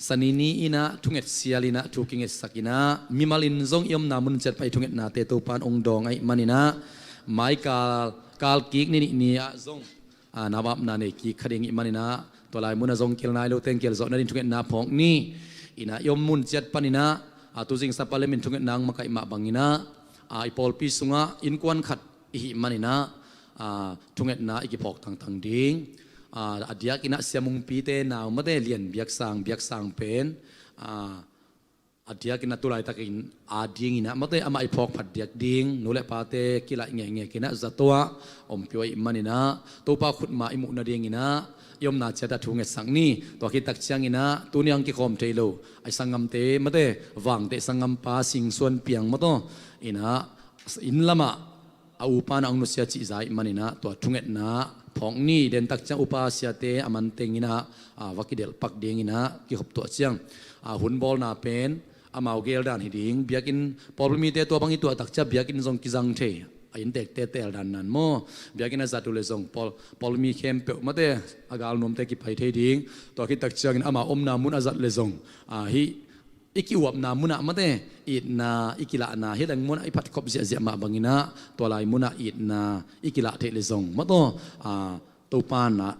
Sani ni inah, thunget sial inah, thu kingetsak inah, mimal in zong i omna mun ciat pan i thungetnate Topa in hong dawng ahih man inah, mai kal, kal kik ni nih ni ah zong, a, na vapna nei kik kha ding ahih man inah, tua lai mun ah zong kel nai lo teng kel zawh nading thungetna phawk ni. Inah, i om mun ciat pan inah, a, tuzing Sapa lem in thungetna hong makaih mah bang inah, a, i pawlpi sungah innkuan khat i hih man inah, a, thungetna i kiphawk tangtang ding. A, a diak inah Sia Mungpite nau mate Lian Biaksang, Biaksang pen, a, a diak inah tu laitakin a ding inah mate amah i phawk phat diak ding, nu le pate kilaih ngekngek inah zato ah ompih uh ahih man inah, Topa khutma i muh nading inah i omna ciat ah thu ngetsak ni. Tua khit tak ciang inah tuni hong kikhawm thei lo a i sanggamte mate, Vangteh sanggampa Sing Suan Piang mate inah, inn lamah a upa na hong nusia cih za ahih man inah tua thungetna phawk ni. Den tak ciang upa siate a man teng inah, a, va kidelh pak ding inah kikhop tuah ciang, a, hun bawlna pen amau gel dan hi ding. Biakinn pawlpi mite tua bang i tuah tak ciang biakinn zong kizang thei, a inntekte teel dan nan maw. Biakinn a zat uh leh zong pawl, pawlpi mi khempeuh mate a galnuamte kipai thei ding. Tua khit tak ciangin amau omna mun a zat leh zong, a, hih i ki-uapna munah mate itna i kilahna, hih leng munah i phatkhop ziahziah mah bang inah tua lai munah itna i kilah theih leh zong mate, a, Topa in ah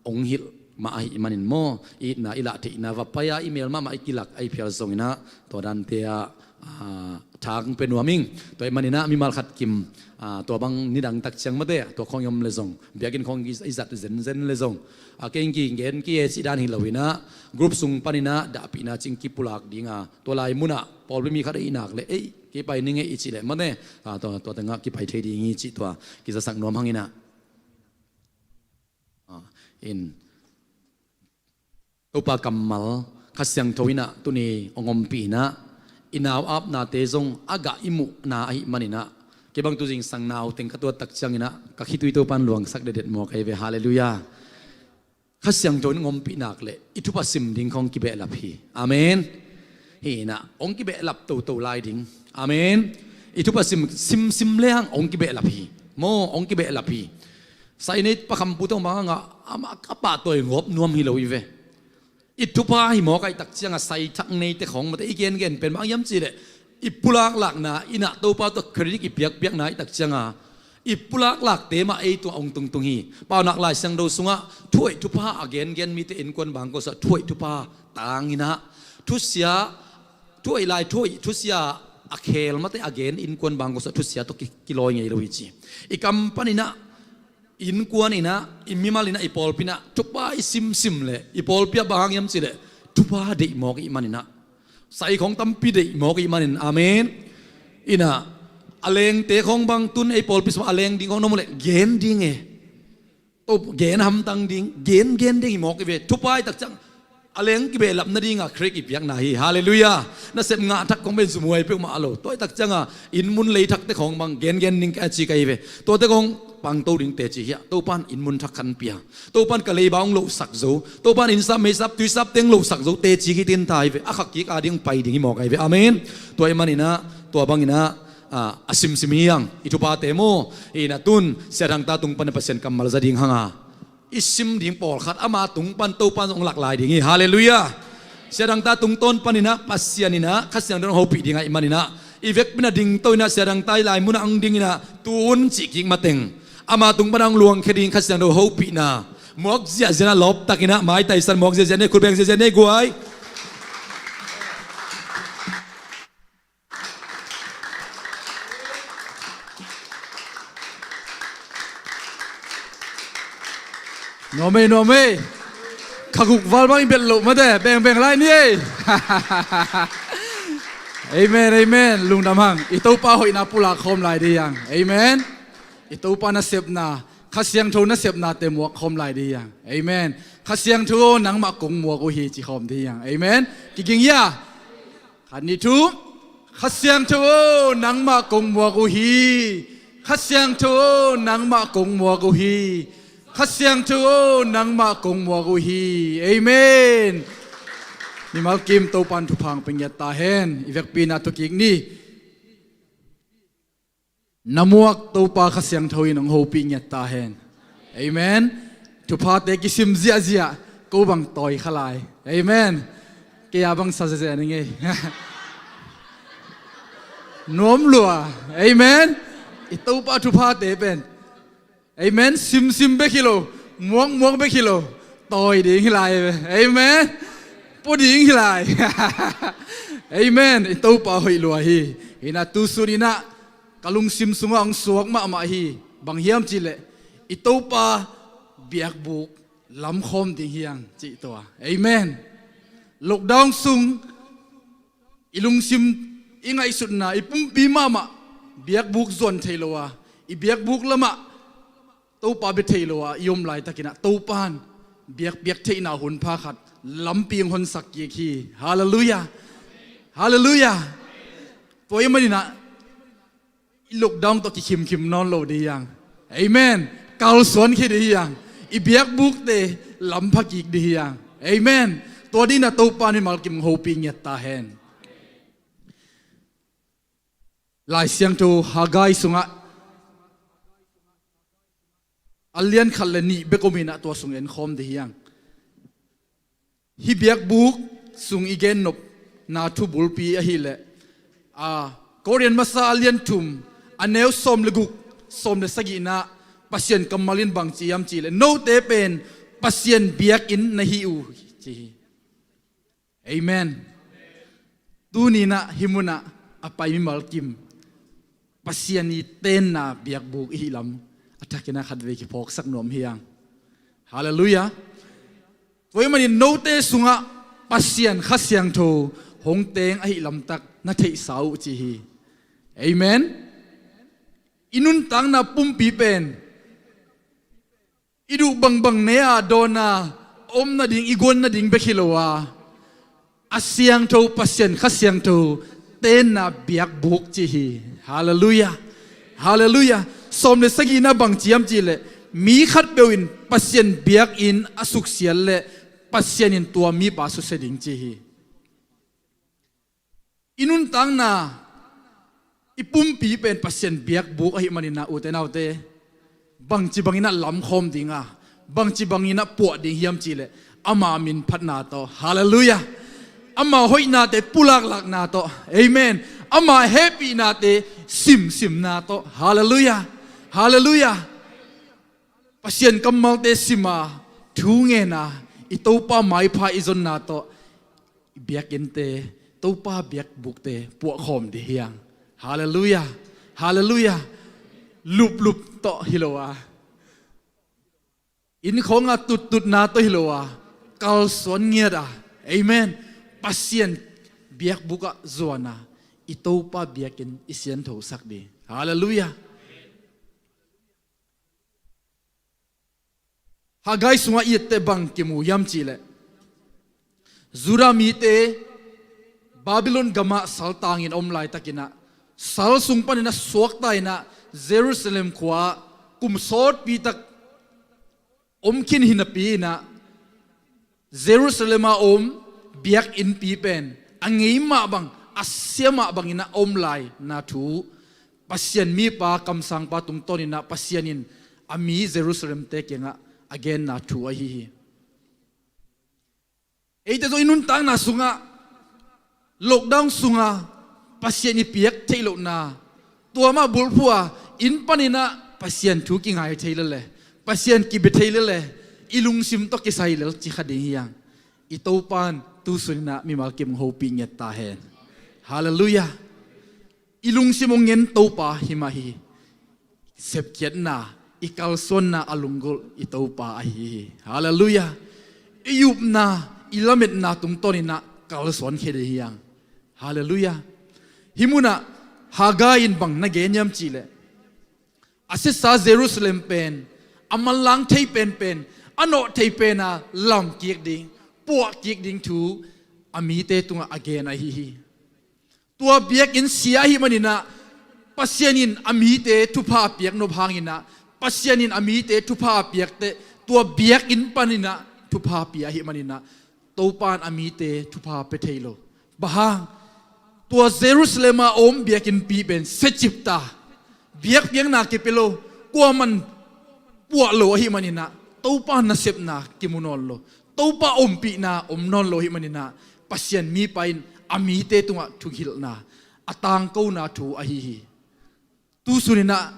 hong hilh mah ahih manin maw, itna i lah theihna va pai a i mel mahmah i kilak a i phial zong inah tua dante ah ah, thang pe nuam ing. Tua ahih manin ah mimal khat kim, ah, tua bang nidang tak ciang mate, tua khawng i om le zong, biakinn khawng i, i zat zenzen le zong, ah, kei in kigen ki e cih dan hi lo in ah, group sung panin ah dahpihna cing kipulak ding a, tua lai mun ah pawlpi mi khat i nak le, ei, kei pai ning e i cih leh mate, ah, tua, tua teng ah kipai thei ding hi cih tua kizasak nuam hang in ah. Ah, in Topa kammal, Kha Siangtho in ah tuni hong ompih in ah, i nau apnate zong a gah i muhna ahih manin ah, kei bang tu zingsang nau teng ka tuat tak ciangin ah ka khitui Topa in luangsak detdet mawk ahi ve. Halleluiah. Kha Siangtho in hong ompih nak leh i thupha sim ding khawng kibehlap hi. Amen. Hi in ah hong kibehlap toto lai ding. Amen. I thupha sim, sim, sim le hang hong kibehlap hi. Maw, hong kibehlap hi. Sai nei pakhampute hong bang hang ah, amah a pahtawi ngawp nuam hi lo hi ve. I thupha hi mawk ahih tak ciang a, sai thak neite khawng mate i gengen pen bang hiam cih leh, i pulaklakna in ah Topa tawh credit i piakpiakna ahih tak ciang a, i pulaklakte mah ei tungah hong tungtung hi. Paunak Lai Siangtho sungah thuhoih thupha a gengen mite innkuan bang ko sungah thuhoih thupha tang in ah, thusia, thuhoih lai thuhoih thusia a khel mate a gen innkuan bang ko sungah thusia tawh ki, kilawi ngei lo hi ci. I kam panin ah, innkuan in ah, i mimal in ah, i pawlpi in ah thupha i simsim leh, i pawlpi ah bang hang hiam cih leh, thupha deih mawk i hih manin ah, sai khawng tampi deih mawk i hih manin. Amen. In ah, a lengte khawng bang tun ei pawlpi sungah a leng ding khawng na mu leh gen ding e. Tua gen hamtang ding, gen, gen ding hi mawk i ve. Thupha ahih tak ciang a leng kibehlap nading a credit i piakna hi. Halleluiah. Nasep ngah thak khawng pen sum huai peuhmah a lo. Tua ahih tak ciang a, inn mun lei thakte khawng bang gengen ning ka ci ka hi ve. Tuate khawng pangto ding teci hi a, Topa in inn mun thak khat pia, Topa in ka leiba hong lohsak zo, Topa in innsap meisap tuisapte hong lohsak zo, teci kitin ta hi ve. A khak kik a ding pai ding hi mawk ahi ve. Amen. Tua ahih manin ah, tua bangin ah, ah, a simsim hi hang, i thuphate maw. Hi in ah tun Sia Thangta tung pan Pasian kammal za ding hang a, i sim ding pawlkhat ama tung pan Topa in hong lak lai ding hi. Halleluiah. Sia Thangta tungtawn panin ah Pasian in ah Kha Siangtho in hong hopih ding ahih manin ah, i vekpi in ah dingto in ah, Sia Thangta i lai mun ah hong ding in ah, tun cih kik mateng ama tung pan ah hong luangkhia ding Kha Siangtho hopihna. Muak ziahziah in ah, lawptak in ah, mai taisan muak ziahziah in ah, khut beng ziahziah in ah, guai. Nuam ei, nuam ei. Kha guk val bang i belh loh mate, bengbeng lai ni ei. Amen, amen. Lungdam hang. I Topa hoihna pulak khawm lai ding hi hang. Amen. I Topa nasepna, Kha Siangtho nasepnate muak khawm lai ding hi hang. Amen. Kha Siangtho aw, nangmah kong muak uh hi, ci khawm ding hi hang. Amen. Kiging hia? Khat, nih, thum. Kha Siangtho aw, nangmah kong muak uh hi. Kha Siangtho aw, nangmah kong muak uh hi. Kha Siangtho aw, nangmah kong muak uh hi. Amen. Mimal kim, Topa in thupha hong pia ngiat ta hen. I vekpi in ah thukik ni. Na muak Topa Kha Siangtho in hong hopih ngiat ta hen. Amen. Thuphate kisim ziahziah, ko bang tawi kha lai. Amen. Kei a bang sa ziahziah ning ei. Nuam lua. Amen. I Topa thuphate pen, amen, simsim bek hi lo, muakmuak bek hi lo, tawi ding hi lai. Amen. Pua ding hi lai. Amen. I Topa hoih lua hi. Hi in ah tu sun in ah ka lungsim sungah hong suak mahmah hi. Bang hiam cih leh, i Topa biakbuk lamkhawm ding hi hang, cih tua. Amen. Lockdown sung i lungsim, i ngaihsutna, i pumpi mahmah biakbuk zuan thei lo a, i biakbuk lamah Topa bia thei lo a i om laitakin ah, Topa in biakpiak theihna hun pha khat lampi hong honsak kik hi. Halleluiah. Halleluiah. Tua ahih manin ah, i lockdown tawh kikhimkhim nawn lo ding hi hang. Amen. Kalsuan khia ding hi hang. I biakbukte lampha kik ding hi hang. Amen. Tua dingin ah Topa in mimal kim hong hopih ngiat ta hen. Lai Siangtho Haggai sungah a lian khat le nih bek om in ah, tua sung en khawm ding hi hang. Hih biakbuk sung i gennopna thu bulpi ahih leh, a, Korin masa a lian thum, a neu sawm le guk, sawm le sagihna, Pasian kammal in bang ci hiam cih leh, note pen Pasian biakinn na hi uh, ci hi. Amen. Tuni in ah hih mun ah a pai mimal kim Pasian i tenna biakbuk i hih lam a thakin a khatvei kiphawksak nuam hi hang. Halleluiah. Tua ahih manin note sungah Pasian Kha Siangtho hong teng ahih lamtak na theihsa uh ci hi. Amen. I nuntakna pumpi pen i duh bangbang ne-a dawn-a om nading, i guan nading bek hi lo a, a siangtho Pasian Kha Siangtho tenna biakbuk ci hi. Halleluiah. Halleluiah. Sawm le sagihna bang ci hiam cih leh, mi khatpeuh in Pasian biakinn a suksiat leh Pasian in tua mipa susia ding ci hi. I nuntakna, i pumpi pen Pasian biakbuk ahih manin ah, ute naute, bangci bangin ah lamkhawm ding a, bangci bangin ah puah ding hiam cih leh, ama min phatna tawh. Halleluiah. Ama hoihnate pulaklakna tawh. Amen. Ama hehpihnate simsimna tawh. Halleluiah. Halleluiah. Pasian kammalte sim a, thu ngen a, i Topa maipha i zonna tawh i biakinnte, Topa biakbukte puahkhawm ding hi hang. Halleluiah. Halleluiah. Luplup tawh hi lo a, inn khawng a tuttutna tawh hi lo a, kalsuan ngiat a. Amen. Pasian biakbuk ah zuan a, i Topa biakinn i sianthosak ding. Halleluiah. Haggai sungah i etteh bang kimu hiam cih leh, Judah mite Babylon gamah saltangin a om laitakin ah, sal sung panin a suakta in ah, Jerusalem khua kum sawtpi tak om khin hi napi in ah, Jerusalem a om biakinnpi pen a ngei mah bang, a sia mah bangin a om laina thu, Pasian mipa kamsangpa tungtawnin ah Pasian in a mi Jerusalemte kiangah a genna thu ahi hi. Eite zong i nuntakna sungah, lockdown sungah Pasian i piak theih lohna, tua mah bulphuh a, inn panin ah Pasian thu kingai thei lel le, Pasian kibia thei lel le, i lungsim tawh kisai lel ci kha ding hi hang. I Topa in tu sunin ah mimal kim hong hopih ngiat ta hen. Halleluiah. I lungsim hong ngen Topa hi mah hi. Sepkhiatna, i kalsuanna a lunggulh i Topa ahi hi. Halleluiah. I upna, i lametna tungtawnin ah kalsuan khia ding hi hang. Halleluiah. Hih munah Haggai in bang na gen hiam cih leh, a siasa Jerusalem pen a manlang thei penpen, a nawh thei pen a lam kik ding, puah kik ding thu a mite tungah a gen ahi hi. Tua biakinn sia ahih manin ah, Pasian in a mite thupha a piak nop hangin ah, Pasian in a mite thupha a piak teh, tua biakinn panin ah thupha pia ahih manin ah, Topa in a mite thupha pia thei lo. Bang hang? Tua Jerusalem a om biakinnpi pen siacip ta, biakpiakna kipia lo, kuaman puah lo ahih manin ah, Topa nasepna kimu nawn lo, Topa ompihna om nawn lo ahih manin ah, Pasian mipa in a mite tungah thuhilhna a tangkona thu ahi hi. Tu sunin ah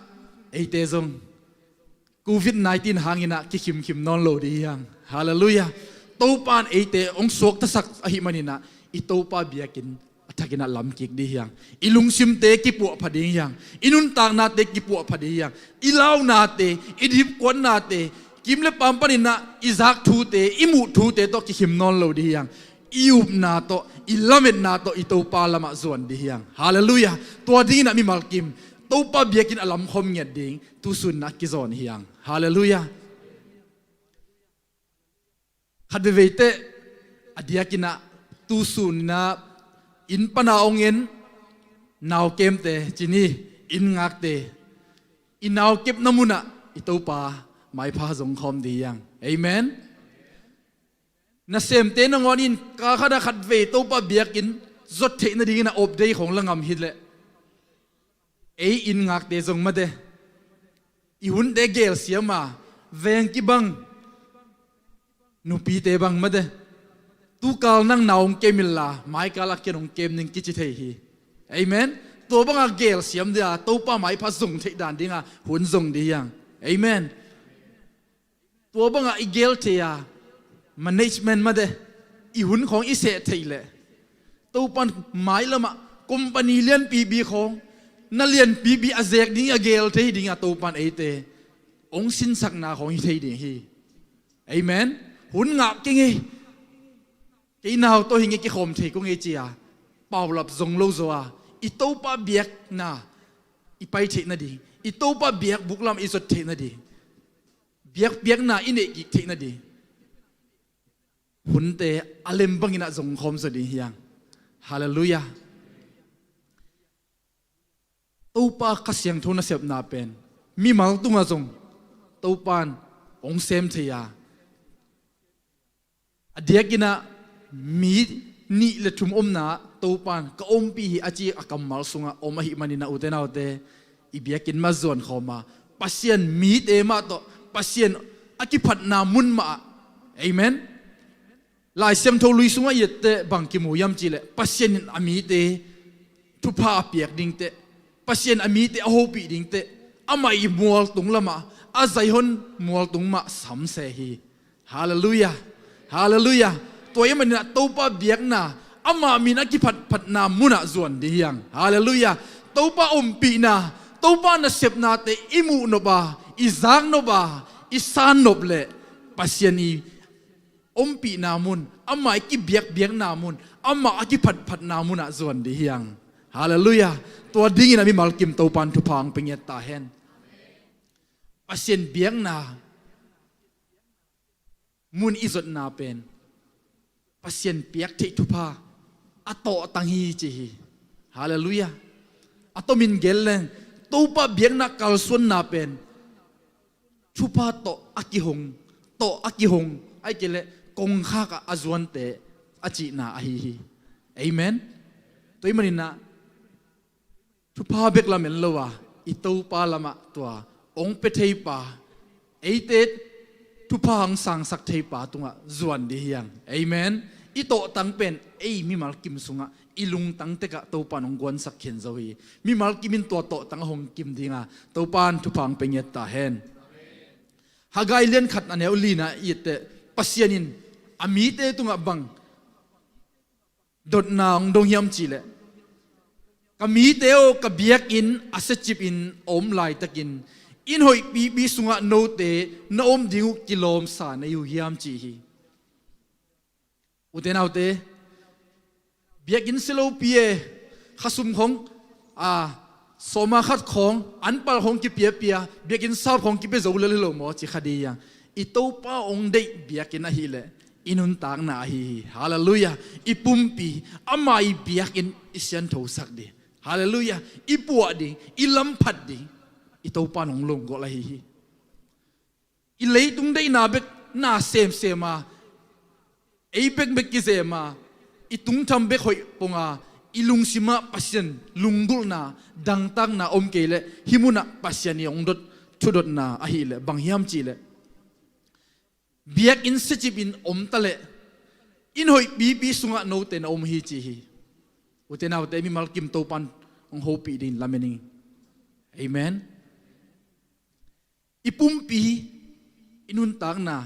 eite zong covid nineteen hangin ah kikhimkhim nawn lo ding hi hang. Halleluiah. Topa in eite hong suaktasak ahih manin ah, i Topa biakinn a thakin ah lam kik ding hi hang. I lungsimte kipuahpha ding hi hang. I nuntaknate kipuahpha ding hi hang. I launate, i dipkuatnate, kim le paam panin ah i zak thute, i muh thute tawh kikhim nawn lo ding hi hang. I upna tawh, i lametna tawh i Topa lamah zuan ding hi hang. Halleluiah. Tua dingin ah mimal kim Topa biakinn a lamkhawm ngiat ding tu sunin ah kizawn hi hang. Halleluiah. Khat veivei teh, a diakin ah tu sunin ah inn pan a hong en naukemte, ci ni, inn ngakte, i naukepna munah i Topa maipha zong khawm ding hi hang. Amen. Nasemte nangawn in kal khat ah khat vei Topa biakinn zot theih nadingin a off day khawng la ngam hi leh, ei inn ngakte zong mate, i hunte gelsiam a, veng kibang nupite bang mate, tu kal nang nau hong kem inla, mai kal a ken hong kem ning kici thei hi. Amen. Tua banga gelsiam dia, Topa maipha zong theih dan dinga hun zong ding hi hang. Amen. Tua banga i gel thei a, management mate, i hun khawng i seh theih leh, Topa in mailamah Company lianpipi khawng na lianpipi a zek ding a gel thei ding a Topan eite hong sinsakna khawng hi thei ding hi. Amen. Hun ngah kei ngei, kei nau tawh hi ngei, kikhawm thei ko ngei ci-a paulap zong lo zaw a, i Topa biakna i pai theih nading, i Topa biakbuk lam i zot theih nading, biakpiakna i neih kik theih nading hunte a lem bangin ah zong khawm zaw ding hi hang. Halleluiah. Topa Kha Siangtho nasepna pen mimal tungah zong Topan hong sem thei a, a diakin ah mi nih le thum omna ah Topan ka ompih hi a ci a kammal sungah om ahih manin ah, ute naute, i biakinn mah zuan khawm a, Pasian mite mah tawh Pasian a kiphatna mun mah ah. Amen. Lai Siangtho Lui sungah i et teh bang kimu hiam cihleh, Pasian in a mite thupha a piak ding teh, Pasian a mite a hopih ding teh, amah i mualtung lamah, a Zion mualtung mah sam se hi. Halleluiah. Halleluiah. Tua ahih manin ah Topa biakna, amah min a kiphatphatna munah zuan ding hi hang. Halleluiah. Topa ompihna, Topa nasepnate i muh nop a, i zak nop a, i san nop leh Pasian i ompihna mun, amah i kibiakbiakna mun, amah a kiphatphatna munah zuan ding hi hang. Halleluiah. Tua dingin a mimal kim Topan thupha hong pia ngiat ta hen. Pasian biakna mun i zotna pen Pasian piak theih thupha a tawhtang hi ci hi. Halleluiah. A tomin gel leng, Topa biakna kalsuanna pen thupha tawh a kihong, tawh a kihong, ahih kei leh kongkhak ah a zuante a cihna ahi hi. Amen. Tua ahih manin ah thupha bek lam en lo a, i Topa lamah tua hong pia theipa, eite thupha hong sangsak theipa tungah zuan ding hi hang. Amen. I tawhtang pen ei mimal kim sungah i lungtang tekah Topan hong guansak khin zo hi. Mimal kim in tua tawhtang a hong kim ding a, Topan thupha hong pia ngiat ta hen. Haggai lian khat a neu lina i et teh, Pasian in a mite tungah bang dotna hong dong hiam cihleh, ka mite aw, ka biakinn a siacipin a om laitakin inn hoihpipi sungah note na om ding uh kilawmsa na hi uh hiam, ci hi. Ute naute, biakinn si lopi e, khasum khawng, a, sawma khat khawng, anpal khawng kipiapia, biakinn sap khawng kipia zo lel hi lo maw, ci kha ding hi hang. I Topa hong deih biakinn ahih leh i nuntakna ahi hi. Halleluiah. I pumpi, ama i biakinn i sianthosak ding. Halleluiah. I puah ding, i lamphat ding i Topa in hong lunggulh ahi hi. I leitung deihna bek na semsem a, ei bekbek kizem a, i tungtham bek hoih pong a, i lungsim ah Pasian lunggulhna, dangtakna om kei leh hih munah Pasian i hong dot, thudotna ahih leh bang hiam cihleh, biakinn siacipin om ta leh inn hoihpipi sungah note na om hi, ci hi. Ute naute, mimal kim Topan hong hopih dingin lamen ing. Amen. I pumpi, i nuntakna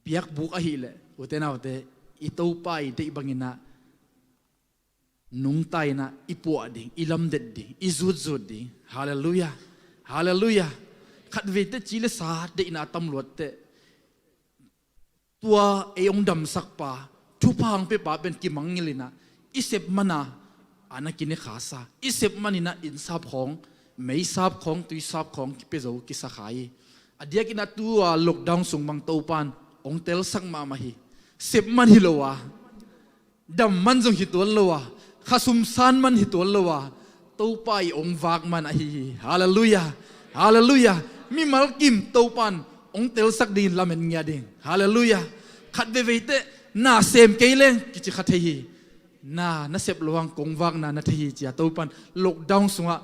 biakbuk ahih leh, ute naute, i Topa i deih bangin ah nungta in ah i puah ding, i lamdet ding, i zutzut ding. Halleluiah. Halleluiah. Khatvei teh ci le sa deihna a tam luat teh, tua ei hong damsakpa, thupha hong piapa pen kimangngilh in ah, i sep man a, a na kine kha sa, i sep man in ah innsap khawng, meisap khawng, tuisap khawng kipia zo kisa kha hi. A diakin ah tu-a lockdown sung bang Topan hong telsak mahmah hi. Sep man hi lo a, dam man zong hi tuan lo a, khasum san man hi tuan lo a, Topa i hong vak man ahi hi. Halleluiah. Halleluiah. Mimal kim Topan hong telsak dingin lamen ngiat ding. Halleluiah. Khat veivei teh na sem kei leng kici kha thei hi. Na, na sep lo hang kong vakna na thei hi, ci-a Topan lockdown sungah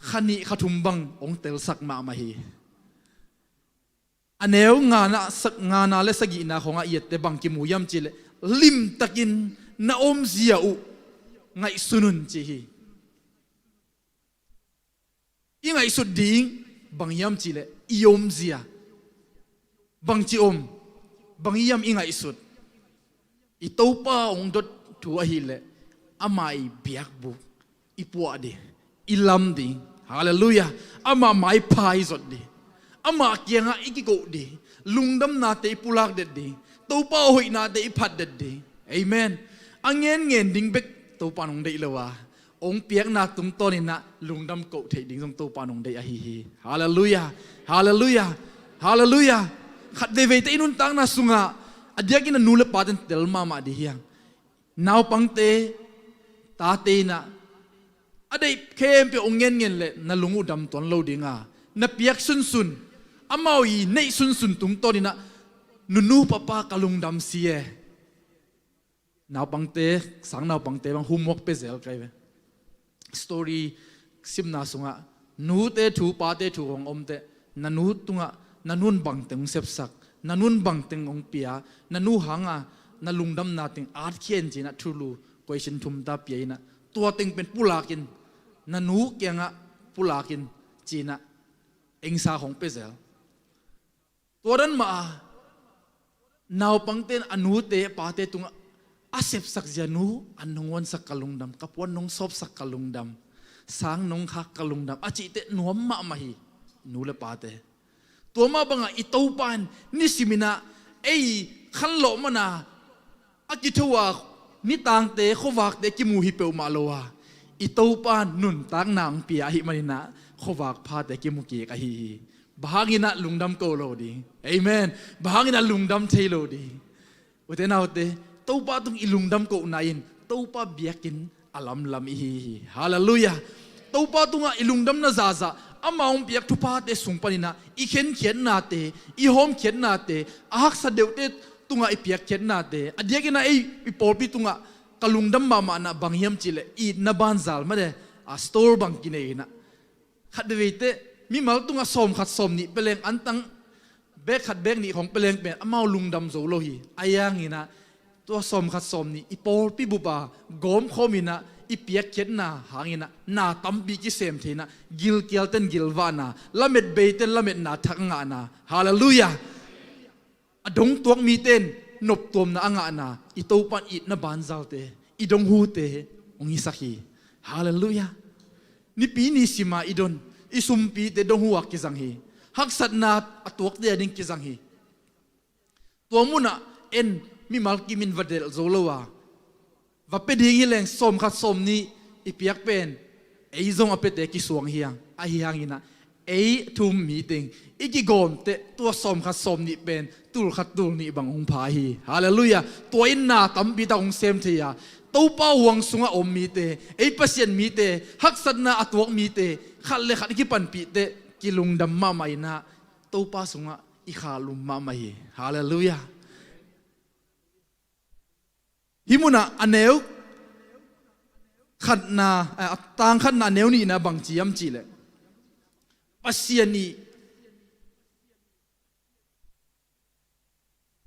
kha nih kha thum bang hong telsak mahmah hi. A neu ngana, sa-, ngana le sagihna khawngah i et teh bang kimu hiam cihleh, limtakin na omzia uh ngaihsun un, ci hi. I ngaihsut ding bang hiam cihleh i omzia. Bangci om, bang hiam i ngaihsut? I Topa hong dot thu ahih leh, Ama i biakbuk i puah ding, i lam ding. Halleluiah. Ama maipha i zot ding, ama kiangah i kikoh ding, lungdamnate i pulak det ding, Topa hoihnate i phat det ding. Amen. A ngenngen ding bek Topa in hong deih lo a, hong piakna tungtawninah lungdam koh theih ding zong Topa in hong deih ahi hi. Halleluiah. Halleluiah. Halleluiah. Khat veiveite i nuntakna sungah a diakin a nu le paten tel mahmah ding hi hang. Naupangte, tate inah a deih khempeuh hong ngenngen leh na lung uh dam tuan lo dinga, na piak sunsun, amau i neih sunsun tungtawninah nunu papa ka lungdam si e. Naupangte, sang naupangte bang homework pia zel kai ve. Story simna sungah nute thu pate thu hong omte, na nu tungah na nun bangteng hong sepsak, na nun bangteng hong pia, na nu hanga na lungdamna teng at khin cinah thulu question thumta pia inah, tua teng pen pulakin, na nu kiangah pulakin cinah engsa hong pia zel. Tua dan mah a naupangte in a nute a pate tungah a sepsak zia nu an nong huansak ka lungdam, ka puan nong sawpsak ka lungdam, sang nong khak ka lungdam a cihte nuam mahmah hi. Nu le pate, tua mah bangah i Topa in nisiminah ei khanlawh mana a kitho a nitangte khuavakte kimu hi peuhmah lo a, i Topa in nuntakna hong pia ahi maninah khuavak phate kimu kik ahi hi. Bang hanginah lungdam ko lo ding? Amen. Bang hanginah lungdam thei lo ding? Ute naute, Topa tung i lungdam kohna in Topa biakinn a lamlam i hi hi. Halleluiah. Topa tungah i lungdamna zahzah, ama hong piak thuphate sung paninah i khenkhiatnate, i hawmkhiatnate, a haksa deuhte tungah i piakkhiatnate, a diakinah ei i pawlpi tungah ka lungdam mahmahnah bang hiam cihleh itna banzal mate, a store bang kinei inah, khat veiveite mimal tungah sawmkhat sawmnih peleng antang bek khat bek nih khong peleng pen amau lungdam zo lo hi. Ahi hanginah tua sawmkhat sawmnih i pawlpi bupa gawmkhawm inah i piakkhiatna hanginah na tampi kisem thei inah, gilkialten gilvahna, lamet beiten lametna thak ngahna. Halleluiah. A dongtuak mite in noptuamna a ngahna, i Topa in itna banzalte, i donghute hong hisak hi. Halleluiah. Nipi ni sima i don, i sumpite donghu a kizang hi. Haksatna a tuakte a ding kizang hi. Tua munah en mimal kimin va delh zo lo a, va pia ding hileng sawmkhat sawmnih i piak pen ei zong a piate kisuang hi hang. Ahi hanginah ei thu-um miteng i kigawmteh tua sawmkhat sawmnih pen tulkhat tulnih bang hong pha hi. Halleluiah. Tua in na tampi tak hong sem thei a, Topa huang sungah om mite, ei Pasian mite, haksatna a tuak mite khat le khat i kipanpihteh kilungdam mahmah inah Topa sungah i khalum mahmah hi. Halleluiah. Hih munah a neu khatna, a tang khatna a neu nihna bangci hiam cihleh, Pasian ih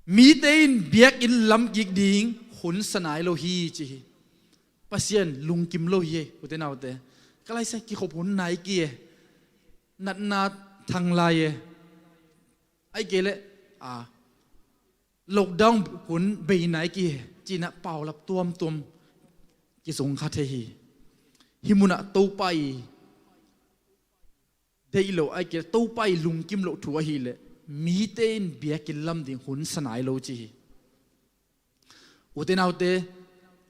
mite in biakinn lam kik ding hun sa nai lo hi ci hi. Pasian lungkim lo hi e, ute naute. Ka laisa kikhop hun nai ki e, natna thang lai e, ai kei leh a lockdown hun bei nai ki e, cinah paulap tuamtuam kizong kha thei hi. Hih munah Topa i deih loh ai kei leh Topa i lungkim loh thu ahileh mite in biakinn lam ding hun sa nai lo ci hi. Ute naute,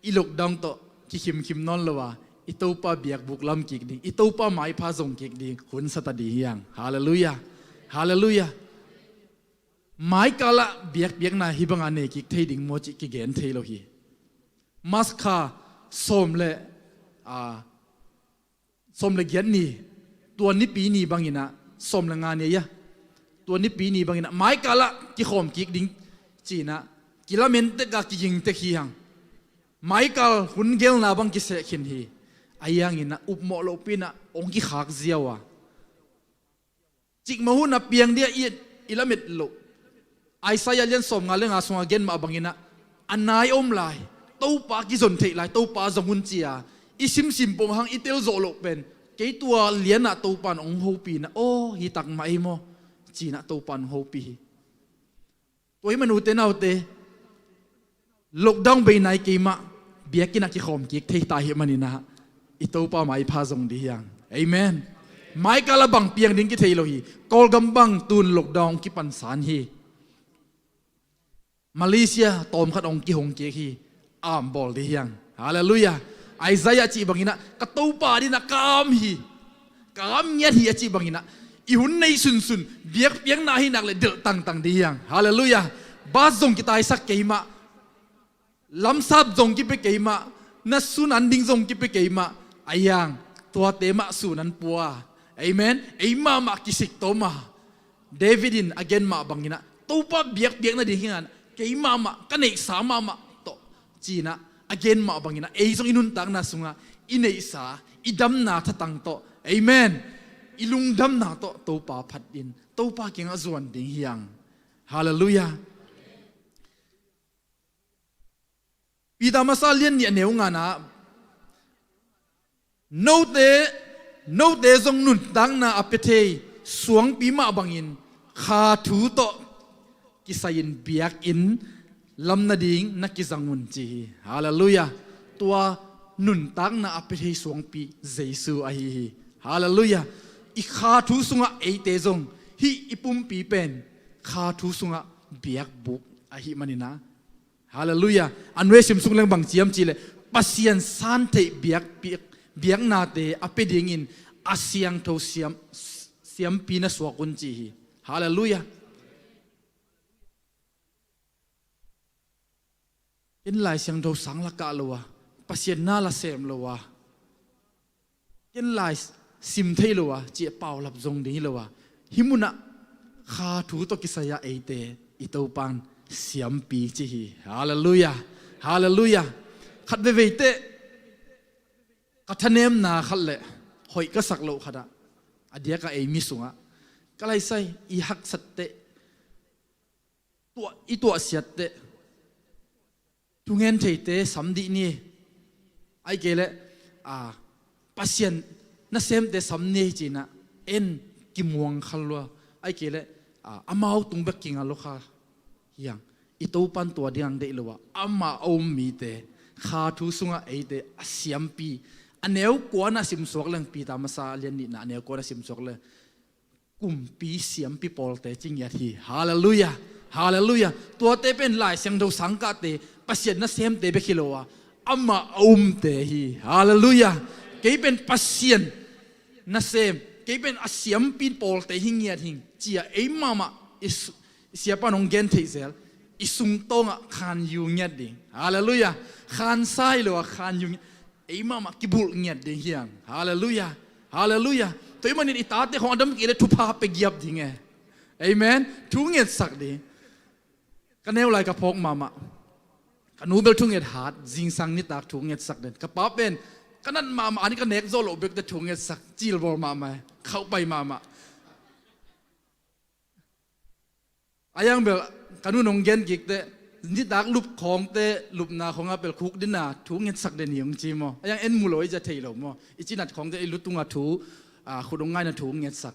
i lockdown tawh kikhimkhim nawn lo a, i Topa biakbuk lam kik ding, i Topa maipha zong kik ding hun sa ta ding hi hang. Halleluiah. Halleluiah. Maikalah biakpiakna hih banga nei kik thei ding maw cih kigen thei lo hi. March kha sawm le, a, sawm le giat ni, tua nipi ni banginah, sawm le nga ni a, tua nipi ni banginah maikalah kikhawm kik ding cinah kilamen tek a kiging tek hi hang. Maikal hun gelna bang kiseh khin hi. Ahi hanginah upmawh lohpinah hong kikhak ziau a, cikmah hunah piang dia i, i lamet loh. Isaiah lian sawmnga le nga sungah gen mah banginah a nai om lai, Topa kizon theih lai, Topa zong hun cia i simsim pong hang i telzawh loh pen, kei tua lianah Topa in hong hopih inah, aw hi takmah ei maw, cinah Topa in hong hopih hi. Tua hi man ute naute, lockdown bei nai kei mah, biakinn ah kikhawm kik thei ta ahih manin ah i Topa maipha zong ding hi hang. Amen. Maikal ah bang piang ding kithei lo hi. Kawlgam bang tun lockdown kipan san hi. Malaysia tawmkhat hong kihong kik hi. Ambawl ding hi hang. Halleluiah. Isaiah cih bangin ah ka Topa adingin ah ka am hi. Ka am ngiat hi a cih bangin ah i hun nei sunsun biakpiakna ahih nak leh delh tangtang ding hi hang. Halleluiah. Bus zong kitaisak kei mah, lamsap zong kipia kei mah, na sun an ding zong kipia kei mah, a hiang tuate mah sun an pua. Amen. Ei mahmah kisik tawm a, David in a gen mah bangin ah Topa biakpiak nading hi hang, kei mahmah ka neihsa mahmah tawh ci-in ah a gen mah bangin ah ei zong i nuntakna sungah i neihsa, i damna thatang tawh, amen, i lungdamna tawh Topa phat in Topa kiangah zuan ding hi hang. Halleluiah. Peter masa lian nih a neu ngana, note, note zong nuntakna a pia thei suangpi mah bangin kha thu tawh kisai-in biakinn lam nading na kizang un ci hi. Halleluiah. Tua nuntakna a pia thei suangpi Jesu ahi hi. Halleluiah. I kha thu sungah eite zong hih i pumpi pen kha thu sungah biakbuk ahih manin ah, halleluiah. A nuai sim suk leng bang ci hiam cih leh Pasian santheih biak, biak, biaknate a pia dingin a siangtho siam, siampi na suak un ci hi. Halleluiah. Ken Lai Siangtho sang la kah lo a, Pasian na la sem lo a, ken lai sim thei lo a, ci-a paulap zong ding hi lo a, hih munah kha thu tawh kisai-a eite i Topa'n siampi ci hi. Halleluiah. Halleluiah. Khat veivei teh ka thanemna khat leh hoih ka sak loh khat ah, a diakah ei mi sungah ka laisai i haksat teh, tuah, i tuahsiat teh, thungen theite sam dih ni, ahih kei leh, a, Pasian nasemte sam ni ci-in ah en kimuang kha lua, ahih kei leh, a, amau tung bek kinga lua kha hi hang. I Topa'n tua ding hong deih lo a, amah a um mite kha thu sungah eite a siampi. A neu kuana simsuak leng, Peter masa lian nihna a neu kuana simsuak leng kumpi siampi pawlte ci ngiat hi. Halleluiah. Halleluiah. Tuate pen Lai Siangtho sangkahte, Pasian nasemte bek hi lo a, amah a umte hi. Halleluiah. Kei pen Pasian nasem, kei pen a siampi pawlte hi ngiat hing ci-a ei mahmah i su-, i siapa'n hong gen theih zel, i sungtawngah khanyu ngiat ding. Halleluiah. Khansa hi lo a, khanyu ngiat. Ei mahmah kibulh ngiat ding hi hang. Halleluiah. Halleluiah. Tua ahih manin i tate khawng a dam kei leh thupha pia giap ding e. Amen. Thu ngetsak ding. Ka neu lai ka phawk mahmah. Ka nu bel thu nget hat, zingsang nitak thu ngetsak den. Ka pa pen ka nat mahmah, a ni ka nek zawh loh bek teh thu ngetsak, cilbawl mahmah e, khauhpai mahmah. A hiang bel ka nu'n hong gen kik teh, nitak lup khawng teh, lupna khawngah bel khukdin a thu ngetsak den hi hong ci maw. A hiang en mu lo, i za thei lo maw. I cinat khawng teh i lu tungah thu, a, khut hong ngaina thu ngetsak.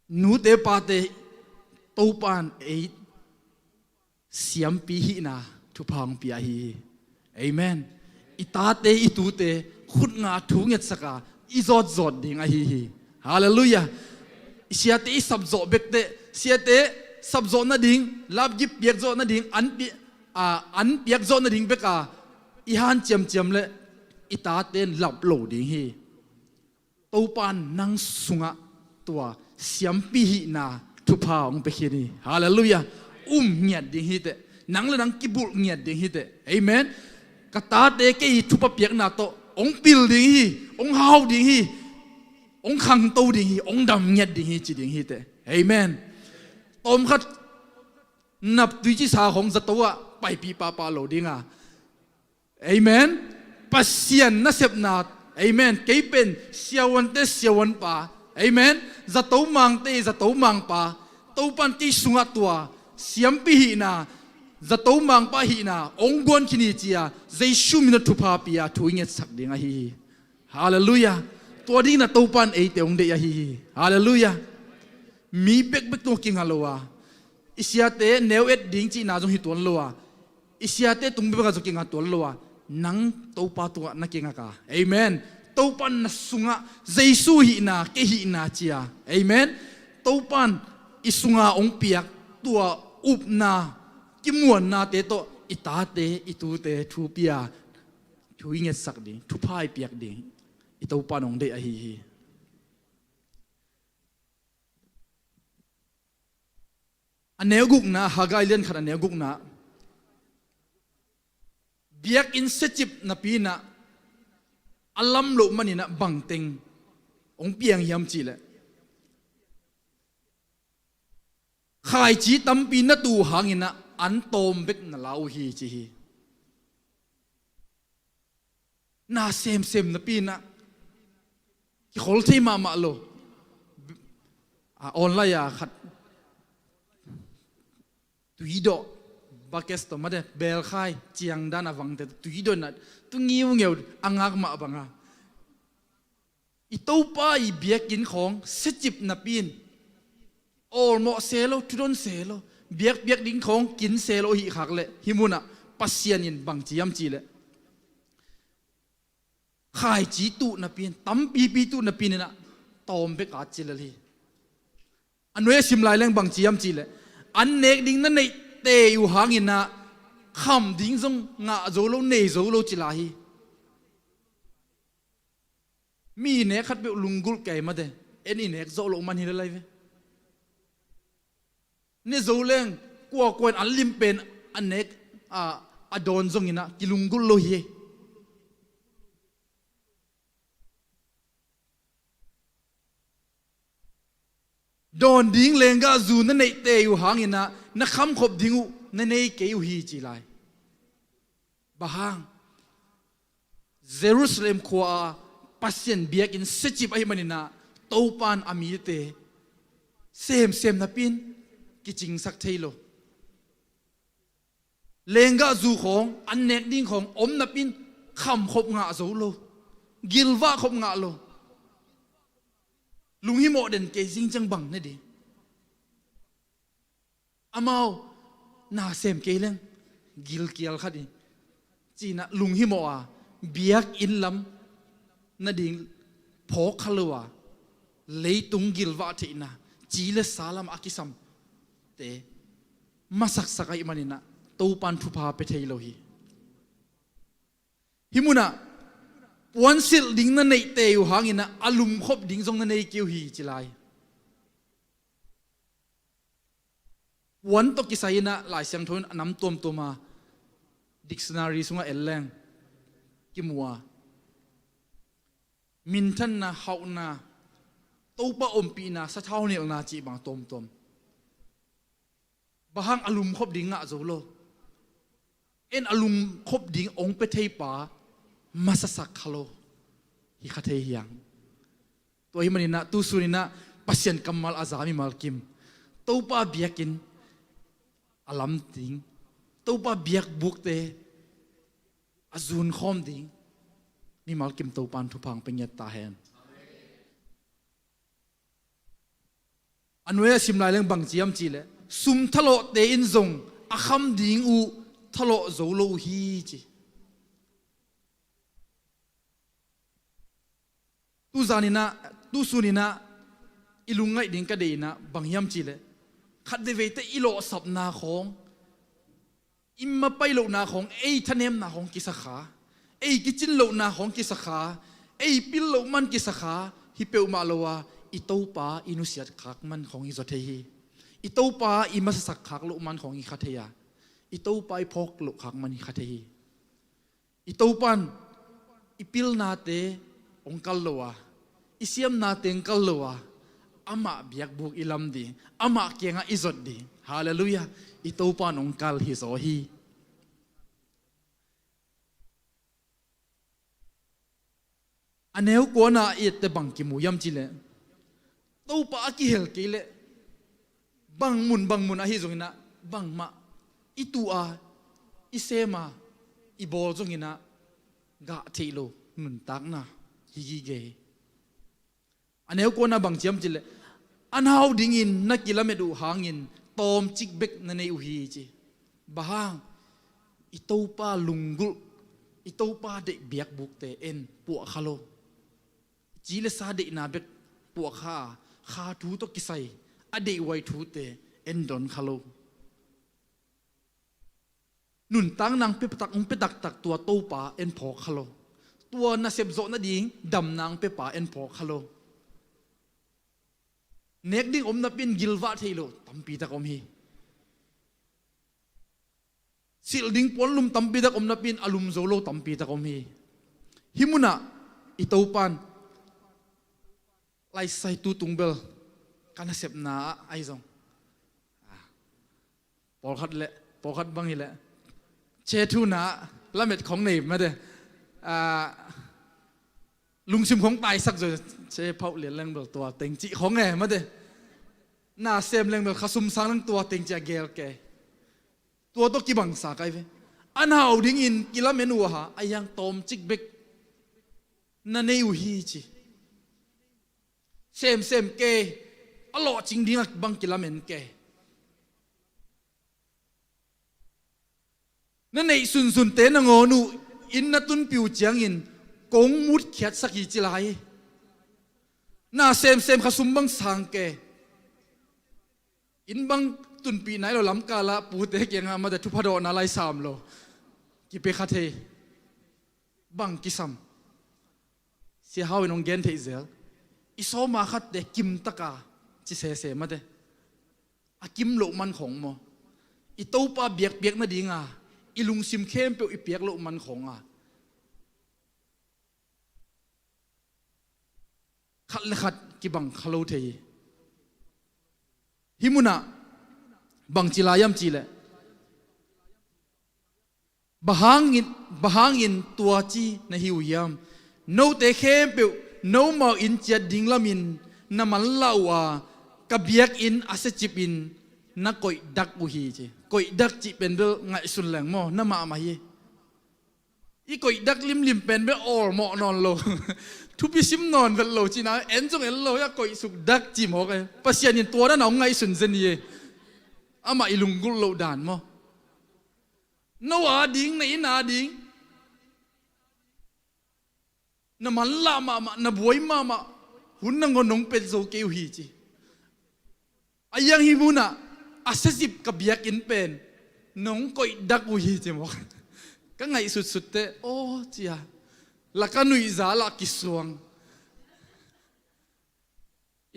Nute pate, Topa'n ei siampi hihna thupha hong pia hi. Amen. I tate, i tute khut nga thu ngetsak a, i zawtzawt ding ahi hi. Halleluiah. I siate i sapzawh bek teh, siate sapzawh nading, lapgip piakzawh nading, an pi-, a, an piakzawh nading bek a i hanciamciam leh i tate'n lap lo ding hi. Topa'n nang sungah tua siampi hihna thupha hong pia khin hi. Halleluiah. Um ngiat ding hi teh. Nang le nang kibulh ngiat ding hi teh. Amen. Ka tate kei thupha piakna tawh hong pil ding hi, hong hau ding hi, hong khangto ding hi, hong dam ngiat ding hi ci ding hi teh. Amen. Tawmkhat naptui cisa khawng zato ah paipih pahpah lo ding a, amen. Pasian nasepna, amen. Kei pen siavuante siavuanpa, amen. Zato mangte zato mangpa. Topa'n kei sungah tua siampi hihna, zato mangpa hihna hong guan khin hi ci-a, Jesu min a thupha pia thu i ngetsak ding ahi hi. Halleluiah. Tua dingin a Topa'n eite hong deih ahi hi. Halleluiah. Mi bekbek tungah kinga lo a, i siate neu et ding cihna zong hi tuan lo a, I siate tung bek a zong kingak tuan lo a, nang Topa tungah na kingak a. Amen. Topa na sungah Jesu hihna, kei hihna ci a. Amen. Topa in i sunga hong piak tua upna, kimuannate tawh i tate, i tute thu pia, thu i ngetsak ding, thupha i piak ding i Topa in hong deih ahi hi. A neu gukna, Haggai lian khat a neu gukna, biakinn siacip napi in ah a lam loh manin ah bangteng hong piang hiam cih leh, khaici tampi na tuh hangin ah an tawm bek na la uh hi ci hi. Na semsem napi in ah kikhol thei mahmah lo. A online ah khat tuidawh, bakes tawh mate, belkhai ciangdan a vangte tuidawh in ah tu ngiungeu a ngak mah bang a, i Topa i biakinn khawng siacip napi in awlmawh se lo, thudon se lo, biakpiak ding khawng kin se lo ahih khak leh, hih munah Pasian in bang ci hiam cih leh, khaici tuh napi in, tampipi tuh napi in ah tawm bek a ci lel hi. A nuai a sim lai leng bang ci hiam cih leh, an nek ding na neih tei uh hangin ah kham ding zong ngah zo lo, nei zo lo ci lai hi. Mi i nek khat peuh lunggulh kei mate, en i nek zawh loh man hi le lai ve. Ne zo leng kuakua in an lim pen a nek, a, a dawn zongin ah kilunggulh lo hi. Dawn ding lenggah zu na neih tei uh hangin ah na khamkhop ding uh na nei kei uh hi ci lai. Bang hang? Jerusalem khua-a Pasian biakinn siacip ahih manin ah Topa in a mite semsem napi in kicingsak thei lo. Lenggah zu khawng, an nek ding khawng om napi in khamkhop ngah zo lo, gilvah khop ngah lo. Lunghimawh den kei zing ciang bang ne ding? Amau na sem kei leng gilkial khat hi ci-in ah lunghimawh a, biakinn lam nading phawk kha lo a, leitung gilvah theihna, ci le sa lam a kisamte masaksak ahih manin ah Topa in thupha pia thei lo hi. Hih munah puansilh ding na neih tei uh hangin ah a lumkhop ding zong na nei kei uh hi ci lai. Puan tawh kisai in ah Lai Siangtho in a nam tuamtuam a, dictionary sungah en leng kimu a, minthanna, hauhna, Topa ompihna, sathau nilhna cih bang tuamtuam. Bang hang? A lumkhop ding ngah zo lo. En a lumkhop ding hong pia thei pa masasak kha lo hi kha thei hi hang. Tua ahih manin ah tu sun in ah Pasian kammal a za mimal kim, Topa biakinn a lam ding, Topa biakbukte a zunkhawm ding mimal kim Topa in thupha hong pia ngiat ta hen. A nuai a sim lai leng bang ci hiam cih leh, sum thalawhte in zong a kham ding uh thalawh zo lo uh hi ci. Tu zan in ah, tu sun in ah i lungngaih ding ka deih in ah bang hiam cih leh, khat veiveite i lawhsapna khawng, i mapai lohna khawng, ei thanemna khawng kisa kha, ei kicin lohna khawng kisa kha, ei pil loh man kisa kha hi peuhmah lo a, i Topa i nusiat khak man khawng hi zaw thei hi. I Topa i masasak khak loh man khawng hi kha thei a, i Topa i phawk loh khak man hi kha thei hi. I Topa in i pilnate hong kal lo a, i siamnate hong kal lo a, amah biakbuk i lam ding, amah kiangah i zot ding. Halleluiah. I Topa in hong kal hi zaw hi. A neu kuana i ette bang kimu hiam cih leh, Topa a kihel kei leh bang mun bang mun ahi zongin ah, bangmah i tuh a, i sem a, i bawl zongin ah gah theih lo nuntakna hi gige hi. A neu kuana bang ci hiam cih leh, a nau dingin na kilamet uh hangin tawmcik bek na nei uh hi ci. Bang hang? I Topa lunggulh, i Topa deih biakbukte en puah kha lo. Ci le sa deihna bek puah kha a, kha thu tawh kisai a deihhuai thute en don kha lo. Nuntakna hong pia taktak, hong pia taktak tua Topa en phawk kha lo. Tua nasep zawh nading damna hong piapa en phawk kha lo. Nek ding om napi in gilvah thei lo tampi tak om hi. Silh ding puan lum tampi tak om napi in a lum zo lo tampi tak om hi. Hih munah i Topan laisai tu tung bel ka nasepna ah ahi zong, ah, pawlkhat le pawlkhat bang hi leh che thuna lamet khong nei mate. Ah, lungsim khong taisak zo, che phauh lian leng bel tua teng cih khong e mate. Na sem leng bel khasum sang leng tua teng cih a gel ke. Tua tawh kibangsa kai ve. A nau dingin kilamen uh a, a yang tawmcik bek na nei uh hi ci. Semsem ke, a lawhcing dingah bang kilamen ke. Na neih sunsunte nangawn uh inn na tunpih uh ciangin kong mutkhiatsak hi ci lai. Na semsem khasum bang sang ke. Inn bang tunpih nai lo lamkal ah pute kiangah mate thupha dawhna lai sam lo. Kipia kha thei. Bang kisam. Sia Hau in hong gen theih zel. I sawma khatte kimtaka ci sese mate. A kim loh man khong maw? I Topa biakpiak nadinga i lungsim khempeuh i piak loh man khonga khat le khat kibang kha lo thei hi. Hih munah bangci lai hiam cihleh, bang hangin, bang hangin tua ci na hi uh hiam? Note khempeuh nomau inn ciat ding lamin na manlah uh a, ka biakinn a siacipin na koihdak uh hi ci. Koihdak cih pen bel ngaihsun leng maw, na mahmah hi. I koihdak limlim pen bel awlmawh nawn lo. Thupi sim nawn vet lo cihna en zong en lo hi a, koihsuk dak ci mawk e. Pasian in tua dan a hong ngaihsun zen hi e. Amah i lunggulh loh dan maw? No a ding, na inn a ding, na manlah mahmah, na buai mahmah hun nangawn nong pet zo kei uh hi ci. A hiang hih munah a siacip ka biakinn pen nong koihdak uh hi ci mawk. Ka ngaihsutsut teh aw cia, la ka nuihza lah kisuang.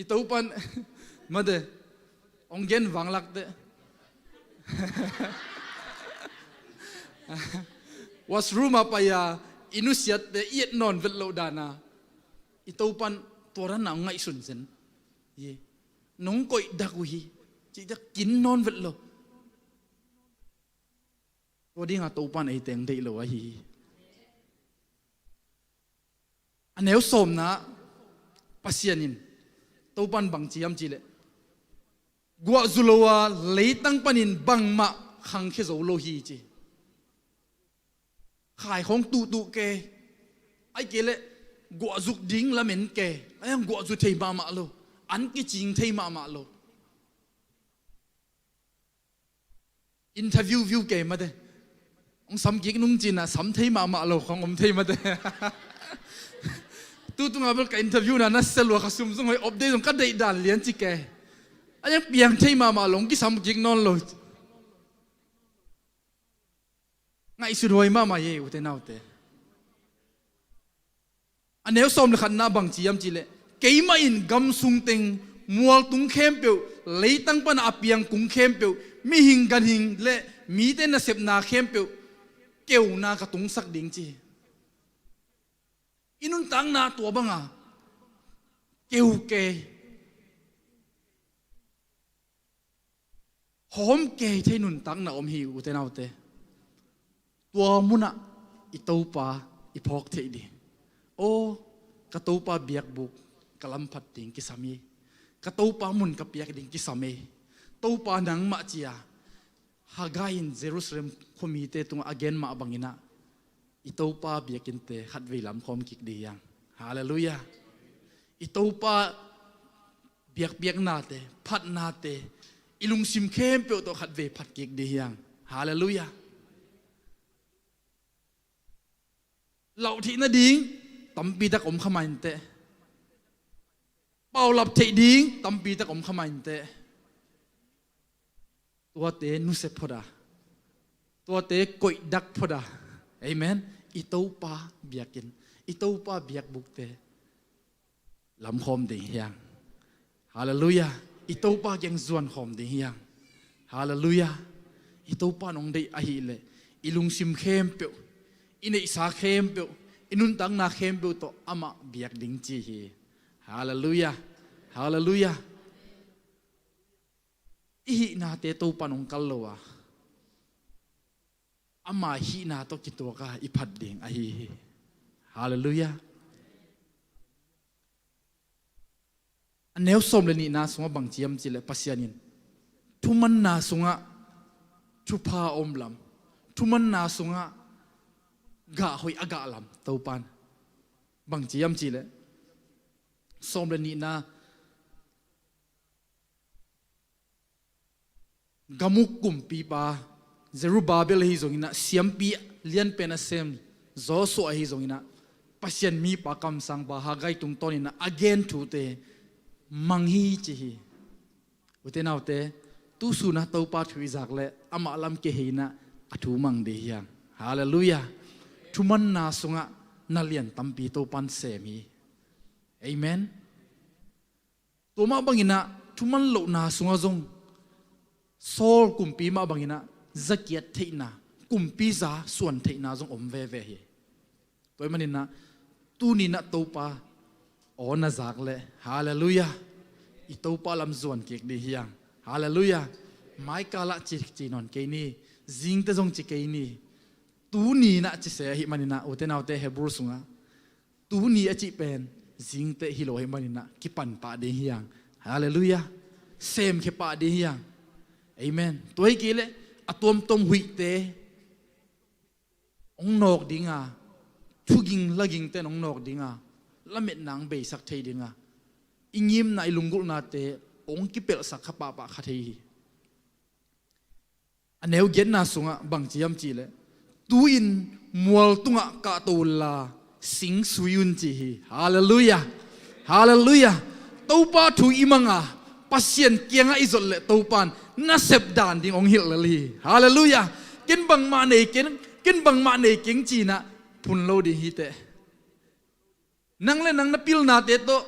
I Topan mate hong gen vanglak teh. Washroom ah pai-a i nusiatte i et nawn vet loh dana i Topan tua dana hong ngaihsun zen. Ye, nong koihdak uh hi cih cia kin nawn vet lo. Tua dinga Topan ei teng deih lo ahi hi. A neu sawmna, Pasian in Topan bang ci hiam cihleh, guahzu lo a leitang panin bangmah khangkhia zo lo hi ci. Khaikhawng tuhtuh ke, ahih kei leh guahzuk ding lamen ke, a hiang guahzu thei mahmah lo, an kicing thei mahmah lo. Interview view kei mate. Hong sam kik nung cina sam thei mahmah lo khong om thei mate. Tutunga bel ka interview na na selua ka sum zong hoi op dei zong ka deih dan lian ci ke. A yang piang thei mahmah lo hong kisam kik nawn lo. Ngaihsut huai mahmah ye ute naute. A neu sawm le khatna bang ci hiam cihleh, keimah in gam sung teng mualtung khempeuh, leitang pana a piang kung khempeuh, mihing ganhing le mite nasepna khempeuh keuna ka tungsak ding ci. I nuntakna tua banga keu kei hawm kei thei nuntakna om hi ute naute. Tua munah i Topa i phawk theih ding. Aw, ka Topa biakbuk ka lamphat ding kisam hi. Ka Topa mun ka piak ding kisam hi. Topa nangmah cia Haggai in Jerusalem khuamite tungah a gen mah banginah i Topa biakinnte khatvei lamkhawm kik ding hiang. Halleluiah. I Topa biakpiaknate, phatnate i lungsim khempeuh tawh khatvei phat kik ding hiang. Halleluiah. Lauh theih nading tampi tak om kha mah inteh. Paulap theih ding tampi tak om kha mah inteh. Tuate nusia phot a, tuate koihdak phot a, amen, i Topa biakinn, i Topa biakbukte lamkhawm ding hi hang. Halleluiah. I Topa kiang zuankhawm ding hi hang. Halleluiah. I Topa in hong deih ahih leh i lungsim khempeuh, i neihsa khempeuh, i nuntakna khempeuh tawh amah biak ding ci hi. Halleluiah. Halleluiah. I hihnate Topa in hong kal lo a, ama hihna tawh kituak a i phat ding ahi hi. Halleluiah. A neu sawm le nihna sungah bang ci hiam cih leh Pasian in thumanna sungah thupha a om lam, thumanna sungah gah hoih a gah lam Topa in bang ci hiam cih leh sawm le nihna, gam uk kumpipa Zerubbabel ahi zongin ah, siampi lianpen a sem Joshua ahi zongin ah, Pasian mipa kamsangpa Haggai tungtawnin ah a gen thute mang hi ci hi. Ute naute, tu sun ah Topa thu i zak leh amah lam kihei in ah a thu mang ding hi hang. Halleluiah. Thumanna sungah na lian tampi Topa in sem hi. Amen. Tua mah bangin ah thuman lohna sungah zong Saul kumpi mah bangin ah zakiat theihna, kumpi za suan theihna zong om veve hi. Tua ahih manin ah tuni in ah Topa aw na zak leh, halleluiah, i Topa lam zuan kik ding hi hang. Halleluiah. Maikal ah ci, ci nawn kei ni, zingte zong ci kei ni, tuni in ah ci se ahih manin ah, ute naute, Hebrew sungah tuni a cih pen zingteh hi lo ahih manin ah kipan pah ding hi hang. Halleluiah. Semkhia pah ding hi hang. Amen. Tua hi kei leh a tuamtuam huihte hong nawk ding a, thuging lagingte in hong nawk ding a, lametna hong beisak thei ding a, i ngimna, i lunggulhnate hong kipelhsak kha pahpah kha thei hi. A neu giatna sungah bang ci hiam cih leh, tu-in mual tungah kahto unla, sing sui un ci hi. Halleluiah. Halleluiah. Topa thu i mang a, Pasian kiangah i zot leh Topa in nasep dan ding hong hilh lel hi. Halleluiah. Ken bangmah nei keng, ken bangmah nei keng ci-in ah phun lo ding hi teh. Nang le nang na pilnate tawh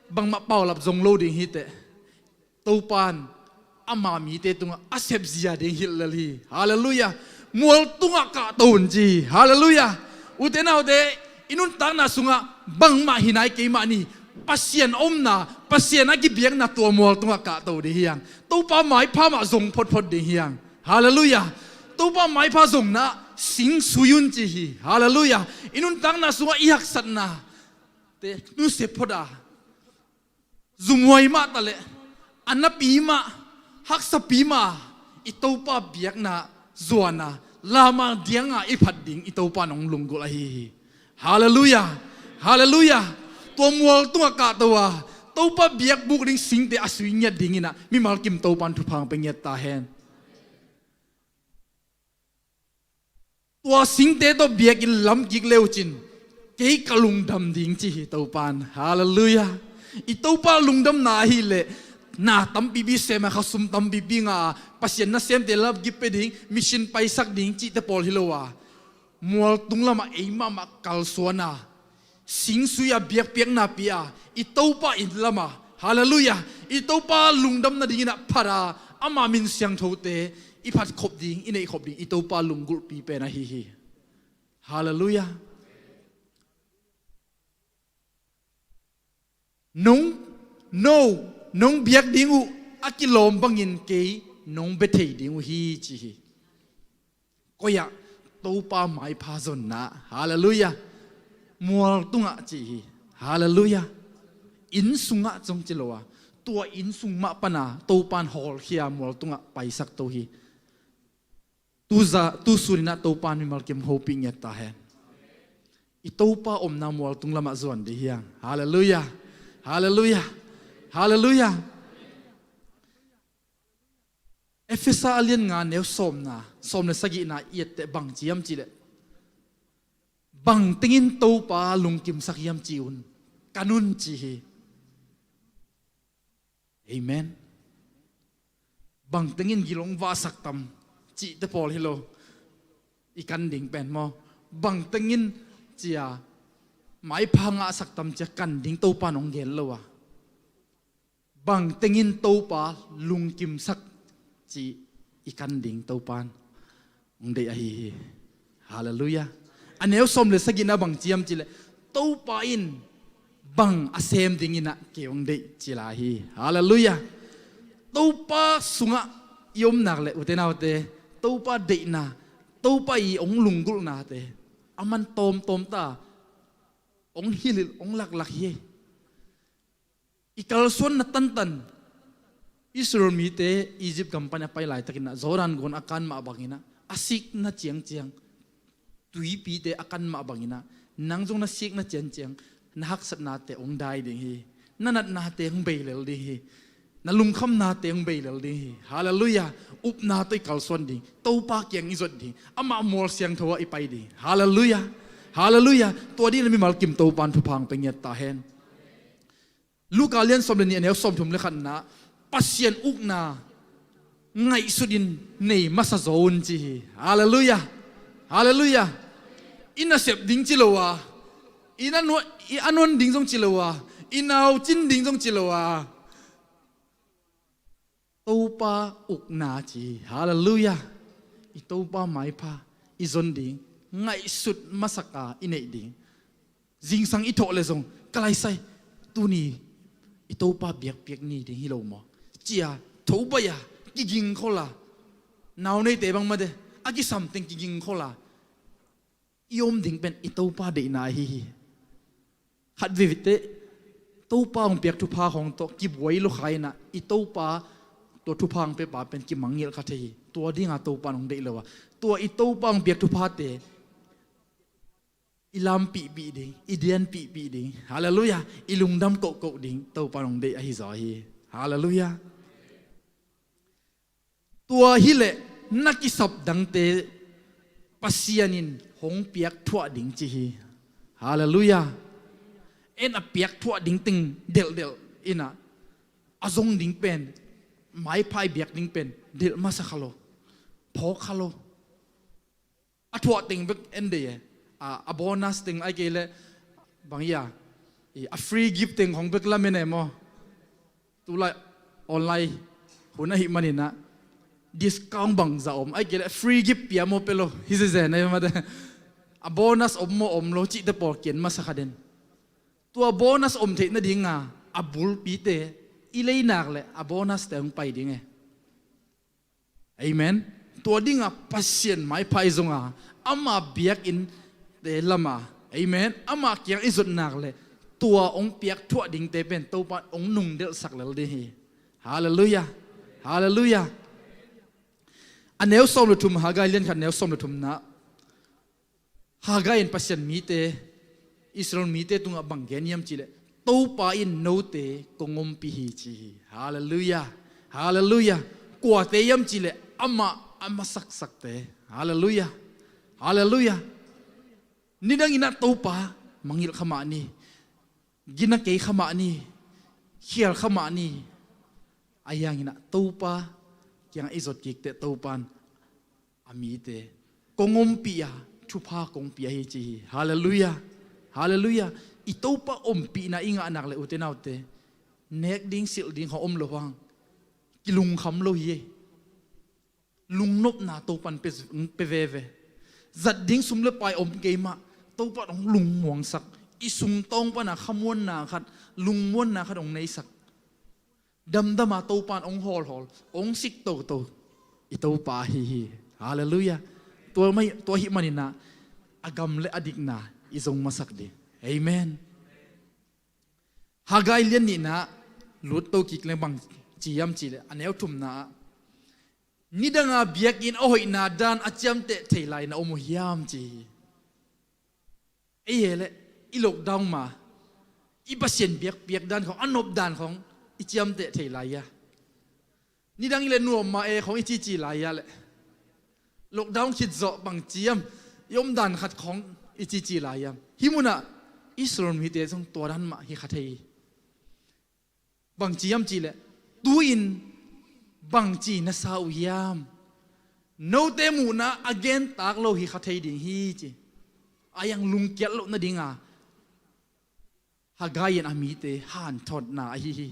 bangmah paulap zong lo ding hi teh. Topa in ama mite tungah a sepzia ding hilh lel hi. Halleluiah. Mual tungah kahto un ci hi. Halleluiah. Ute naute, i nuntakna sungah bangmah hi nai kei mah ni, Pasian omna, Pasian a kibiakna tua mual tungah kahto ding hi hang. Topa maipha mah zong photphot ding hi hang. Halleluiah. Topa maipha zongna sing sui un ci hi. Halleluiah. I nuntakna sungah i haksatnate nusia phot a, zumhuai mah taleh, a napi mah, haksapi mah, i Topa biakna zuan a, lamang diang a i phat ding i Topa in hong lunggulh ahi hi. Halleluiah. Halleluiah. Tua mual tungah kahto a, Topa biakbuk ding singte a sui ngiat dingin ah mimal kim Topa in thupha hong pia ngiat ta hen. Tua singte tawh biakinn lam kik le uh cin, kei ka lungdam ding ci hi Topa in. Halleluiah. I Topa lungdamna ahih leh na tampipi sem a, khasum tampipi ngah a, Pasian nasemte lapkip pia ding, mission paisak ding cihte pawl hi lo a, mual tung lamah ei mahmah kalsuan a, sing sui a biakpiakna pia a, i Topa inn lam a, halleluiah, i Topa lungdam nadingin ah phat a, ama min siangthote i phat khop ding, i neih khop ding i Topa lunggulhpi pen ahi hi. Halleluiah. Nong, no, nong biak ding uh a kilawm bangin kei nong bia thei ding uh hi ci hi. Koi ah? Topa maipha zonna. Halleluiah. Mual tungah ci hi. Halleluiah. Inn sungah zong ci lo a, tua inn sung mah pan a Topa in hawlkhia mual tungah paisak to hi. Tu za, tu sun in ah Topa in mimal kim hopih ngiat ta hen. I Topa omna mual tung lamah zuan ding hi hang. Halleluiah. Halleluiah. Halleluiah. Efesa a lian nga neu sawmna, sawm le sagihna i et teh bang ci hiam cih leh, Bang tengin Topa lungkimsak hiam ci un, kan un ci hi. Amen. Bang tengin gil hong vahsak tam cihte pawl hi lo. I kan ding pen maw, bang tengin cia maipha ngahsak tam cia kan ding Topa in hong gen lo a, bang tengin Topa lungkimsak ci i kan ding Topa in hong deih ahi hi. Halleluiah. A neu sawm le sagihna bang ci hiam cih leh, Topa in bang a sem dingin ah kei hong deih ci lai hi. Halleluiah. Topa sungah i om nak leh, ute naute, Topa deihna, Topa i hong lunggulhnate a man tawmtawm ta, hong hilhilh, hong laklak hi. I kalsuanna tantan, Israel mite Egypt gam pan a pai laitakin ah, Jordan gun a kan mah bangin ah, a sikna ciangciang, tuipite a kan mah bangin ah, nang zong na sikna ciangciang, na haksatnate hong dai ding hi. Na natnate hong bei lel ding hi. Na lungkhamnate hong bei lel ding hi. Halleluiah. Upna tawh i kalsuan ding, Topa kiang i zot ding, amah mual siangtho ah i pai ding. Halleluiah. Halleluiah. Tua dingin ah mimal kim Topa in thupha hong pia ngiat ta hen. Luka lian sawm le nih, a neu sawmthum le khatna, Pasian ukna ngaihsutin nei masa zaw un ci hi. Halleluiah. Halleluiah. I nasep ding ci lo a, i na nua-, i a nuan ding zong ci lo a, i naucin ding zong ci lo a, Topa ukna ci. Halleluiah. I Topa maipha i zon ding, ngaihsut masak a i neih ding. Zingsang i thawh le zong, ka laisai, tuni i Topa biakpiak ni ding hi lo maw, cia tho baih a, kigingkhol a, nau neite bang mah de, a kisam teng kigingkhol a i om ding pen i Topa deihna ahi hi. Khat veivei teh Topa hong piak thupha khawng tawh kibuai lua kha in ah, i Topa tua thupha hong piapa pen kimangngilh kha thei hi. Tua dinga Topa in hong deih lo a, tua i Topa hong piak thuphate i lampihpih ding, i dianpihpih ding. Halleluiah. I lungdam kohkoh ding Topa in hong deih ahi zaw hi. Halleluiah. Tua hileh na kisap dangte Pasian in hong piak thuah ding ci hi. Halleluiah. En a piak thuah ding teng delhdelh in ah, a zong ding pen, maipha i biak ding pen delh masa kha lo, phawk kha lo. A thuah teng bek en dei e. A, a bonus teng, ahih kei leh bang ia, i, a free gift teng hong bek lamen e maw. Tulai online hun ahih manin ah, discount bangzah om, ahih kei leh free gift pia maw, pe lo hi zezen e mate. A bonus om maw om lo cihte pawl kian masa kha den. Tua bonus om theih nadinga a bulpite i lei nak leh a bonuste hong pai ding e. Amen. Tua dinga Pasian maipha i zonga, ama biakinnte lama, amen, ama kiang i zot nak leh, tua hong piak thuah dingte pen Topa in hong nungdelhsak lel ding hi. Halleluiah. Halleluiah. A neu sawm le thum, Haggai lian khat neu sawm le thumna, Haggai in Pasian mite, Israel mite tungah bang gen hiam cih leh, Topa in note kong ompih hi ci hi. Halleluiah. Halleluiah. Kuate hiam cih leh, amah a masaksakte. Halleluiah. Halleluiah. Nidangin ah Topa mangngilh kha mah ni, gina kei kha mah ni, khial kha mah ni. Ahi hangin ah Topa kiangah i zot kik teh, Topa in a mite kong ompih a, thupha kong pia hi ci hi. Halleluiah. Halleluiah. I Topa ompihna i ngah nak leh, ute naute, nek ding silh ding khawng om lo hang, kilungkham lo hi. Lungnopna Topa in pe, pe veve. Zat ding sum le pai om kei mah, Topa in hong lungmuangsak. I sungtawng pana khamuanna khat, lungmuanna khat hong neisak. Damdama Topa in hong hawlhawl, hong sik toto i Topa ahi hi. Halleluiah. Tua mah, tua ahih manin ah a gam le a dikna i zong masak ding. Amen. Haggai lian nihna lut to kik leng bang ci hiam cih leh, a neu thumna ah, nidanga biakinn a hoihna dan a ciamteh thei lai na om uh hiam ci hi. Ei e leh, i lockdown ma, i Pasian biakpiak dan khawng, a nop dan khawng i ciamteh thei lai a. Nidang i leh nuam ma e khawng i cici lai a leh, lockdown khit zawh bang ci hiam, i om dan khat khawng I cici lai hiam? Hih munah Israel mite zong tua dan mah hi kha thei hi. Bangci hiam cihleh, tu-in bangci na sa uh hiam? Note muhna a gentak lo hi kha thei ding hi ci. A hiang lungkiat loh nadinga Haggai in a mite hanthotna ahi hi.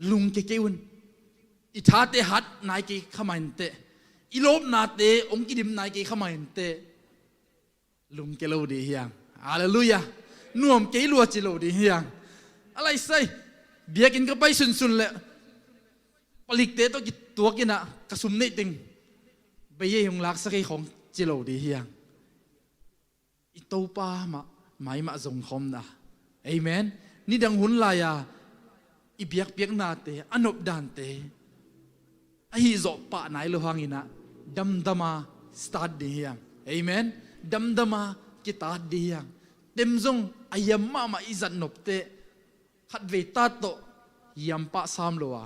Lungke kei un. I thate hat nai kei kha mah inteh. I lawpnate hong kidim nai kei kha mah inteh. Lungke lo ding hiang. Halleluiah. Nuam kei lua ci lo ding hiang. A laisai, biakinn ka pai sunsun leh palikte tawh kituak inah ka sum neih teng bei ei hong laksak ei khawng ci lo ding hiang. I Topa mah mai mah zongkhawmna. Amen. Nidang hun lai-a i biakpiaknate, a nopdante ahi zawh pah nai lo hanginah damdama start ding hiang. Amen. Damdama kitat ding hiang. Tem zong a hiam mahmah i zat nopteh khatvei tat tawh hiam pah sam lo a,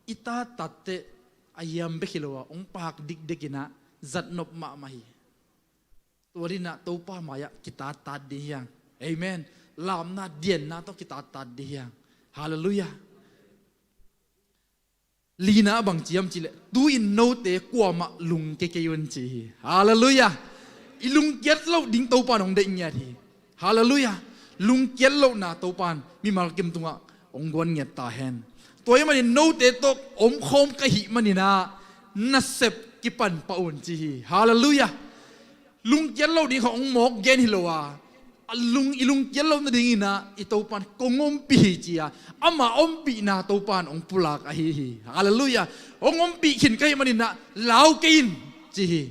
i tat tatteh a hiam bek hi lo a, hong pak dikdekinah zat nop mahmah hi. Tua dinah Topa mai-ah kitattat ding hiang. Amen. Lamna dianna tawh kitattat ding hiang. Halleluiah. Lina bang ciam cihleh, tu-in note kuamah lungke kei un ci hi. Halleluiah. I lungkiat loh ding Topa in hong deih ngiat hi. Halleluiah. Lungkiat lohna Topa in mimal kim tungah hong guan ngiat ta hen. Tua ahih manin note tawh omkhawm ka hih maninah nasep kipan pah un ci hi. Halleluiah. Lungkiat loh ding khawng hong mawk gen hi lo a, a lung, i lungkiat loh nadinginah i Topa in kong ompih hi ci-a, ama ompihna Topa in hong pulak ahi hi. Halleluiah. Hong ompih khin ka hih maninah lau kei in ci hi.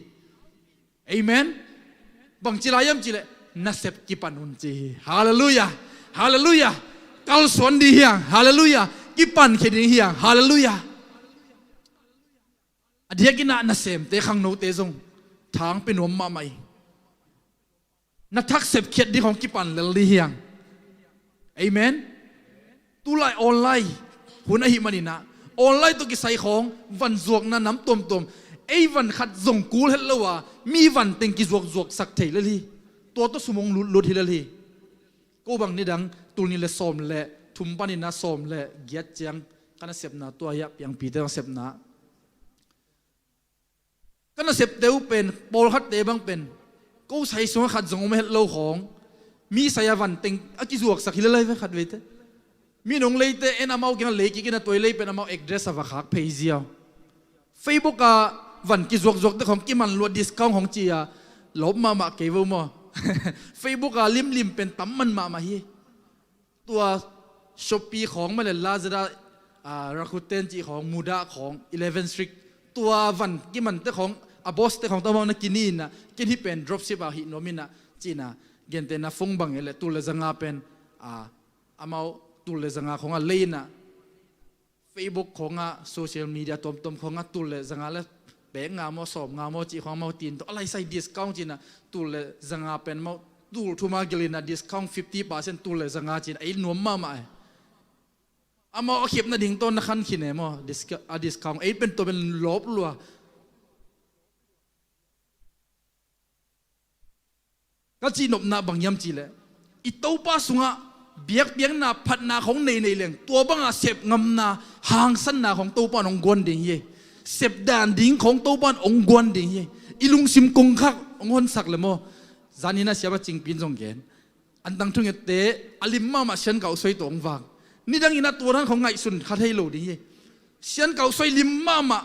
Amen. Bangci lai hiam cihleh, nasep kipan un ci hi. Halleluiah. Halleluiah. Kalsuan ding hiang. Halleluiah. Kipankhia ding hiang. Halleluiah. A diakinah nasemte khangnote zong thang pia nuam mahmah hi. Na thak sepkhiat ding khawng kipan lel ding hiang. Amen. Tulai online hun ahih maninah online tawh kisai khawng van zuakna nam tuamtuam, ei van khat zong kul het lo a, mi van teng kizuakzuaksak thei lel hi. Tua tawh sum hong lutlut hi lel hi. Ko bang nidang tul nih le sawm le thum paninah sawm le giat ciang ka nasepna tua hiah piangpite nasepna ka nasepte uh pen pawlkhatte bang pen ko sai sungah khat zong om het lo khawng, mi sai-a van teng a kizuaksak hi lel lai ve khatveite. Mi nong leite en amau kiangah lei kik inah tua i lei pen amau address a va khak phei ziau. Facebook ah van kizuakzuakte khawng kiman lua discount khawng ci-a lawp mahmah kei vo maw? Facebook ah limlim pen tam man mahmah hi. Tua Shopee khawng mah le Lazada, ah, Rakuten cih khawng, Mudah khawng, Eleven Street, tua van kimante khawng, a boss te khawng tawh amau na kini inah, ken hih pen dropship ah hih nuam inah ci-inah, gentehna phone bang e le tul le zanga pen, ah, amau tul le zanga khawng a lei inah, Facebook khawngah, social media tuamtuam khawngah tul le zanga le pek nga maw, sawm nga maw cih khawng amau tin tawh a laisai discount ci-inah, tul le zanga pen maw, tul thum a gelh inah discount fifty percent, tul le zanga ci-inah ei nuam mahmah e. Amau a khiap nading tawh na khan khin e maw, disc-, a discount ei pen tua pen lawp lua. Ka cihnopna bang hiam cihleh, i Topa sungah biakpiakna phatna khawng nei nei leng, tua bangah sep ngamna, hangsanna khawng Topa in hong guan ding hi. Sep dan ding khawng Topa in hong guan ding hi. I lungsim kongkhak hong honsak le maw? Zaninah siapa Cingpi in zong gen, antang thungette a lim mahmah Sian Kau Suai tawh hong vak. Nidanginah tua dan khawng ngaihsun kha thei lo ding hi. Sian Kau Suai lim mahmah.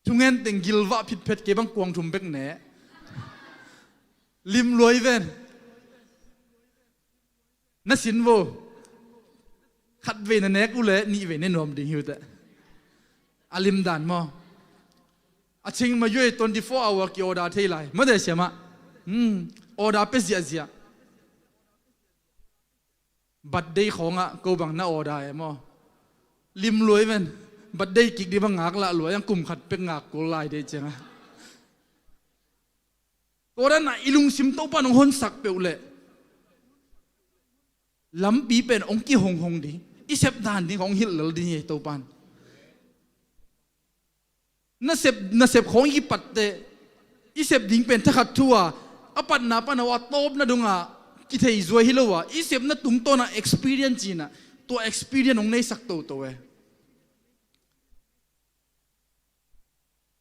Thungen teng gilvah phitphet, kei bang kuang thum bek ne. Lim luai ven. Na sin vo. Khatvei na nek uh le nihvei ne nuam ding hi uh teh. A lim dan maw? A ching ma yue twenty four hour ki order thei lai. Mate siamah. Hmm. Order pe ziahziah. Birthday khawngah ko bang na order e maw? Lim luai ven. Birthday kik dih bang ngak lah luai ang, kum khat pek ngak kul lai dei ciangah. Tua danah i lungsim Topa in hong honsak peuh leh lampi pen hong kihonghong ding, i sep dan ding hong hilh lel ding hi Topa in. Nasep, nasep khawng i kipatteh I sep ding pen thakhat thu a, a patna pan a, a tawpna dongah kithei zuai hi lo a, i sepna tungtawn a experience ci-in ah, tua experience hong neisak toto e.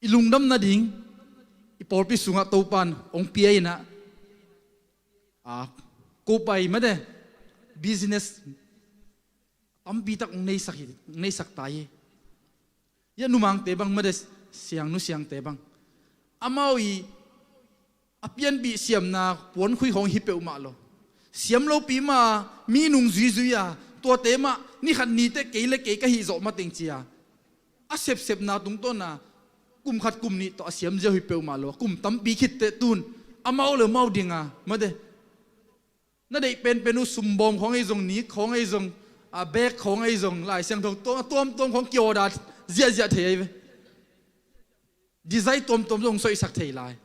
I lungdam nading i pawlpi sungah Topan hong pia in ah, a, ko pai mate, business tampi tak hong neisak hi, hong neisak ta hi. Hia numangte bang mate, siangnu siangte bang, amau i a pianpih siamna puankhui khawng hi peuhmah lo. Siam lopi mah, mi nung zuizui a, tuate mah ni khat ni teh kei le kei ka hih zawh mateng ci a, a sepsepna tungtawn a kum khat kum nih tawh a siam ziau hi peuhmah lo. Kum tampi khit teh tun amau le amau ding a, mate, na deih penpen uh, sumbawm khawng ahi zong, nik khawng ahi zong, a, bag khawng ahi zong, Lai Siangtho tuam, tuamtuam khawng ki-order ziahziah thei ahi ve. Design tuamtuam zong hong soihsak thei lai.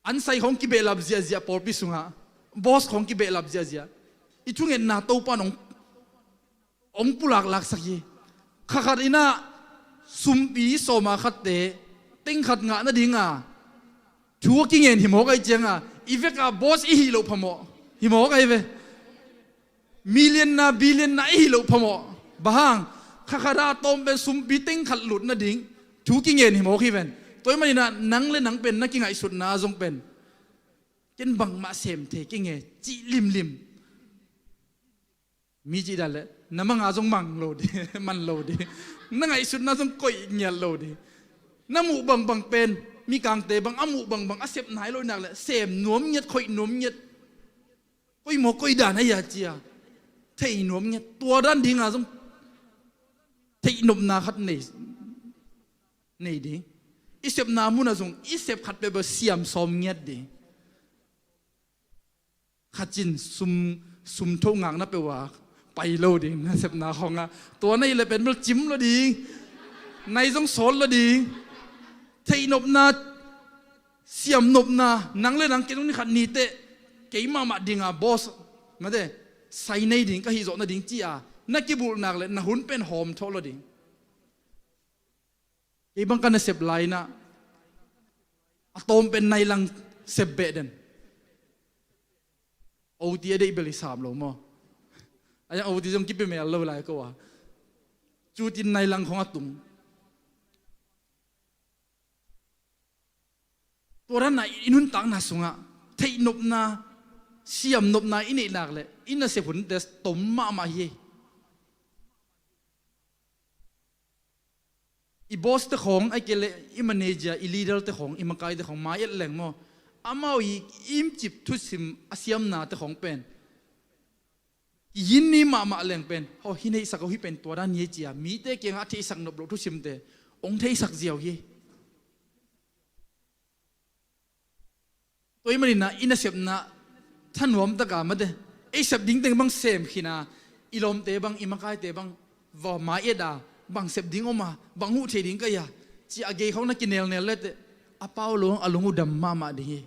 Ansai khawng kibehlap ziahziah pawlpi sungah, boss khawng kibehlap ziahziah. I thungetna Topan hong, hong pulaklaksak hi. Kha khat in ah sumpi sawma khatte teng khat ngah nading a thu a kingen hi mawk ahih ciang a, i vek a boss i hih loh phamawh hi mawk ahi ve. Million na, billion na i hih loh phamawh. Bang hang, kha khat a tawm pen sumpi teng khat lut nading thu kingen hi mawk hi ven. Tua ahih manin ah nang le nang pen na kingaihsutna zong pen, ken bangmah sem thei keng e, cih limlim. Mi cih dan leh na mang a zong mang lo ding, man lo ding. Na ngaihsutna zong koih ngiat lo ding. Na muh bangbang pen, mikangte bang a muh bangbang a sep nai lo nak leh sem nuam ngiat, khoih nuam ngiat. Koi maw, koi dan a hia ci a thei nuam ngiat. Tua dan ding a zong theihnopna khat nei, nei ding. I sepna mun a zong i sep khat peuhpeuh siam sawm ngiat ding. Khat cin sum, sum tho ngakna peuh a pai lo ding, na sepna khawng ah. Tua na hih leh pen bel cim lo ding. Nai zong sawt lo ding. Theihnopna, siamnopna, nang le nang ken zong ni khat ni teh kei mahmah ding a boss, mate, sai nei ding ka hih zawh nading ci a na kibulh nak leh na hun pen hawm thawh lo ding. Kei bang ka nasep lai in ah, a tawm pen nai lang sep beh den. O T a deih bel i sam lo maw? A yang O T zong kipia mel lo lai ko a. Cutin nai lang khawng a tung. Tua dan a i nuntakna sungah theihnopna, siamnopna i neih nak leh i nasep hunte tom mahmah hi. I boss te khawng, ahih kei leh i manager, i leader te khawng, i makai te khawng mai et leng maw, amau i imcip thusim a siamna te khawng pen i yin ni mahmah leng pen, haw, hi neihsak aw, hih pen tua dan hi e ci a mite kiangah a theihsak nop loh thusimte hong theihsak ziau hi. Tua ahih manin ah i nasepna thanuam tak a, mate, ei sep ding teng bang sem khin a, i lawmte bang, i makaite bang va mai et a, bang sep ding om a, bang huh thei ding ka hia ci a gei khawng na kinelnel le teh, a pau lo hang a lung uh dam mahmah ding hi.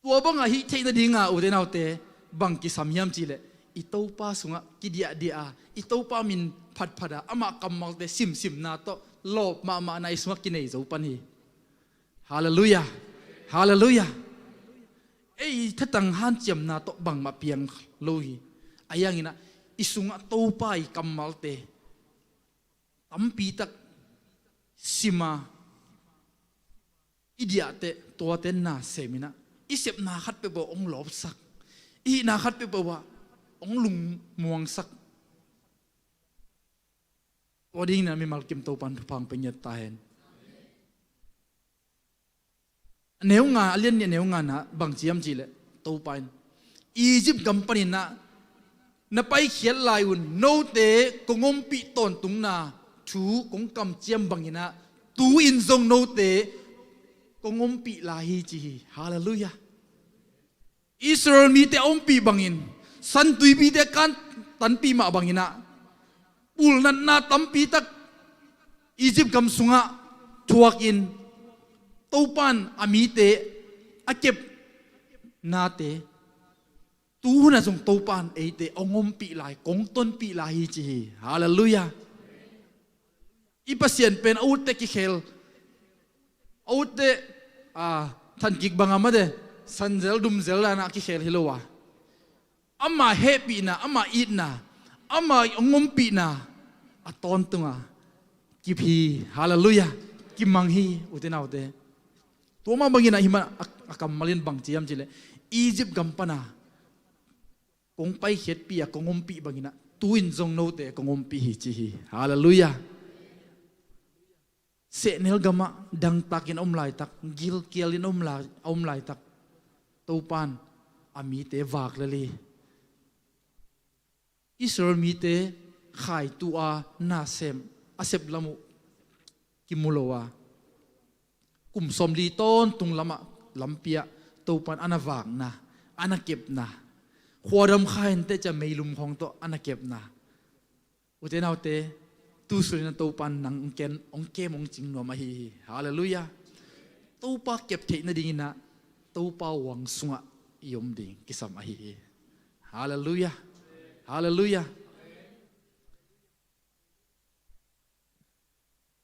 Tua bangah hih theih nading a, ute naute, bang kisam hiam cih leh i Topa sungah kidiahdiah a, i Topa min phatphat a, amah kammalte simsimna tawh lawp mahmahna i sungah kinei zo pan hi. Halleluiah. Halleluiah. Ei thatang hanciamna tawh bangmah piang lo hi. Ahi hangin ah i sungah Topa i kammalte tampi tak sim a, i diah teh tuate na sem in ah, i sepna khat peuhpeuh hong lawpsak, i hihna khat peuhpeuh ah hong lungmuangsak. Tua dingin ah mimal kim Topan thupha hong pia ngiat ta hen. A neu nga, a lian nih a neu nga na bang ci hiam cih leh, Topa in Egypt gam panin ah na paikhiat lai un note kong ompih tawntungna thu kong kamciam bangin ah tu-in zong note kong ompih lai hi ci hi. Halleluiah. Israel mite a ompih bangin, San Tuipite a kantanpih mah bangin ah, pulnatna tampi tak Egypt gam sungah thuakin, Topan a mite a kepnate, tu hun ah zong Topan eite hong ompih lai, kong tonpih lai hi ci hi. Halleluiah. I Pasian pen a utte kikhel, a utte, a, thankik banga mate, sanzel dumzel dana a kikhel hi lo a, ama hehpihna, ama itna, ama hong ompihna a tawntunga kip hi. Halleluiah. Kimang hi, ute naute. Tua mah bangin ah hih man a, a kammal in bang ci hiam cihleh, Egypt gam pana kong paikhiatpih a kong ompih bangin ah tu-in zong note kong ompih hi ci hi. Halleluiah. Sehnel gamah dangtakin a om laitak, gilkialin a om lai, a om laitak, Topan a mite vak lel hi. Israel mite khaitu a nasem a sep lam uh kimu lo a, kum sawmli tawntung lamah lampi ah Topan a na vakna, a na kepna, khuadam kha inteh cia meilum khawng tawh a na kepna, ute naute, tu sunin a Topan nang hong ken, hong kem, hong cing nuam ahi hi. Halleluiah. Topa kep theih nadingin ah Topa huang sungah i om ding kisam ahi hi. Halleluiah. Halleluiah.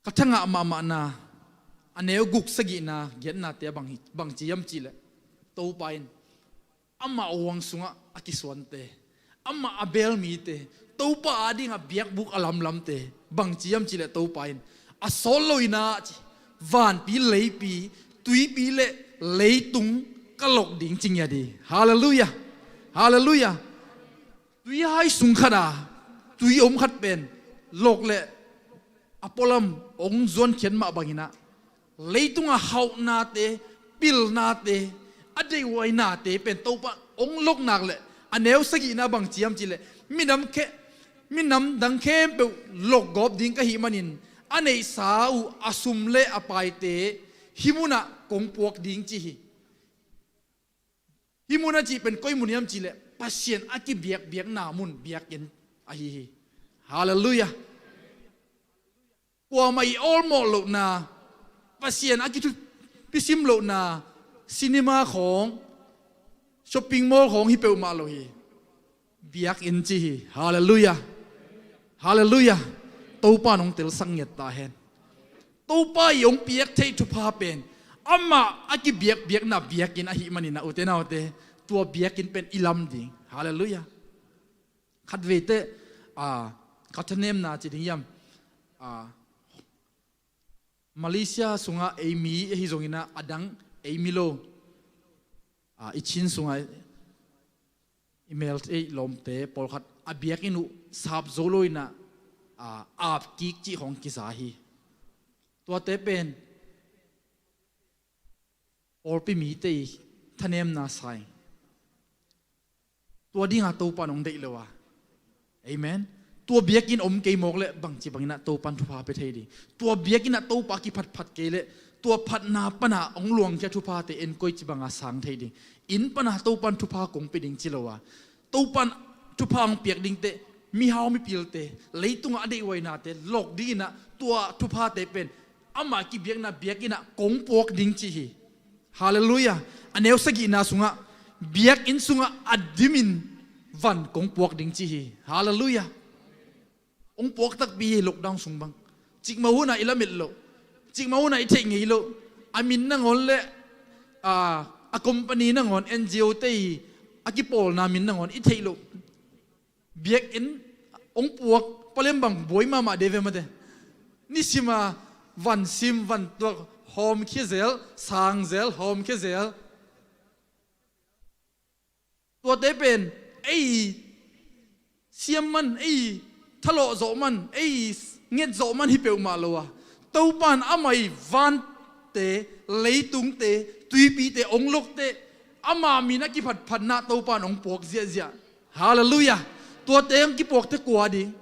Ka thangah mahmahna a neu guk, sagihna, giatnate ah bang hi, bang ci hiam cihleh, Topa in amah huang sungah a kisuante, amah a beel mite, Topa adingah biakbuk a lamlamte, bang ci hiam cihleh Topa in a sawt lo in ah ci, vanpi, leipi, tuipi le leitung ka lok ding ci ngiat hi. Halleluiah. Halleluiah. Tuihai sung khat a tui om khat pen lok leh a pualam hong zuankhiat mah bangin ah, leitunga hauhnate, pilnate, a deihhuainate pen Topa hong lok nak leh, a neu sagihna bang ci hiam cihleh, minam khe, minam dang khempeuh lokgawp ding ka hih manin a neihsa uh a sum le a paite hih munah kong puak ding ci hi. Hih mun a cih pen koi mun hiam cihleh, Pasian a kibiakbiakna mun, biakinn ahi hi. Halleluiah. Kuamah i awlmawh lohna, Pasian a kithupisim lohna cinema khawng, shopping mall khawng hi peuhmah lo hi. Biakinn ci hi. Halleluiah. Halleluiah. Topa in hong telsak ngiat ta hen. Topa i hong piak theih thupha pen amah a kibiakbiakna biakinn ahih manin ah, ute naute, tua biakinn pen i lam ding. Halleluiah. Khatvei teh, a, ka thanemna ci ding hiam, a, Malaysia sungah ei mi ahi zongin ah, a dang ei mi lo, a, i Chin sungah i mel, ei lawmte pawlkhat a biakinn uh sap zo lo in ah, a, ap kik cih khawng kiza hi. Tuate pen pawlpi mite i thanemna sa ing. Tua dinga Topa in hong deih lo a. Amen. Tua biakinn om kei mawk leh bangci bangin ah Topa in thupha pia thei ding. Tua biakinn ah Topa kiphatphat kei leh, tua phatna pana hong luangkhia thuphate en koici banga sang thei ding. Inn pana Topa in thupha kong pia ding ci lo a, Topa in thupha hong piak dingte, mihau mipilte, leitungah a deihhuainate lok dingin ah tua thuphate pen amah kibiakna biakinn ah kong puak ding ci hi. Halleluiah. A neu sagihna sungah, biakinn sungah a dimin van kong puak ding ci hi. Halleluiah. Hong puak takpi hi, lockdown sung bang. Cikmah hunah i lamet loh, cikmah hunah i theih ngei loh, a min nangawn le, a, a company nangawn, N G O te i a kipawlna min nangawn i theih loh biakinn hong puak palem bang buai mahmah dei ve mate. Nisima vansim vantuak hawmkhia zel, sangzel, hawmkhia zel. Tuate pen ei siam man, ei thalawh zawh man, ei nget zawh man hi peuhmah lo a, Topa in amah i vante, leitungte, tuipite hong lokte, ama min a kiphatphatna Topa in hong puak ziahziah. Halleluiah. Tuate hong kipuakte kua ding?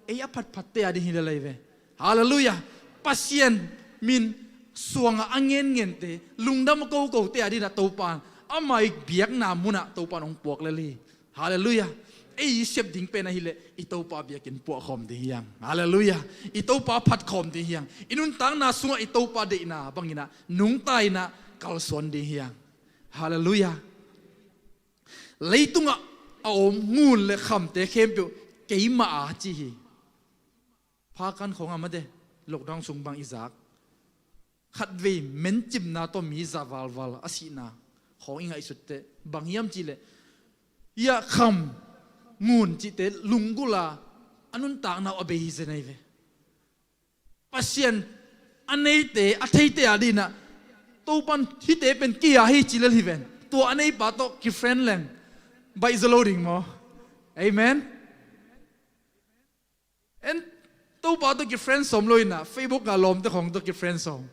Ei a phatphatte a ding hi lelei ve. Halleluiah. Pasian min suangah a ngenngente, lungdam a kokote a dingin ah Topa in ama i biakna munah Topa in hong puak lel hi. Halleluiah. Ei i sep ding pen ahileh i Topa biakinn puahkhawm ding hi hang. Halleluiah. I Topa phatkhawm ding hi hang. I nuntakna sungah i Topa deihna bangin ah nungta in ah kalsuan ding hi hang. Halleluiah. Leitungah a om ngun le khamte khempeuh keimah a ci hi. Phakan khawng a mate, Lockdown sung bang i zak, khatvei mencimna tawh mi za valval a sihna khawng i ngaihsut teh bang hiam cihleh, hiah kham ngun cihte lunggulh a, a nuntakna uh a bei hi zen ahi ve. Pasian a neite a theite a dinah Topan hihte pen kia hi ci lel hi ven. Tua a neipa tawh kifriend leng baih zaw lo ding maw? Amen. En, Topa tawh kifriend sawm lo inah Facebook ah lawmte khawng tawh kifriend sawm.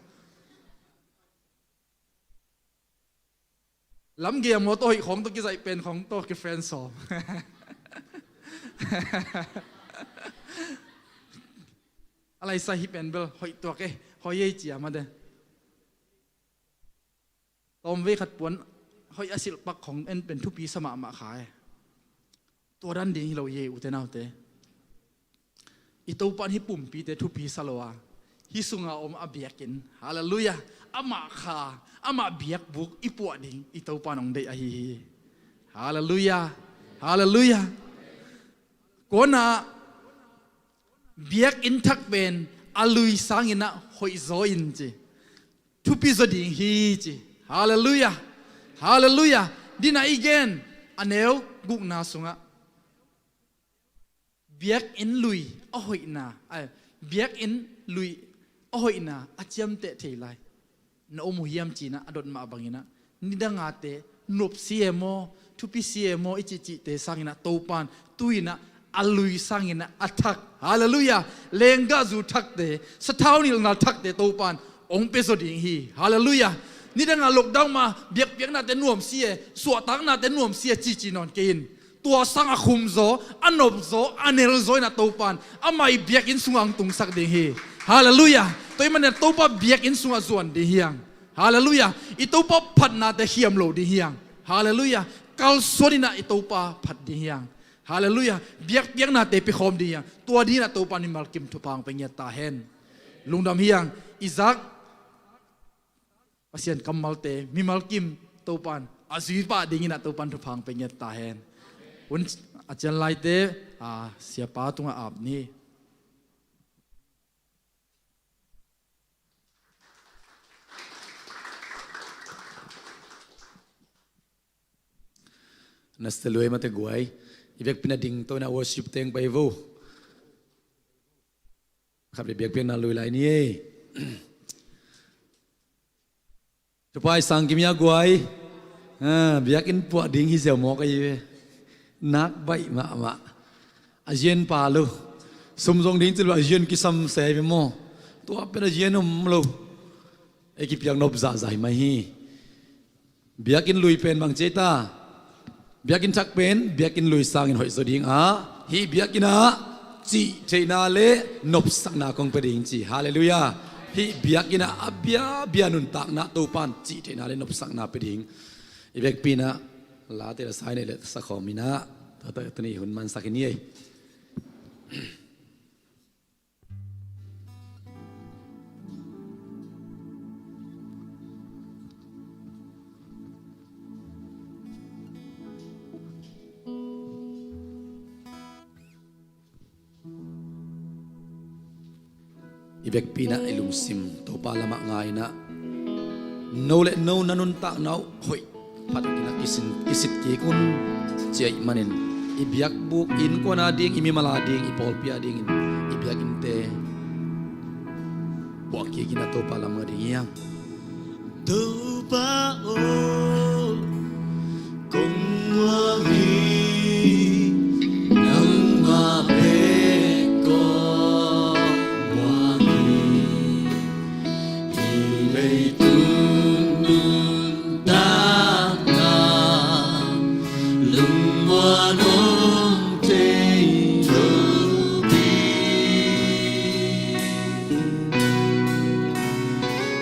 Lamgei a mawtaw hoih khawng tawh kizaih pen khawng tawh kifriend sawm. A laisa hi pen bel hoih tuak e, hoih ei cia mate. Tawmvei khat puan hoih a silhpak khawng en pen thupi sa mahmah kha e. Tua dan ding hi lo hi e, ute naute. I Topa in hih pumpite thupi sa lo a, hih sunga om a biakinn, halleluiah, amah kha, amah biakbuk i puah ding i Topa in hong deih ahi hi. Halleluiah. Halleluiah. Kuanah biakinn thak pen a lui sanginah hoih zaw in ci, thupi zaw ding hi ci. Halleluiah. Halleluiah. Dinah i gen a neu gukna sungah biakinn lui a hoihna, ai, biakinn lui a hoihna a ciamteh thei lai na om uh hiam cinah a dot mah banginah, nidangate nopsi e maw, thupisi e maw i cihcihte sanginah Topan tuinah a lui sanginah a thak, halleluiah, lenggahzu thakte, sathau nilhna thakte Topan hong pia zaw ding hi. Halleluiah. Nidangah lockdown mah biakpiaknate nuamsi e, suahtaknate nuamsi e cici nawn kei in. Tua sang a khumzaw, a nopzaw, a nelzaw inah Topan amah i biakinn sungah hong tungsak ding hi. Halleluiah. Tua ahih manin Topa biakinn sungah zuan ding hiang. Halleluiah. I Topa phatnate khiam lo ding hiang. Halleluiah. Kalsuan inah i Topa phat ding hiang. Halleluiah. Biakpiaknate piakhawm ding hiang. Tua dinah Topan mimalkim thupha hong pia ngiat ta hen. Lungdam hiang. I zak Pasian kammalte mimalkim Topan a zui pah dinginah Topan thupha hong pia ngiat ta hen. Hun a cian laite, a, siapa tungah ap ni. Nasa luai mate guai. I biakpiakna ding to inah worship teng pai vo. Khat biakpiakna lui lai ni ei. Tupai sang kimia guai. Ah, biakinn puah ding hi ziau mawk ahi ve. Nak baih mahmah. A zian pa lo. Sum zong ding cil a zian kisam sei ve maw? Tua pen a zian om lo. Ei kipiak nop zahzah hi mai hi. Biakinn lui pen bang ci ei ta? Biakinn thak pen biakinn lui sangin hoih zaw ding a, hih biakinn ah cih theihna le nopsakna kong pia ding ci. Halleluiah. Hih biakinn ah a biabia nuntakna Topan cih theihna le nopsakna pia ding. I biakpiakna late la sai nei le sakhawm inah, tua tuni hun mansak hi ni ei. I biakpiakna i lungsim Topa lamah nga inah, no le no na nuntakna uh hoih phat inah kisin, kisit kik un. Ciah manin i biakbuk, i innkuan a ding, i mimal a ding, i pawlpi a dingin i biakinnte puah kik inah Topa lam nga ding hiang. Topa aw, kong muang hi, nangmah bek kong muang hi. Hih leitung nuntakna lungmuan om thei lo hi.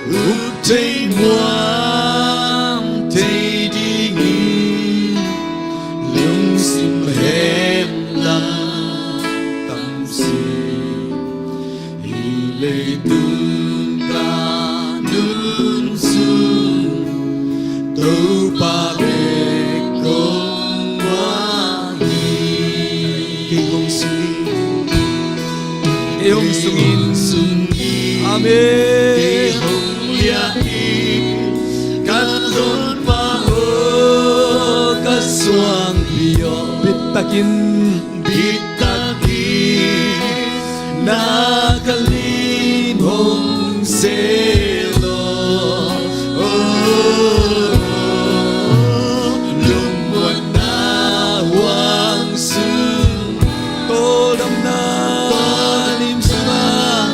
Up thei muang thei dingin lungsim hemlang tamsi. Hih leitung ka nunsun Topa bek kong muang hi. Kei hong sung in, kei hong sung in, sung in. Kei hong liah in ka Tawnpa aw, ka suangpi aw, bittakin, bittakin na ka lim hong sel aw. Lungmuanna huang sung, tawldamna lim sungah,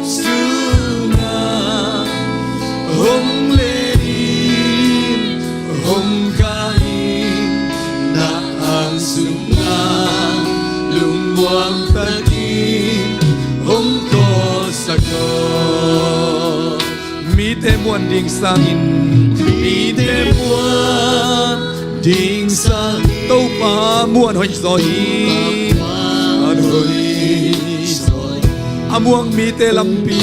sungah hong len in, hong kah in, na ang sungah lungmuang takin hong kawlsak aw. Mite muan ding sangin, mite muan ding sangin, Topa muan hoih zaw hi. Muan hoih zaw hi. A muang mite lampi,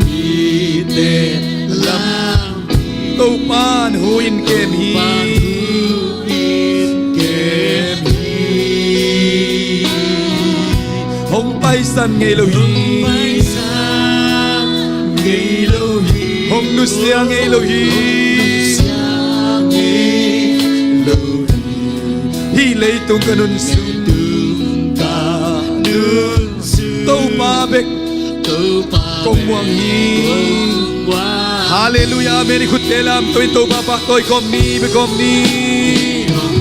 mite lampi, Topa in hu in kem hi. Topa in hu in kem hi. Hong paisan ngei lo hi. Hong paisan ngei lo hi. Hong nusia ngei lo hi. Hong nusia ngei lo hi. Hih leitung ka nunzui, leitung ka nunzui, Topa bek, Topa bek kong muang hi. Kong muang. Halleluiah, amen. I khutte lamto in Topa pahtawi kawm ni, be kawm ni.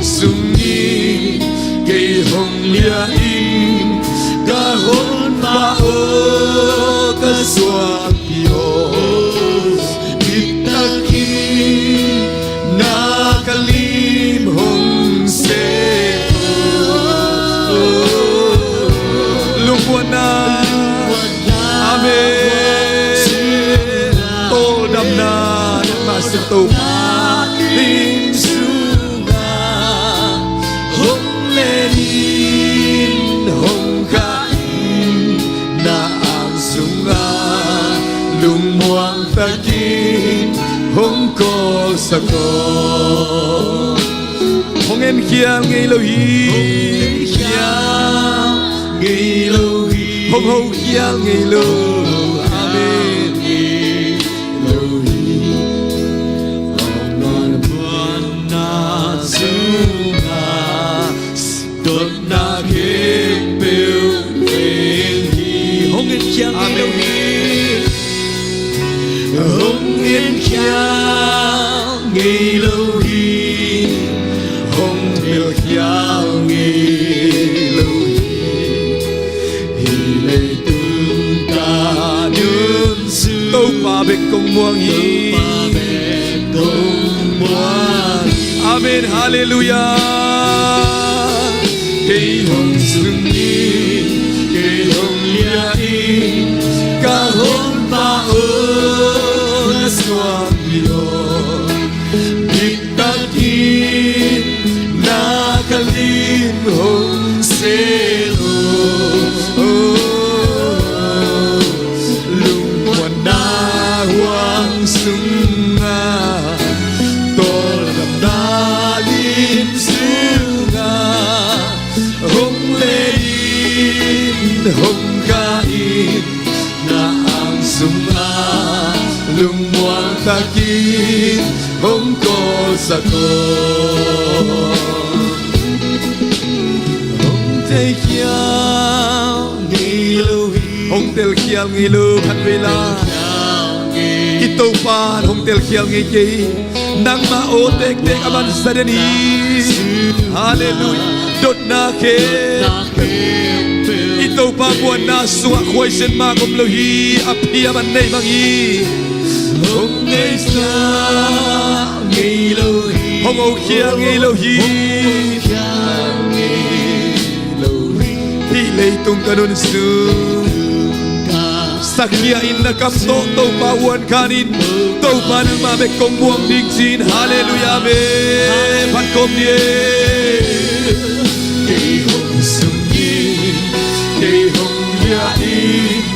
Sung in kei hong liah in, ka Honpa aw, ka suangpi aw, bittakin na ka lim hong sel aw. Lungmuanna. Amen. Tawldamna, na mah sung Topa lim sungah hong len in, hong kah in, na ang sungah lungmuang takin hong kawlsak aw. Hong enkhial ngei lo hi. Hong enkhial ngei lo hi. Hong hokhial ngei lo. Amen. Ngei lo hi. Hong muanna sungah dotna khempeuh veng hi. Hong enkhial ngei lo hi. Amen. Hong enkhial ngei lo hi. Hong belkhial ngei lo hi. Hih leitung ka nunzui, Topa bek kong muang hi. Topa bek kong muang hi. Amen. Halleluiah. Kei hong sung in, kei hong liah in, ka Honpa aw, ka suangpi aw, bittakin na ka lim hong sel aw. Lungmuanna huang sungah, tawldamna lim sungah, hong len in, hong kah in, na ang sungah lungmuang takin hong kawlsak aw. Hong telkhial ngei lo hi. Hong telkhial ngei lo, khatvei la. I Topa in hong telkhial ngei kei. Nangmah aw tektek a man zaden hi. Halleluiah. Dotna khempeuh, i Topa muanna sungah khuaisen mak om lo hi. A phi a man nei mang hi. Hong neihsa ngei lo hi. Hong hokhial ngei lo hi. Hong hokhial ngei lo hi. Hih leitung ka nunzui, sakhia in, na kam tawh Topa uan khan in. Topa nangmah bek kong muang ding ci-in. Halleluiah, amen. Phat kawm ni. Kei hong sung in, kei hong liah in,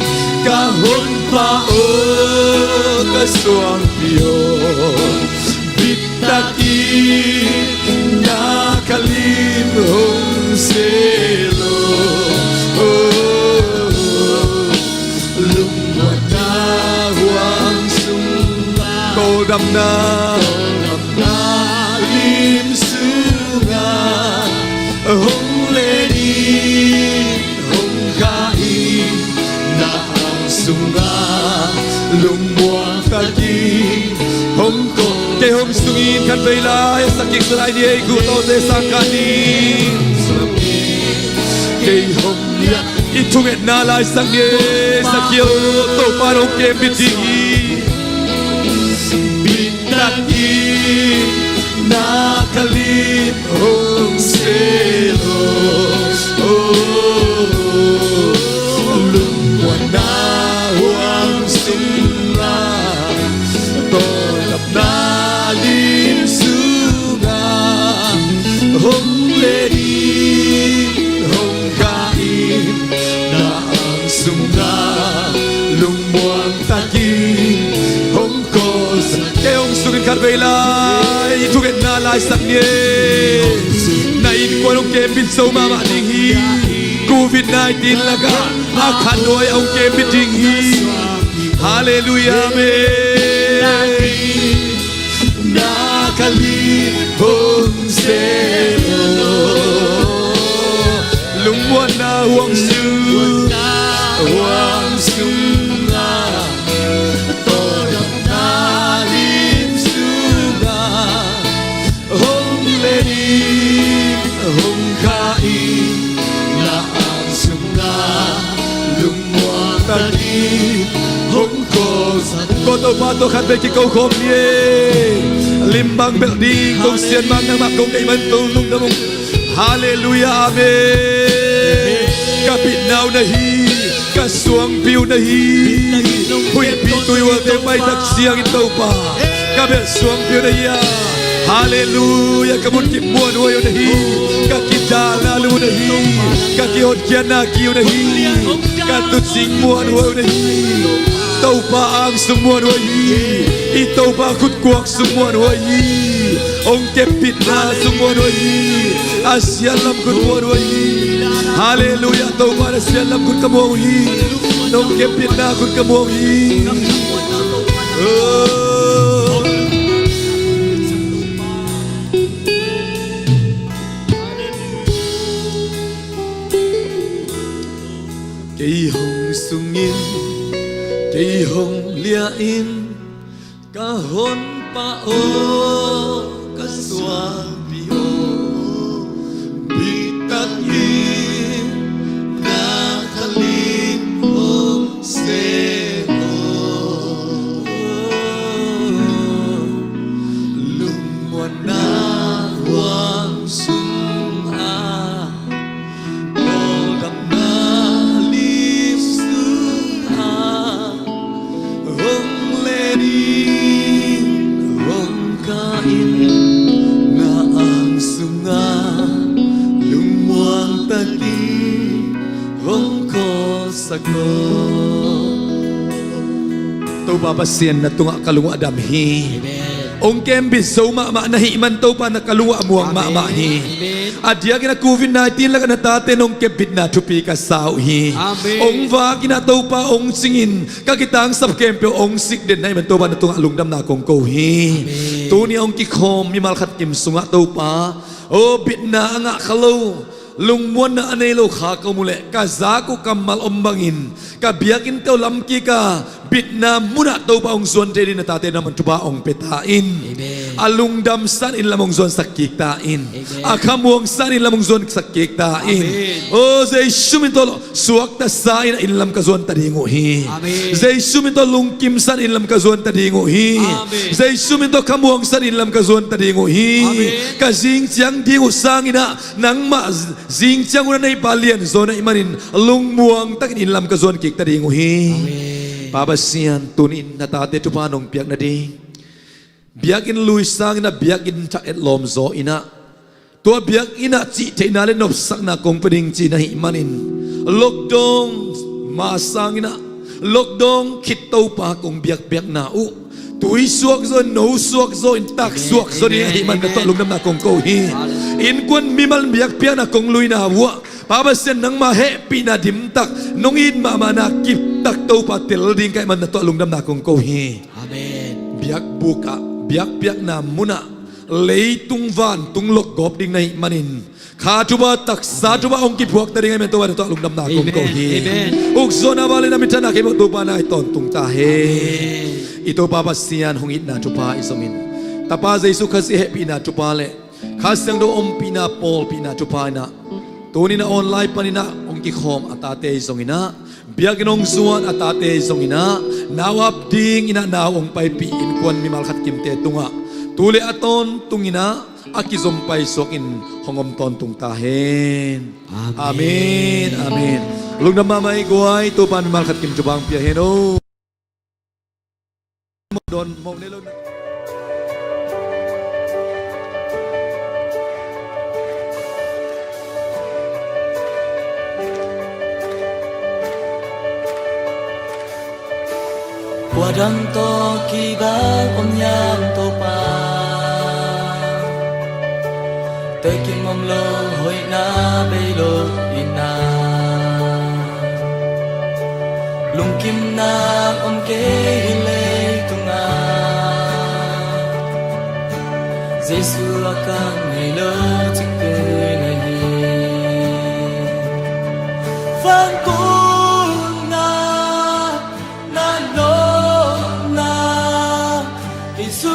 ka Honpa aw, ka suangpi aw, bittakin na ka lim hong sel aw. Lungmuanna Na, na lim sungah hong len in, hong kah in, na ang sungah lungmuang takin hong ko. Kei hong sungin khatvei lai a sak kik sa lai ni ei, gu tawte sang kha ni. Kei hong liah i thungetna lai sak ni ei, sak hi o, Topa nong kembit ding hi. Bit takin na kha lim hong se lo. Oh, lungmuanna huang sungah, tawldamna lim sungah hong len in, hong kah in, na ang sungah lungmuang takin hong ko. Kei hong sungin khatvei lai i thungetna lai sak ni ei. Na innkuan hong kembit zo mahmah ding hi. Covid nineteen lakah a khan nuai a hong kembit ding hi. Halleluiah, amen. Na kha lim hong se lo. Lungmuanna huang sung, huang sungah, tawldamna lim sungah hong len in, hong kah in, na ang sungah lungmuang takin hong ko. Ko Topa tawh khatvei kiko khawm ni ei. Lim bang belh ding kong sian bang, nangmah kong deih man tong lungdam ung. Halleluiah, amen. Ka bitna uh na hi, ka suangpi uh na hi. Huihpi tuihualte pai tak ciangin Topa, ka belh suangpi uh na hi a. Halleluiah, ka munkip muanhuai uh na hi. Ka kidalna lum uh na hi. Ka kihotkhiatna ki uh na hi. Ka tuucing muanhuai uh na hi. Topa angsung muanhuai hi. I Topa khutkuak sung muanhuai hi. Hong kembitna sung muanhuai hi. A siatlam khut muanhuai hi. Halleluiah, Topa na siatlam khut ka muang uh hi. Nong kembitna khut ka muang uh hi. Oh. Kei hong sungin, kei hong liahin, ka honpa aw, ka suangpi aw, bit takin na kha lim hong se aw. Lungmuanna huang sungah, tawldamna lim sungah, hong len in, hong kah in, na angsung ah lungmuang takin hong kawlsak aw. Topa Pasian, na tungah ka lung uh a dam hi. Amen. Hong kembit zo mahmah na hih man Topa, na ka lung uh a muang mahmah hi. Amen. A diakin a covid nineteen lakah na tate nong kembitna thupi ka sa uh hi. Amen. Hong vakin ah Topa hong cingin, ka kitangsap khempeuh hong sikden na hih man Topa, na tungah lungdamna kong ko hi. Amen. Tuni a hong kikhawm mimal khat kim sungah Topa, aw, bitna a ngah kha lo, lungmuanna a nei lo kha ka om uh leh, ka zak uh kammal om bangin ka biakinnte uh lamkik a, bitna munah Topa hong zuan thei dingin na tate na man thupha hong pia ta in. Amen. A lungdamsa in inn lam hong zuansak kik ta in. Amen. A khamuangsa in inn lam hong zuansak kik ta in. Amen. Aw, Jesu min tawh suakta sa in a inn lam ka zuan ta ding uh hi. Amen. Jesu min tawh lungkimsa in inn lam ka zuan ta ding uh hi. Amen. Jesu min tawh khamuangsa in inn lam ka zuan ta ding uh hi. Amen. Ka zing ciang ding uh sangin ah nangmah zing ciang uh na neihpa lianzaw na hih manin lungmuang takin inn lam ka zuan kik ta ding uh hi. Amen. Pa Pasian, tuni-in na tate thupha nong piak nading, biakinn lui sangin ah biakinn thak etlawm zaw in ah, tua biakinn ah cihtheihna le nopsakna kong pia ding ci na hih manin, lockdown ma sangin ah, lockdown khit Topa kong biakpiakna uh, tui suak zaw in, no suak zaw in, tak suak zaw ding ahih man na tungah lungdamna kong ko hi. Innkuan mimal biakpiakna kong luina uh ah, Pa Pasian, nangma hehpihna dimtak, nong it mahmahna kiptak Topa tel ding ka hih man na tungah lungdamna kong ko hi. Amen. biakbuk ah, biakpiakna munah, leitung vantung lokgawp ding na hih manin, kha thupha, taksa thupha hong kiphuakta ding ahih manin Topa, na tungah lungdamna kong ko hi. Amen. Ukzawhna vale na minthanna khempeuh Topa na hi tawntung ta hen. Amen. I Topa Pasian hong itna thupha i zongin, Tapa Jesu Khazih hehpihna thupha le Kha Siangtho ompihna, pawlpihna thupha inah, tuninah online paninah hong kikhawm a tate i zonginah, biakinn hong zuan a tate i zonginah, nau ap dinginah nau hong paipih innkuan mimal khat kimte tungah tu le a tawntunginah a kizom paisuakin hong om tawntung ta hen. Amen. Amen. Amen. Lungdam mahmah i guai, Topa in mimal khat kim thupha hong pia hen o. Don mawh nei lo na. Kua dang tawh kibang om hiam Topa? Teikim om lo hoihna bei lo inah, lungkimna om kei hi leitungah. Jesu a kan ngei lo cikte na hi. Fangkungna na nawkna Jesu.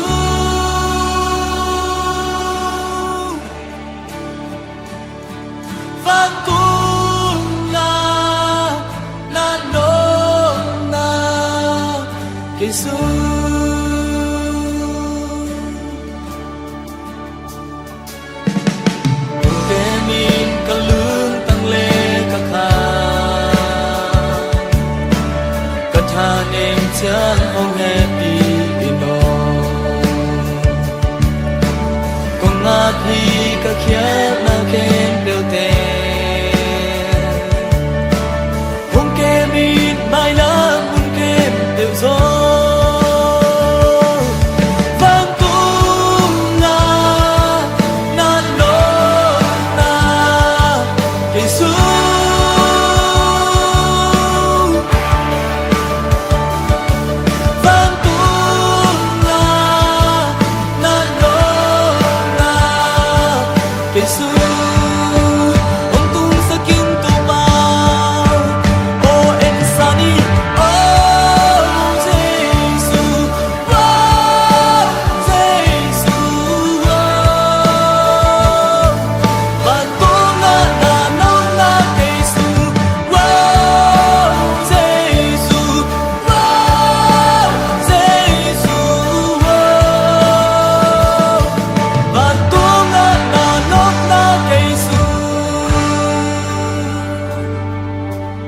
Fangkungna na nawkna Jesu. Temin ka lungtang le ka kha, ka thanem ciang